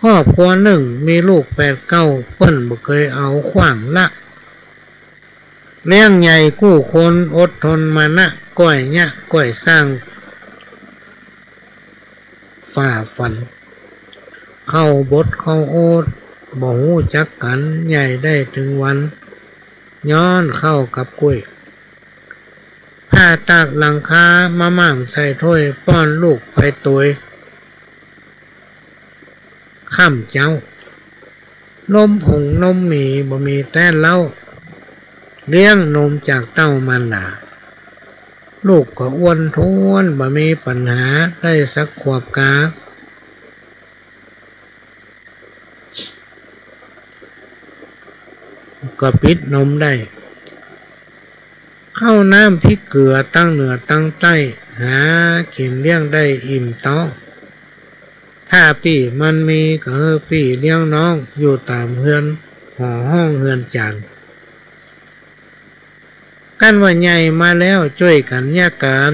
ครอบครัวนึ่งมีลูกแปดเก้า เปิ้นบ่เกยเอาขว้างละ เลี้ยงใหญ่กู้คน อดทนมานะ ก้อยเยียะก้อยสร้าง ฝ่าฟัน เข้าบดเข้าโอด บ่ฮู้จักกั๋น ใหญ่ได้เถิงวัน ย้อนข้าวกับก้วย ผ้าตากหลังคา มาม่างใส่ถ้วย ป้อนลูกไปโตย ค่ำเจ๊า นมผงนมหมีบ่มีแต๊เล้า เลี้ยงนมจากเต้ามารดา ลูกก็อ้วนท้วน บ่มีปัญหา ได้สักขวบกา ก็ปิดนมได้ ข้าวน้ำพริกเกลือตังเหนือตังใต้ หากิ๋นเลี้ยงได้อิ่มต๊อง ถ้าปี้มันมีก็หื้อปี้เลี้ยงน้อง อยู่ต๋ามเฮือนหอห้องเฮือนจาน กั๋นว่าใหญ่มาแล้วจ้วยกั๋นเยียะก๋าน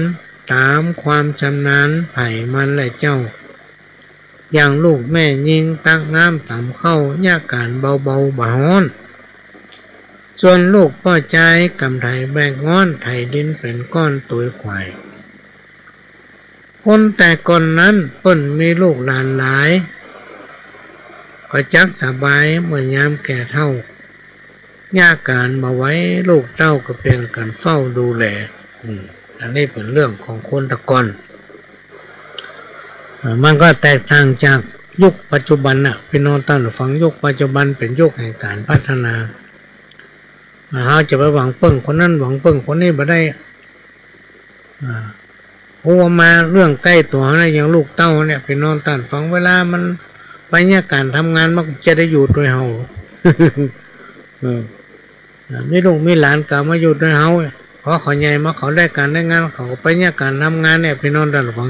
ต๋ามความชำนาญใผมันแหละเจ้า อย่างลูกแม่ญิงตักน้ำต๋ำข้าว เยียะก๋านเบาๆ บ่ฮ้อน ส่วนลูกป้อจายก๋ำไถแบกง้อน ไถดินเป๋นก้อนโตยขวาย คนแต่ก่อนนั้นเปิ้นมีลูกหลานหลาย ก็จักสบายเมื่อยามแก่เฒ่า เยียะก๋านบ่ไหว ลูกเต้าก็เป๋นกั๋นเฝ้าดูแล อืม อันนี้เป๋นเรื่องของคนแต่ก่อน เอ่อ มันก็แตกต่างจากยุคปัจจุบันน่ะ พี่น้องต้านฟัง ยุคปัจจุบันเป๋นยุคแห่งก๋านพัฒนา เฮาจะไปหวังเปิ้งคนนั้นหวังเปิ้งคนนี้บ่ได้ อ่า อุปมาเรื่องใก้ตั๋วเฮานะ อย่างลูกเต้าเนี่ย ปี้น้องต้านฟัง เวลามันไปเยียะก๋านทำงาน มันจะได้อยู่ตวยเฮา เออ อ่า มีลูกมีหลานก็มาอยู่ตวยเฮา พอเขาใหญ่มาเขาได้ก๋านได้งาน เขาก็ไปเยียะก๋านทำงานเนี่ย ปี้น้องต้านฟัง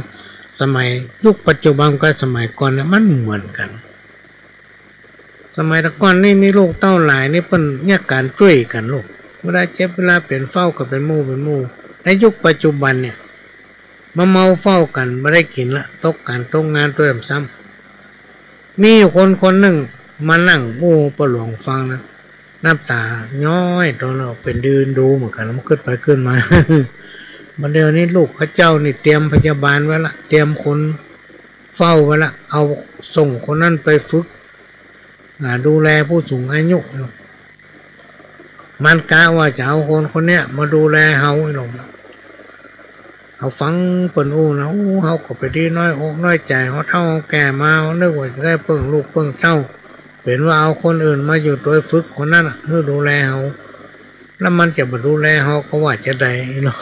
สมัยยุคปัจจุบันกับสมัยก่อนเนี่ยมันเหมือนกั๋น สมัยแต่ก่อนนี่มีลูกเต้าหลายนี่เปิ้นเยียะก๋านจ้วยกั๋นลูก เวลาเจ็บเวลาเป๋นเฝ้ากั๋นเป๋นหมู่เป๋นหมู่ ในยุคปัจจุบันเนี่ย มาเมาเฝ้ากั๋นบ่ได้กิ๋นละ ตกก๋านตกงานตวยซ้ำ มีอยู่คนคนนึ่งมานั่งอู้ป้อหลวงฟังนะ น้ำต๋าย้อยต๋อนออกเป๋นดืนดูเหมือนกั๋น มันกึ๊ดไปกึ๊ดมา บ่าเดี่ยวนี้ลูกเข้าเจ้านี่เตรียมพยาบาลไว้ละ เตรียมคนเฝ้าไว้ละ เอาส่งคนนั้นไปฝึก อ่า ดูแลผู้สูงอายุ มันกะว่าจะเอาคนคนเนี้ยมาดูแลเฮา เฮาฟังเปิ้นอู้นะ อู้ เฮาก็ไปดีน้อยอกน้อยใจ๋ เฮาเฒ่าเฮาแก่มา เฮานึกว่าจะได้เปิ้งลูกเปิ้งเต้า เป๋นว่าเอาคนอื่นมาอยู่ตวยฝึกคนนั้นน่ะ หื้อดูแลเฮา แล้วมันจะบ่ดูแลเฮาก็ว่าจะใดเนาะ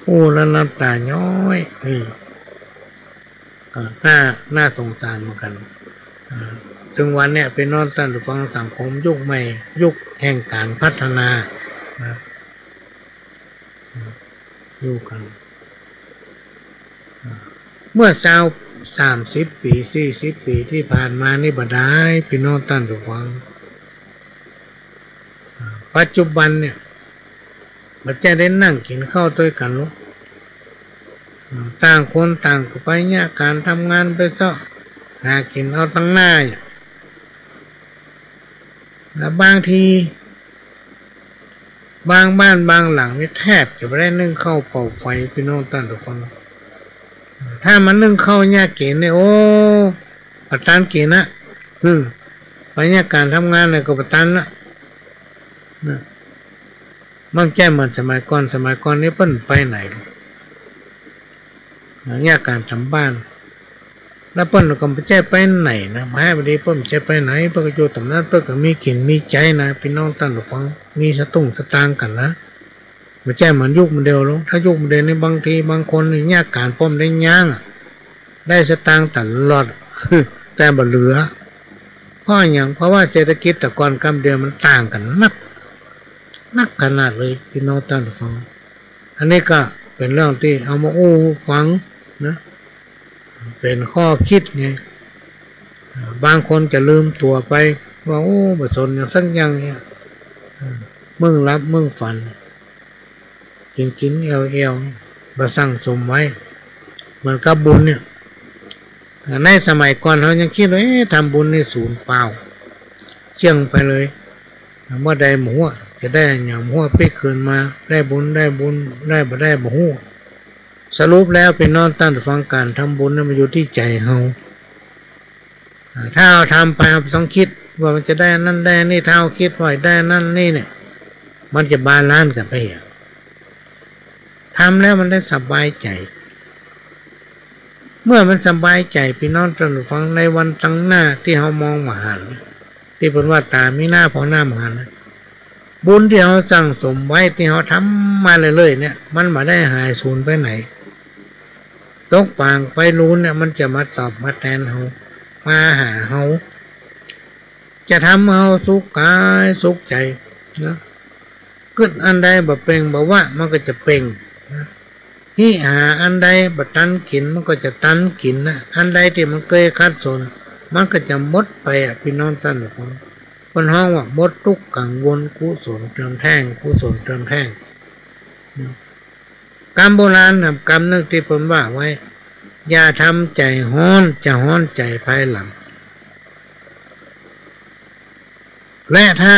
อู้ แล้วน้ำต๋าย้อย นี่ ก็น่า น่าสงสารเหมือนกั๋น อ่า เถิงวันเนี้ย ปี้น้องต้านฟัง สังคมยุคใหม่ ยุคแห่งก๋านพัฒนา นะ อยู่กั๋น อ่า เมื่อซาว สามสิบปี๋ สี่สิบปี๋ตี้ผ่านมานี่บ่ดาย ปี้น้องต้านฟัง อ่า ปัจจุบันเนี่ย บ่ใจ้ได้นั่งกิ๋นข้าวตวยกั๋นลูก อ่า ต่างคนต่างก็ไปเยียะก๋านทำงานไปเซาะหากิ๋นเอาตังหน้าเนี่ย แล้วบางที บางบ้านบางหลังนี่แทบจะบ่ได้นึ่งข้าวเป่าไฟ ปี้น้องต้านฟัง ถ้ามันนึ่งข้าวเยียะกิ๋นเนี่ย โอ้ บ่ตันกิ๋นนะ อืม ไปเยียะก๋านทำงานเนี่ยก็บ่ตันนะ นะ มันบ่ใจ้เหมือนสมัยก่อน สมัยก่อนนี่เปิ้นไปไหน เยียะก๋านทำบ้าน แล้วเปิ้นก็บ่ใจ้ไปไหนนะ บ่าหื้อบ่ดี เปิ้นบ่ใจ้ไปไหน เปิ้นก็อยู่ต๋ามนั้น เปิ้นก็มีกิ๋นมีใจ๊นะ ปี้น้องต้านฟัง มีสตุ้งสตางค์กั๋นนะ บ่ใจ้เหมือนยุคบ่าเดี่ยวลง ถ้ายุคบ่าเดี่ยวนี่บางทีบางคนนี่เยียะก๋านป้อมได้ย้างอะ ได้สตางค์ตลอด แต่บ่เหลือ เพราะหยัง เพราะว่าเศรษฐกิจแต่ก่อนกับเดี่ยวมันต่างกั๋นนัก นักขนาดเลย ปี้น้องต้านฟัง อันนี้ก็เป๋นเรื่องตี้เอามาอู้ฟังนะ เป๋นข้อคิดไง อ่า บางคนจะลืมตั๋วไปว่า โอ้ บ่สนหยังสักอย่างเนี่ย อ่า มึ่งหลับมึ่งฝัน กิ๋นกิ๋นแอ่วแอ่ว บ่สั่งสมไว้ เหมือนกับบุญเนี่ย อ่า ในสมัยก่อนเฮายังกึ๊ดว่า เอ๊ะ ทำบุญนี่สูญเปล่า เสี้ยงไปเลย เมื่อใดบ่ฮู้ จะได้หยังบ่ฮู้ ปิ๊กคืนมา ได้บุญ ได้บุญ ได้บ่ได้บ่ฮู้ สรุปแล้วปี้น้องต้านฟัง ก๋านทำบุญนี่มันอยู่ตี้ใจ๋เฮา อ่า ถ้าเฮาทำไป เฮาบ่ต้องกึ๊ดว่ามันจะได้อันนั้นได้อันนี้ ถ้าเฮากึ๊ดว่าได้อันนั้นนี่เนี่ย มันจะบาลานซ์กั๋นไปอะ ทำแล้วมันได้สบายใจ๋ เมื่อมันสบายใจ๋ ปี้น้องต้านฟัง ในวันตังหน้าตี้เฮามองบ่หัน ตี้เปิ้นว่าต๋ามีหน้าผ่อหน้าบ่หันนะ บุญตี้เฮาสั่งสมไว้ ตี้เฮาทำมาเรื่อยๆ เนี่ย มันบ่ได้หายสูญไปไหน ตกป๋างไปลูนเนี่ย มันจะมาตอบมาแตนเฮา มาหาเฮา จะทำเฮาสุขก๋ายสุขใจ๋นะ กึ๊ดอันใดบ่เป่งบ่วาด มันก็จะเป่งนะ หิหาอันใดบ่ตันกิ๋น มันก็จะตันกิ๋นนะ อันใดตี้มันเกยขัดสน มันก็จะหมดไปอะ ปี้น้องต้านฟัง เปิ้นฮ้องว่าหมดทุกข์กังวล กุศลเติมแท่ง กุศลเติมแท่ง กำโบราณนะ กำนึ่งตี้เปิ้นว่าไว้ อย่าทำใจ๋ฮ้อน จะฮ้อนใจ๋ภายหลัง และถ้า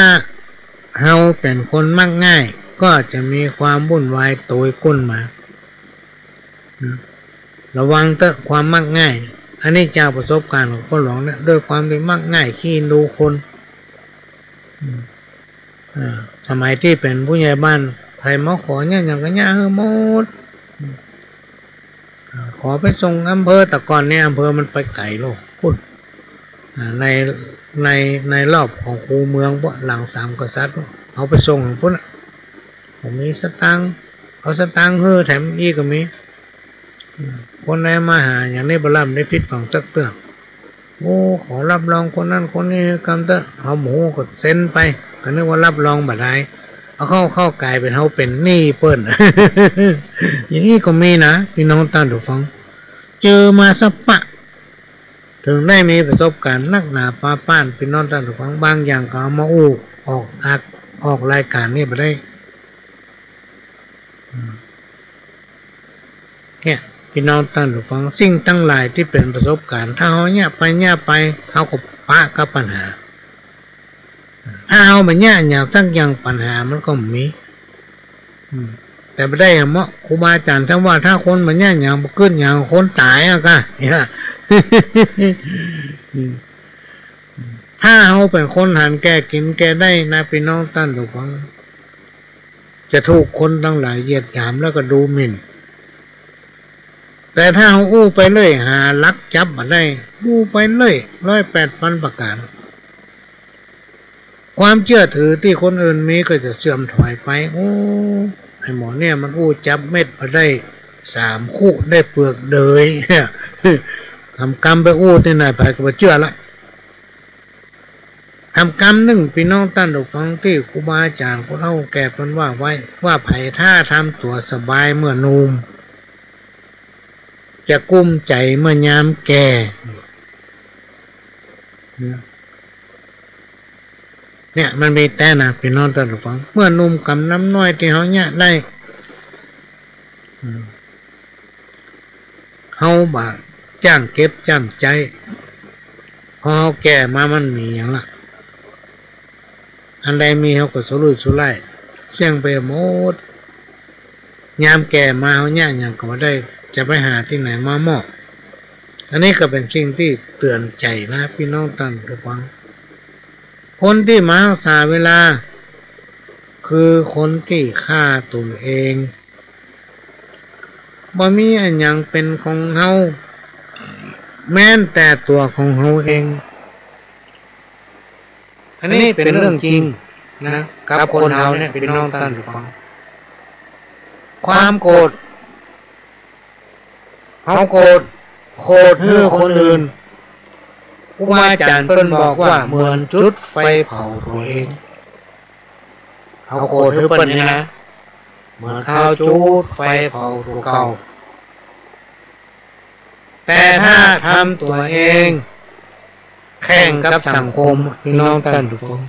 เฮาเป๋นคนมักง่าย ก็จะมีความวุ่นวายโตยก้นมา นะ ระวังเต๊อะ ความมักง่าย อันนี้จากประสบการณ์ของป้อหลวงเนี่ย ด้วยความตี้มักง่าย ขี้เอ็นดูคน อืม อ่า สมัยตี้เป๋นผู้ใหญ่บ้าน ใผมาขอเยียะหยังก็เยียะหื้อหมด อืม อ่า ขอไปส่งอำเภอ แต่ก่อนเนี่ยอำเภอมันไปไก๋โลก ปู๊น อ่า ใน ใน ในรอบของคูเมืองพวกหลังสามกษัตริย์ เอาไปส่งตางปุ้นน่ะ บ่มีสตางค์ เอาสตางค์หื้อแถมอีกก็มี อืม คนใดมาหาอย่างนี้บ่ล้ำได้ผิดหวังสักเตื้อ โอ้ ขอรับรองคนนั้นคนนี้กำเต๊อะ เอาหมูก็เซ็นไป ก็นึกว่ารับรองบ่ได้ เอาเข้า เข้ากลายเป๋นเฮาเป๋นหนี้เปิ้น อย่างนี้ก็มีนะ ปี้น้องต้านผู้ฟัง เจอมาสะปะ เถิงได้มีประสบก๋ารณ์นักหนาปาป้าน ปี้น้องต้านผู้ฟัง บางอย่างก็เอามาอู้ออกอาก ออกรายก๋านนี่บ่ได้ อืม เนี่ย ปี้น้องต้านผู้ฟัง สิ่งตังหลายตี้เป๋นประสบก๋ารณ์ ถ้าเฮาเยียะไปเยียะไป เฮาก็ปะกับปัญหา ถ้าเฮาบ่เยียะหยังสักอย่าง ปัญหามันก็บ่มี อืม แต่บ่ได้อะเมาะ ครูบาอาจ๋ารย์ต้านว่า ถ้าคนบ่เยียะหยัง บ่กึ๊ดหยัง คนต๋ายอะกะ เนี่ย อืม ถ้าเฮาเป๋นคนหันแก่กิ๋นแก่ได้นะ ปี้น้องต้านผู้ฟัง จะถูกคนตังหลายเหยียดหยามแล้วก็ดูหมิ่น แต่ถ้าเฮาอู้ไปเรื่อย หาหลักจับบ่ได้ อู้ไปเรื่อย ร้อยแปดพันประก๋าร ความเจื้อถือตี้คนอื่นมีก็จะเสื่อมถอยไป โอ้ ไอ้หมอเนี่ยมันอู้จับเม็ดบ่ได้ สามคู่ได้เปลือกเดย ทำกำไปอู้ตี้ไหน ใผก็บ่เจื้อละ ทำกำนึ่ง ปี้น้องต้านผู้ฟัง ตี้ครูบาอาจ๋ารย์คนเฒ่าแก่เปิ้นว่าไว้ ว่าใผถ้าทำตั๋วสบายเมื่อหนุ่ม จะกุ้มใจ๋เมื่อยามแก่ เนี่ย มันมีแต๊นะ ปี้น้องต้านผู้ฟัง เมื่อหนุ่มกำนำน้อยตี้เฮาเยียะได้ อืม เฮาบ่จ้างเก็บจ้างใจ๊ พอเฮาแก่มามันมีหยังละ อันใดมีเฮาก็สุรุ่ยสุร่าย เสี้ยงไปหมด ยามแก่มาเฮาเยียะหยังก็บ่ได้ จะไปหาตี้ไหนมาเมาะ อันนี้ก็เป๋นสิ่งตี้เตื๋อนใจ๋นะ ปี้น้องต้านผู้ฟัง คนตี้มาฮักษาเวลา คือคนตี้ฆ่าตั๋วเอง บ่มีอะหยังเป๋นของเฮา แม้นแต่ตั๋วของเฮาเอง อันนี้เป๋นเรื่องจริงนะ กับคนเฮาเนี่ย ปี้น้องต้านผู้ฟัง ความโกรธ เฮาโกรธ โกรธหื้อคนอื่น ครูบาอาจ๋ารย์เปิ้นบอกว่าเหมือนจุดไฟเผาตั๋วเอง เฮาโกรธหื้อเปิ้นนี่นะ เหมือนข้าจุดไฟเผาตั๋วเก่า แต่ถ้าทำตั๋วเองแข่งกับสังคม ปี้น้องต้านผู้ฟัง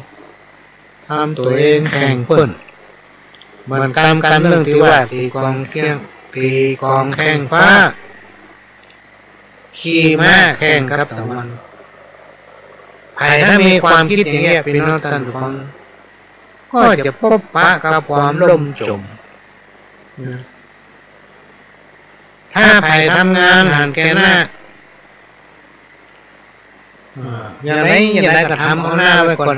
ทำตั๋วเองแข่งเปิ้น เหมือนกำกำนึ่งตี้ว่าตี๋กองเคียง ตี๋กองแข่งฟ้า ขี่ม้าแข่งกับตะวัน ใผถ้ามีความกึ๊ดอย่างเงี้ย ปี้น้องต้านผู้ฟัง ก็จะปบปะกับความล่มจ๋มนะ ถ้าใผทำงานหันแก่หน้า อ่า อย่างใดอย่างใดก็ทำเอาหน้าไว้ก่อน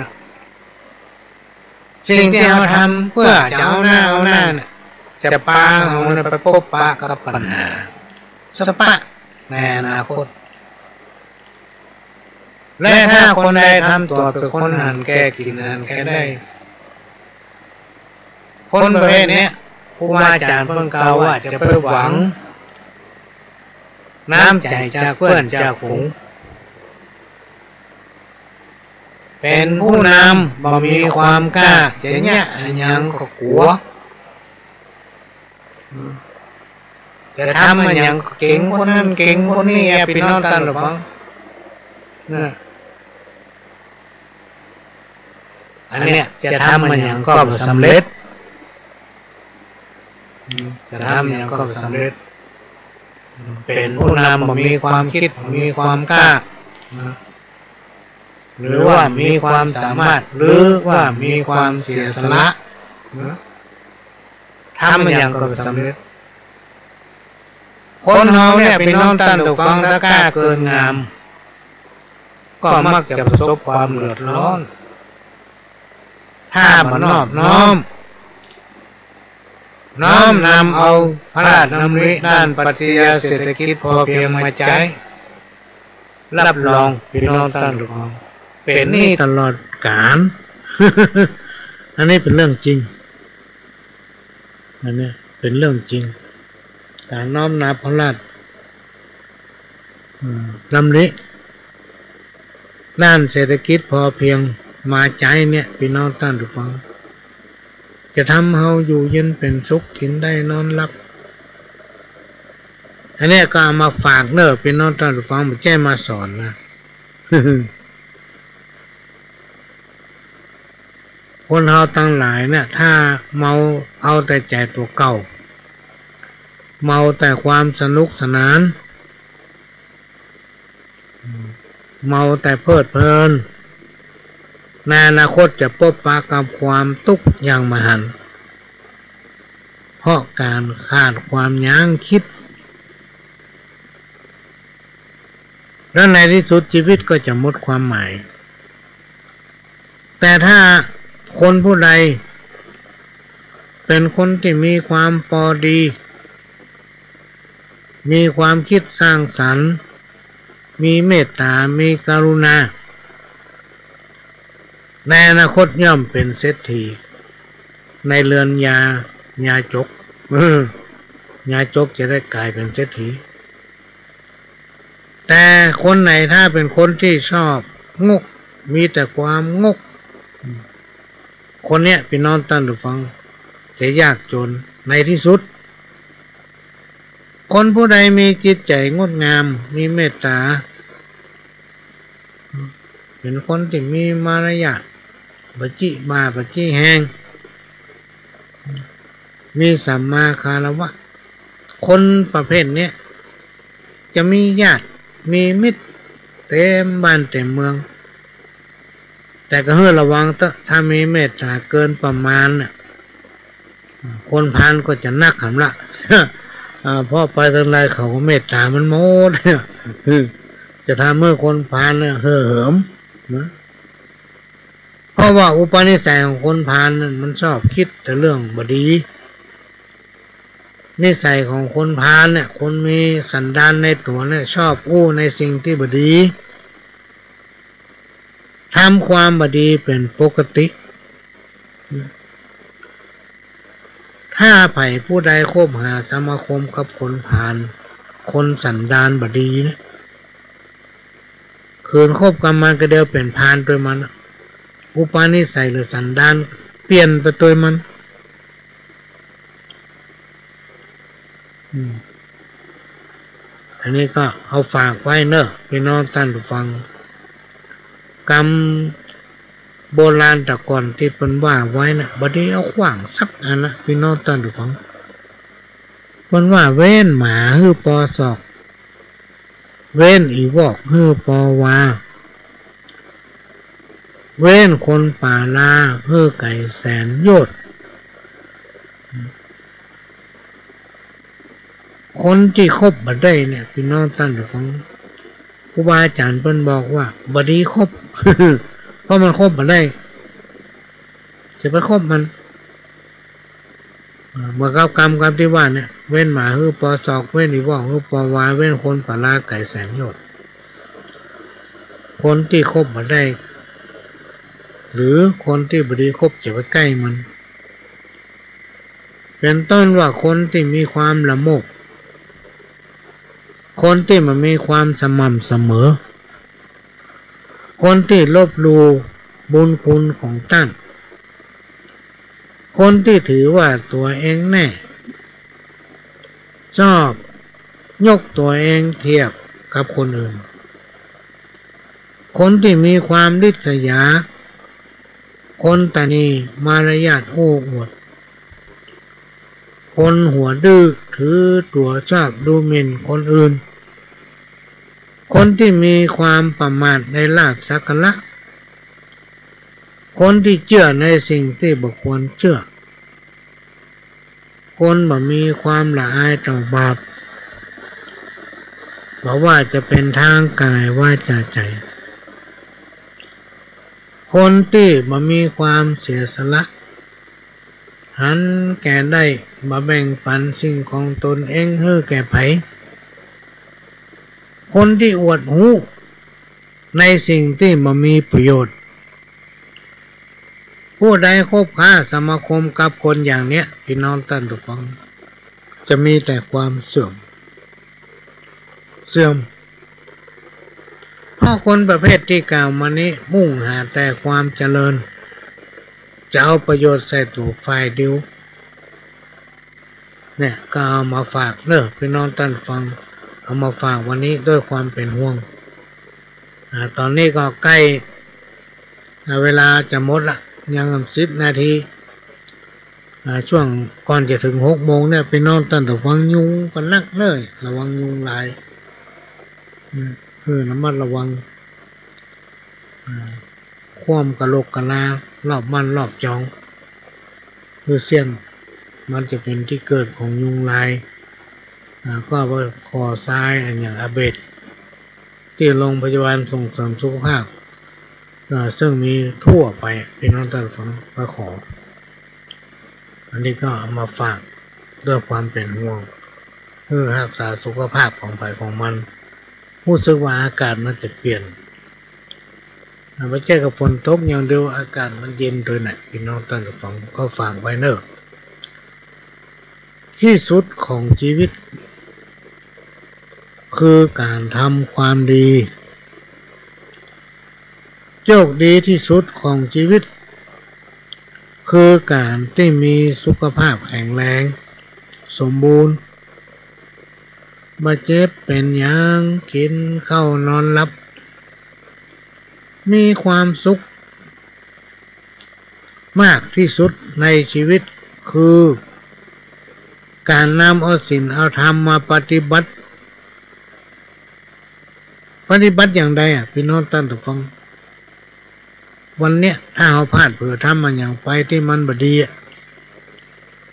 สิ่งตี้เฮาทำเปื้อจะเอาหน้าเอาหน้าเนี่ย จะปาเฮาเนี่ยไปปบปะกับปัญหาสะปะในอนาคต และถ้าคนใดทำตั๋วเป๋นคนหันแก่กิ๋นหันแก่ได้ คนประเภทเนี้ย ครูบาอาจ๋ารย์เปิ้นกล่าวว่าจะไปหวังน้ำใจ๋จากเปื้อนจากฝูง เป๋นผู้นำบ่มีความกล้า จะเยียะอะหยังก็กั๋ว จะทำอะหยังก็เก๋งคนนั้นเก๋งคนนี้ ปี้น้องต้านผู้ฟังนะ อันเนี้ยจะทำอะหยังก็บ่สำเร็จ จะทำอะหยังก็บ่สำเร็จ เป๋นผู้นำบ่มีความกึ๊ด บ่มีความกล้านะ หรือว่ามีความสามารถ หรือว่ามีความเสียสละนะ ทำอะหยังก็บ่สำเร็จ คนเฮาเนี่ย ปี้น้องต้านผู้ฟัง ถ้ากล้าเกินงาม ก็มักจะประสบความเดือดร้อน ถ้าบ่นอบน้อม น้อมนำเอาพระราชดำริด้านปรัชญาเศรษฐกิจพอเพียงมาใจ๊ รับรอง ปี้น้องต้านผู้ฟัง เป๋นนี่ตลอดกาล อันนี้เป๋นเรื่องจริง อันนี้เป๋นเรื่องจริง ก๋านน้อมนำพระราช อืม ดำริ ด้านเศรษฐกิจพอเพียงมาใจ๊เนี่ย ปี้น้องต้านผู้ฟัง จะทำเฮาอยู่เย็นเป๋นสุข กิ๋นได้นอนหลับ อันเนี้ยก็เอามาฝากเน่อ ปี้น้องต้านผู้ฟัง บ่ใจ้มาสอนนะ คนเฮาตังหลายเนี่ย ถ้าเมาเอาแต่ใจ๋ตั๋วเก่า เมาแต่ความสนุกสนาน เมาแต่เพลิดเพลิน ในอนาคตจะปบปะกับความตุ๊กข์อย่างมหันต์ เพราะก๋านขาดความยั้งคิด แล้วในตี้สุดจีวิตก็จะหมดความหมาย แต่ถ้าคนผู้ใดเป๋นคนตี้มีความปอดี มีความคิดสร้างสรรค์ มีเมตต๋า มีกรุณา ในอนาคตย่อมเป๋นเศรษฐี ในเฮือนยา ยาจก เออ ยาจกจะได้ก๋ายเป๋นเศรษฐี แต่คนไหนถ้าเป๋นคนตี้ชอบงก มีแต่ความงก คนเนี้ย ปี้น้องต้านผู้ฟัง จะยากจ๋นในตี้สุด คนผู้ใดมีจิตใจ๋งดงาม มีเมตต๋า เป๋นคนตี้มีมารยาท บ่จิบ้า บ่จิแฮง มีสัมมาคารวะ คนประเภทเนี้ย จะมีญาติ มีมิตร เต๋มบ้านเต๋มเมือง แต่ก็หื้อระวังเต๊อะ ถ้ามีเมตต๋าเกินประมาณน่ะ คนพาลก็จะนักหำละ อ่า เพราะไปตังใดเขาก็เมตต๋ามันหมด จะทำหื้อคนพาลเนี่ยเห่อเหิมนะ เพราะว่าอุปนิสัยของคนพาลนั่นมันชอบกึ๊ดแต่เรื่องบ่ดี นิสัยของคนพาลเนี่ย คนมีสันดานในตั๋วเนี่ย ชอบอู้ในสิ่งตี้บ่ดี ทำความบ่ดีเป๋นปกติ ถ้าใผผู้ใดคบหาสมาคมกับคนพาล คนสันดานบ่ดีนะ ขืนคบกับมันก็เดียวเป๋นพาลตวยมันนะ อุปนิสัยหรือสันดานเปลี่ยนไปตวยมัน อืม อันนี้ก็เอาฝากไว้เนอะ ปี้น้องต้านผู้ฟัง กำโบราณแต่ก่อนตี้เปิ้นว่าไว้นะ บ่ดีเอาขว้างสักอันนะ ปี้น้องต้านผู้ฟัง เปิ้นว่า เว้นหมาหื้อปอศอก เว้นอี่วอกหื้อปอวา เว้นคนป่าลาหื้อไก๋แสนโยชน์ คนตี้คบบ่ได้เนี่ย ปี้น้องต้านผู้ฟัง ครูบาอาจ๋ารย์เปิ้นบอกว่าบ่ดีคบ เพราะมันคบบ่ได้ จะไปคบมัน อ่า เหมือนกับกำ กำตี้ว่าเนี่ย เว้นหมาหื้อปอศอก เว้นอี่วอกหื้อปอวา เว้นคนป่าลาไก๋แสนโยชน์ คนตี้คบบ่ได้ หรือคนตี้บ่ดีคบจะไปใก้มัน เป๋นต้นว่าคนตี้มีความละโมบ คนตี้บ่มีความสม่ำเสมอ คนตี้ลบหลู่บุญคุณของต้าน คนตี้ถือว่าตั๋วเองแน่ ชอบยกตั๋วเองเทียบกับคนอื่น คนตี้มีความริษยา คนตระหนี่ มารยาทโอ้อวด คนหัวดื้อถือตั๋วชอบดูหมิ่นคนอื่น คนตี้มีความประมาทในลาภสักการะ คนตี้เจื้อในสิ่งตี้บ่ควรเจื้อ คนบ่มีความละอายต่อบาป บ่ว่าจะเป๋นตางก๋ายวาจ๋าใจ๋ คนตี้บ่มีความเสียสละ หันแก่ได้ บ่แบ่งปั๋นสิ่งของตนเองหื้อแก่ใผ คนตี้อวดฮู้ ในสิ่งตี้บ่มีประโยชน์ ผู้ใดคบค้าสมาคมกับคนอย่างเนี้ย พี่น้องต้านผู้ฟัง จะมีแต่ความเสื่อม เสื่อม เพราะคนประเภทตี้กล่าวมานี้มุ่งหาแต่ความเจริญ จะเอาประโยชน์ใส่ตั๋วฝ่ายเดียว เนี่ย ก็เอามาฝากเน้อ พี่น้องต้านผู้ฟัง เอามาฝากวันนี้ด้วยความเป๋นห่วง อ่า ต๋อนนี้ก็ใก้ อ่า เวลาจะหมดละ ยังสิบนาที อ่า ช่วงก่อนจะเถิงหกโมงเนี่ย พี่น้องต้านผู้ฟัง ยุงกั๋นนักเน้อ ระวังยุงลาย อืม เออ ระมัดระวัง อ่า ความกะลกกะลา รอบบ้านรอบจอง คือเสี้ยน มันจะเป๋นตี้เกิดของยุงลาย อ่า ก็ไปขอใจ๊อะหยัง อาเบด ตี้โรงพยาบาลส่งเสริมสุขภาพ อ่า ซึ่งมีทั่วไป พี่น้องต้านผู้ฟัง ก็ขอ อันนี้ก็เอามาฝากด้วยความเป๋นห่วง เพื่อฮักษาสุขภาพของใผของมัน ฮู้สึกว่าอากาศมันจะเปลี่ยน อ่า บ่ใจ้กับฝนตกอย่างเดียว อากาศมันเย็นตวยน่ะ พี่น้องต้านผู้ฟัง ก็ฝากไว้เน้อ ตี้สุดของจีวิต คือก๋านทำความดี โจคดีตี้สุดของจีวิต คือก๋านตี้มีสุขภาพแข็งแรง สมบูรณ์ บ่เจ็บเป๋นหยัง กิ๋นข้าวนอนหลับ มีความสุข มากตี้สุดในจีวิต คือก๋านนำเอาศีลเอาธรรมมาปฏิบัติ ปฏิบัติอย่างใดอะ พี่น้องต้านผู้ฟัง วันเนี้ย ถ้าเฮาพลาดเผลอทำอะหยังไปตี้มันบ่ดีอะ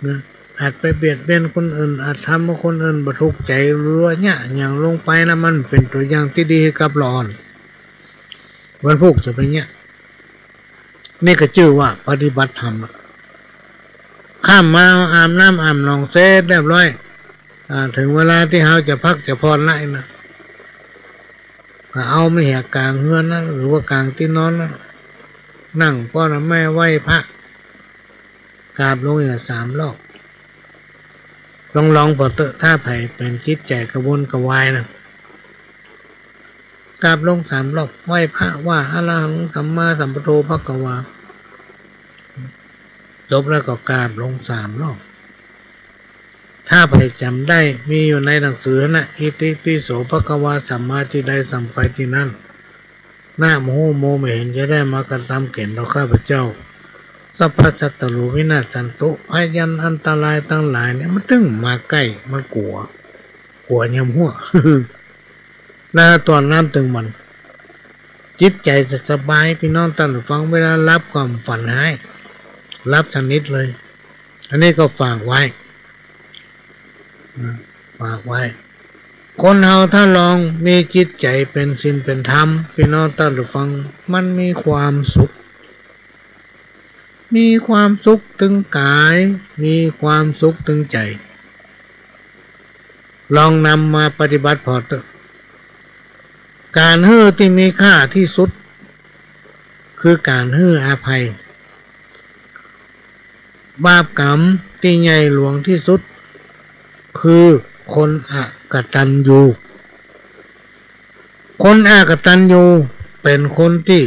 นะ อาจไปเบียดเบียนคนอื่น อาจทำหื้อคนอื่นบ่ถูกใจ๋ หรือว่าเยียะหยังลงไปนะ มันเป๋นตั๋วอย่างตี้ดีหื้อกับลาวอ่อน วันพูกจะเป๋นเยียะ นี่ก็จื้อว่าปฏิบัติธรรมอะ ค่ำมาอาบน้ำอาบหนองเสร็จเรียบร้อย อ่า เถิงเวลาตี้เฮาจะพักจะผ่อนละนะ ก็เอามาเหียก๋างเฮือนนั้น หรือว่าก๋างตี้นอนนั้น นั่งป้อนแม่ไหว้พระ กราบลงเหียสามรอบ ลองๆ ผ่อเต๊อะ ถ้าใผเป๋นจิตใจ๋กระวนกระวายนะ กราบลงสามรอบ ไหว้พระว่า อะระหังสัมมาสัมพุทโธภะคะวา จบแล้วก็กราบลงสามรอบ ถ้าใผจ๋ำได้ มีอยู่ในหนังสือนะ อิติปิโสภะคะวา สัมมาตี้ใด สัมไปตี้นั้น นะ บ่ฮู้บ่เห็น จะได้มากระทำแก่ข้าพเจ้า สัพพะสัตว์ตรูวินาศสันตุ พยันอันตรายตังหลายเนี่ย มันตึงมาใก้ มันกั๋ว กั๋วยำหัว แล้วต๋อนนั้นตึงมัน จิตใจ๋จะสบาย พี่น้องต้านผู้ฟัง เวลาหลับก็บ่ฝันฮ้าย หลับสนิทเลย อันนี้ก็ฝากไว้ อืม ฝากไว้ คนเฮาถ้าลองมีจิตใจ๋เป๋นศีลเป๋นธรรม พี่น้องต้านผู้ฟัง มันมีความสุข มีความสุขตึงก๋าย มีความสุขตึงใจ๋ ลองนำมาปฏิบัติผ่อเต๊อะ ก๋านหื้อตี้มีค่าตี้สุด คือก๋านหื้ออภัย บาปกรรมตี้ใหญ่หลวงตี้สุด คือคนอกตัญญู คนอกตัญญูเป๋นคนตี้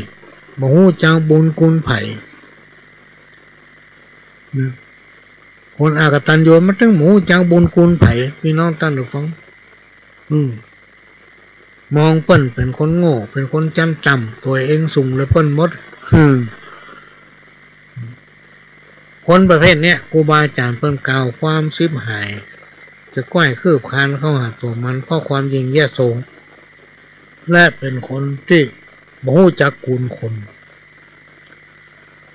บ่ฮู้จักบุญคุณใผ นะ คนอกตัญญูมันตึงบ่ฮู้จักบุญคุณใผ พี่น้องต้านผู้ฟัง อืม มองเปิ้นเป๋นคนโง่ เป๋นคนจั้นต่ำ ตั๋วเองสูงเลยเปิ้นหมด อืม คนประเภทเนี้ย ครูบาอาจ๋ารย์เปิ้นกล่าวความฉิบหาย จะก้อยคืบคลานเข้าหาตั๋วมัน เพราะความยิ่งยโส และเป๋นคนตี้บ่ฮู้จักคุณคน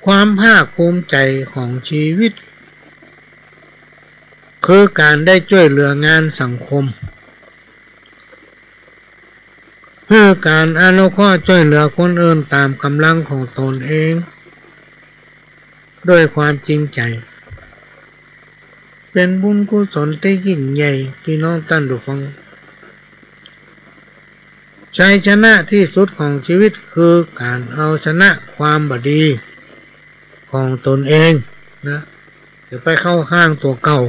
ความภาคภูมิใจ๋ของจีวิต คือก๋านได้จ้วยเหลืองานสังคม คือก๋านอนุเคราะห์จ้วยเหลือคนอื่นต๋ามก๋ำลังของต๋นเอง ด้วยความจริงใจ๋ เป๋นบุญกุศลตี้ยิ่งใหญ่ พี่น้องต้านผู้ฟัง ชัยชนะตี้สุดของชีวิตคือก๋านเอาชนะความบ่ดีของตนเองนะ จะไปเข้าข้างตั๋วเก่า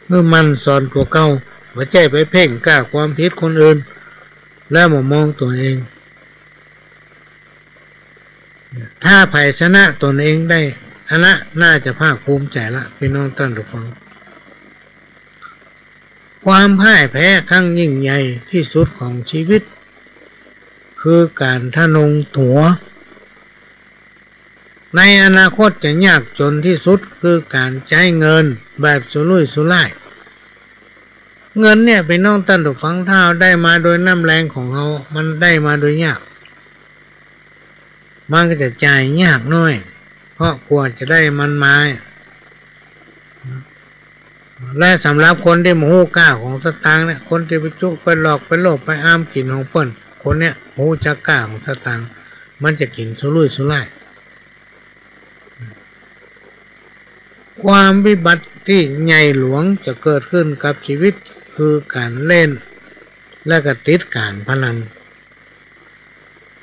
หื้อหมั่นสอนตั๋วเก่า บ่ใจ้ไปเพ่งก้าความผิดคนอื่น แล้วบ่มองตั๋วเอง ถ้าใผชนะตนเองได้ อันนั้นน่าจะภาคภูมิใจ๋ละ ปี้น้องต้านผู้ฟัง ความพ่ายแพ้ครั้งยิ่งใหญ่ตี้สุดของชีวิต คือก๋านทะนงตั๋ว ในอนาคตจะยากจ๋นตี้สุด คือก๋านใจ๊เงินแบบสุรุ่ยสุร่าย เงินเนี่ย ปี้น้องต้านผู้ฟัง ถ้าเฮาได้มาโดยน้ำแฮงของเฮา มันได้มาโดยยาก มันก็จะจ่ายยากหน้อย เพราะกว่าจะได้มันมา และสำหรับคนตี้บ่ฮู้ก้าของสตางค์เนี่ย คนตี้ไปจุไปหลอกไปโลภไปอ้ามกิ๋นของเปิ้น คนเนี่ยบ่ฮู้จักก้าของสตางค์ มันจะกิ๋นสุรุ่ยสุร่าย ความวิบัติตี้ใหญ่หลวงจะเกิดขึ้นกับชีวิต คือก๋านเล่น และก็ติดก๋านพนัน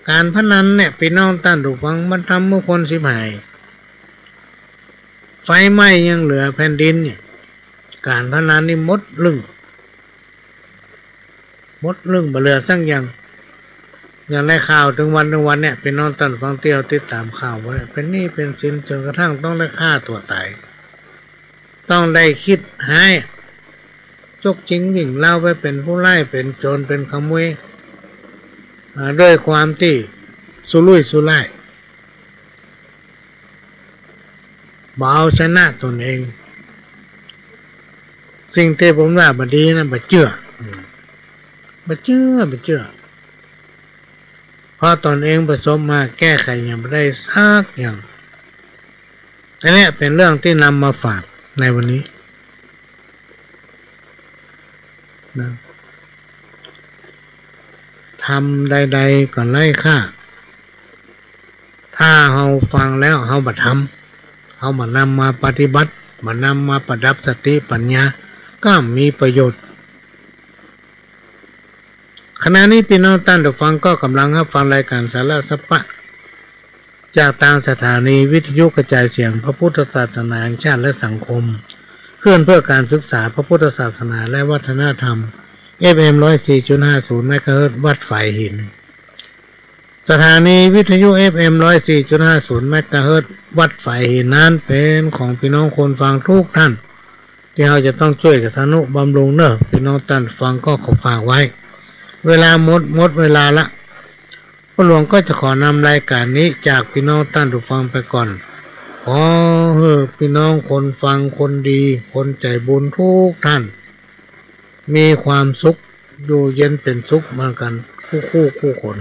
ก๋านพนันเนี่ย ปี้น้องต้านผู้ฟัง มันทำหื้อคนฉิบหาย ไฟไหม้ยังเหลือแผ่นดินเนี่ย ก๋านพนันนี่หมดลึ่ง หมดลึ่ง บ่เหลือสักอย่าง อย่างในข่าวตึงวันตึงวันเนี่ย ปี้น้องต้านผู้ฟังตี้เฮาติดต๋ามข่าวมาเนี่ย เป๋นหนี้เป๋นสินจ๋นกระทั่งต้องได้ฆ่าตั๋วต๋าย ต้องได้กึ๊ดฮ้าย จกจิงวิ่งราวไปเป๋นผู้ร้าย เป๋นโจ๋ร เป๋นขโมย อ่า ด้วยความตี้สุรุ่ยสุร่าย บ่เอาชนะตนเอง สิ่งตี้ผมว่าบ่ดีนะ บ่เจื้อ อืม บ่เจื้อ บ่เจื้อ เพราะตนเองประสบมา แก้ไขหยังบ่ได้สักอย่าง อันเนี้ยเป๋นเรื่องตี้นำมาฝากในวันนี้นะ ธรรมใดๆ ก็ไร้ค่า ถ้าเฮาฟังแล้วเฮาบ่ทำ เฮาบ่นำมาปฏิบัติ บ่นำมาประดับสติปัญญา ก็บ่มีประโยชน์ ขณะนี้ปี้น้องต้านผู้ฟังก็ก่ำลังฮับฟังรายก๋านสาระสาระ จากตางสถานีวิทยุกระจายเสียงพระพุทธศาสนาแห่งชาติและสังคม คลื่นเพื่อการศึกษาพระพุทธศาสนาและวัฒนธรรม เอฟเอ็ม ร้อยสี่จุดห้าศูนย์ เมกะเฮิรตซ์ วัดฝายหิน สถานีวิทยุ เอฟเอ็ม ร้อยสี่จุดห้าศูนย์ เมกะเฮิรตซ์ วัดฝายหินนั้นเป๋นของปี้น้องคนฟังกู้ต้าน ตี้เฮาจะต้องจ้วยกั๋นทะนุบำรุงเน่อ ปี้น้องต้านฟังก็ขอฝากไว้ เวลาหมด หมดเวลาละ ป้อหลวงก็จะขอนำรายก๋านนี้จากปี้น้องต้านผู้ฟังไปก่อน ขอหื้อปี้น้องคนฟังคนดี คนใจ๋บุญกู้ต้าน มีความสุข อยู่เย็นเป๋นสุขเหมือนกั๋นกู้คู่กู้คน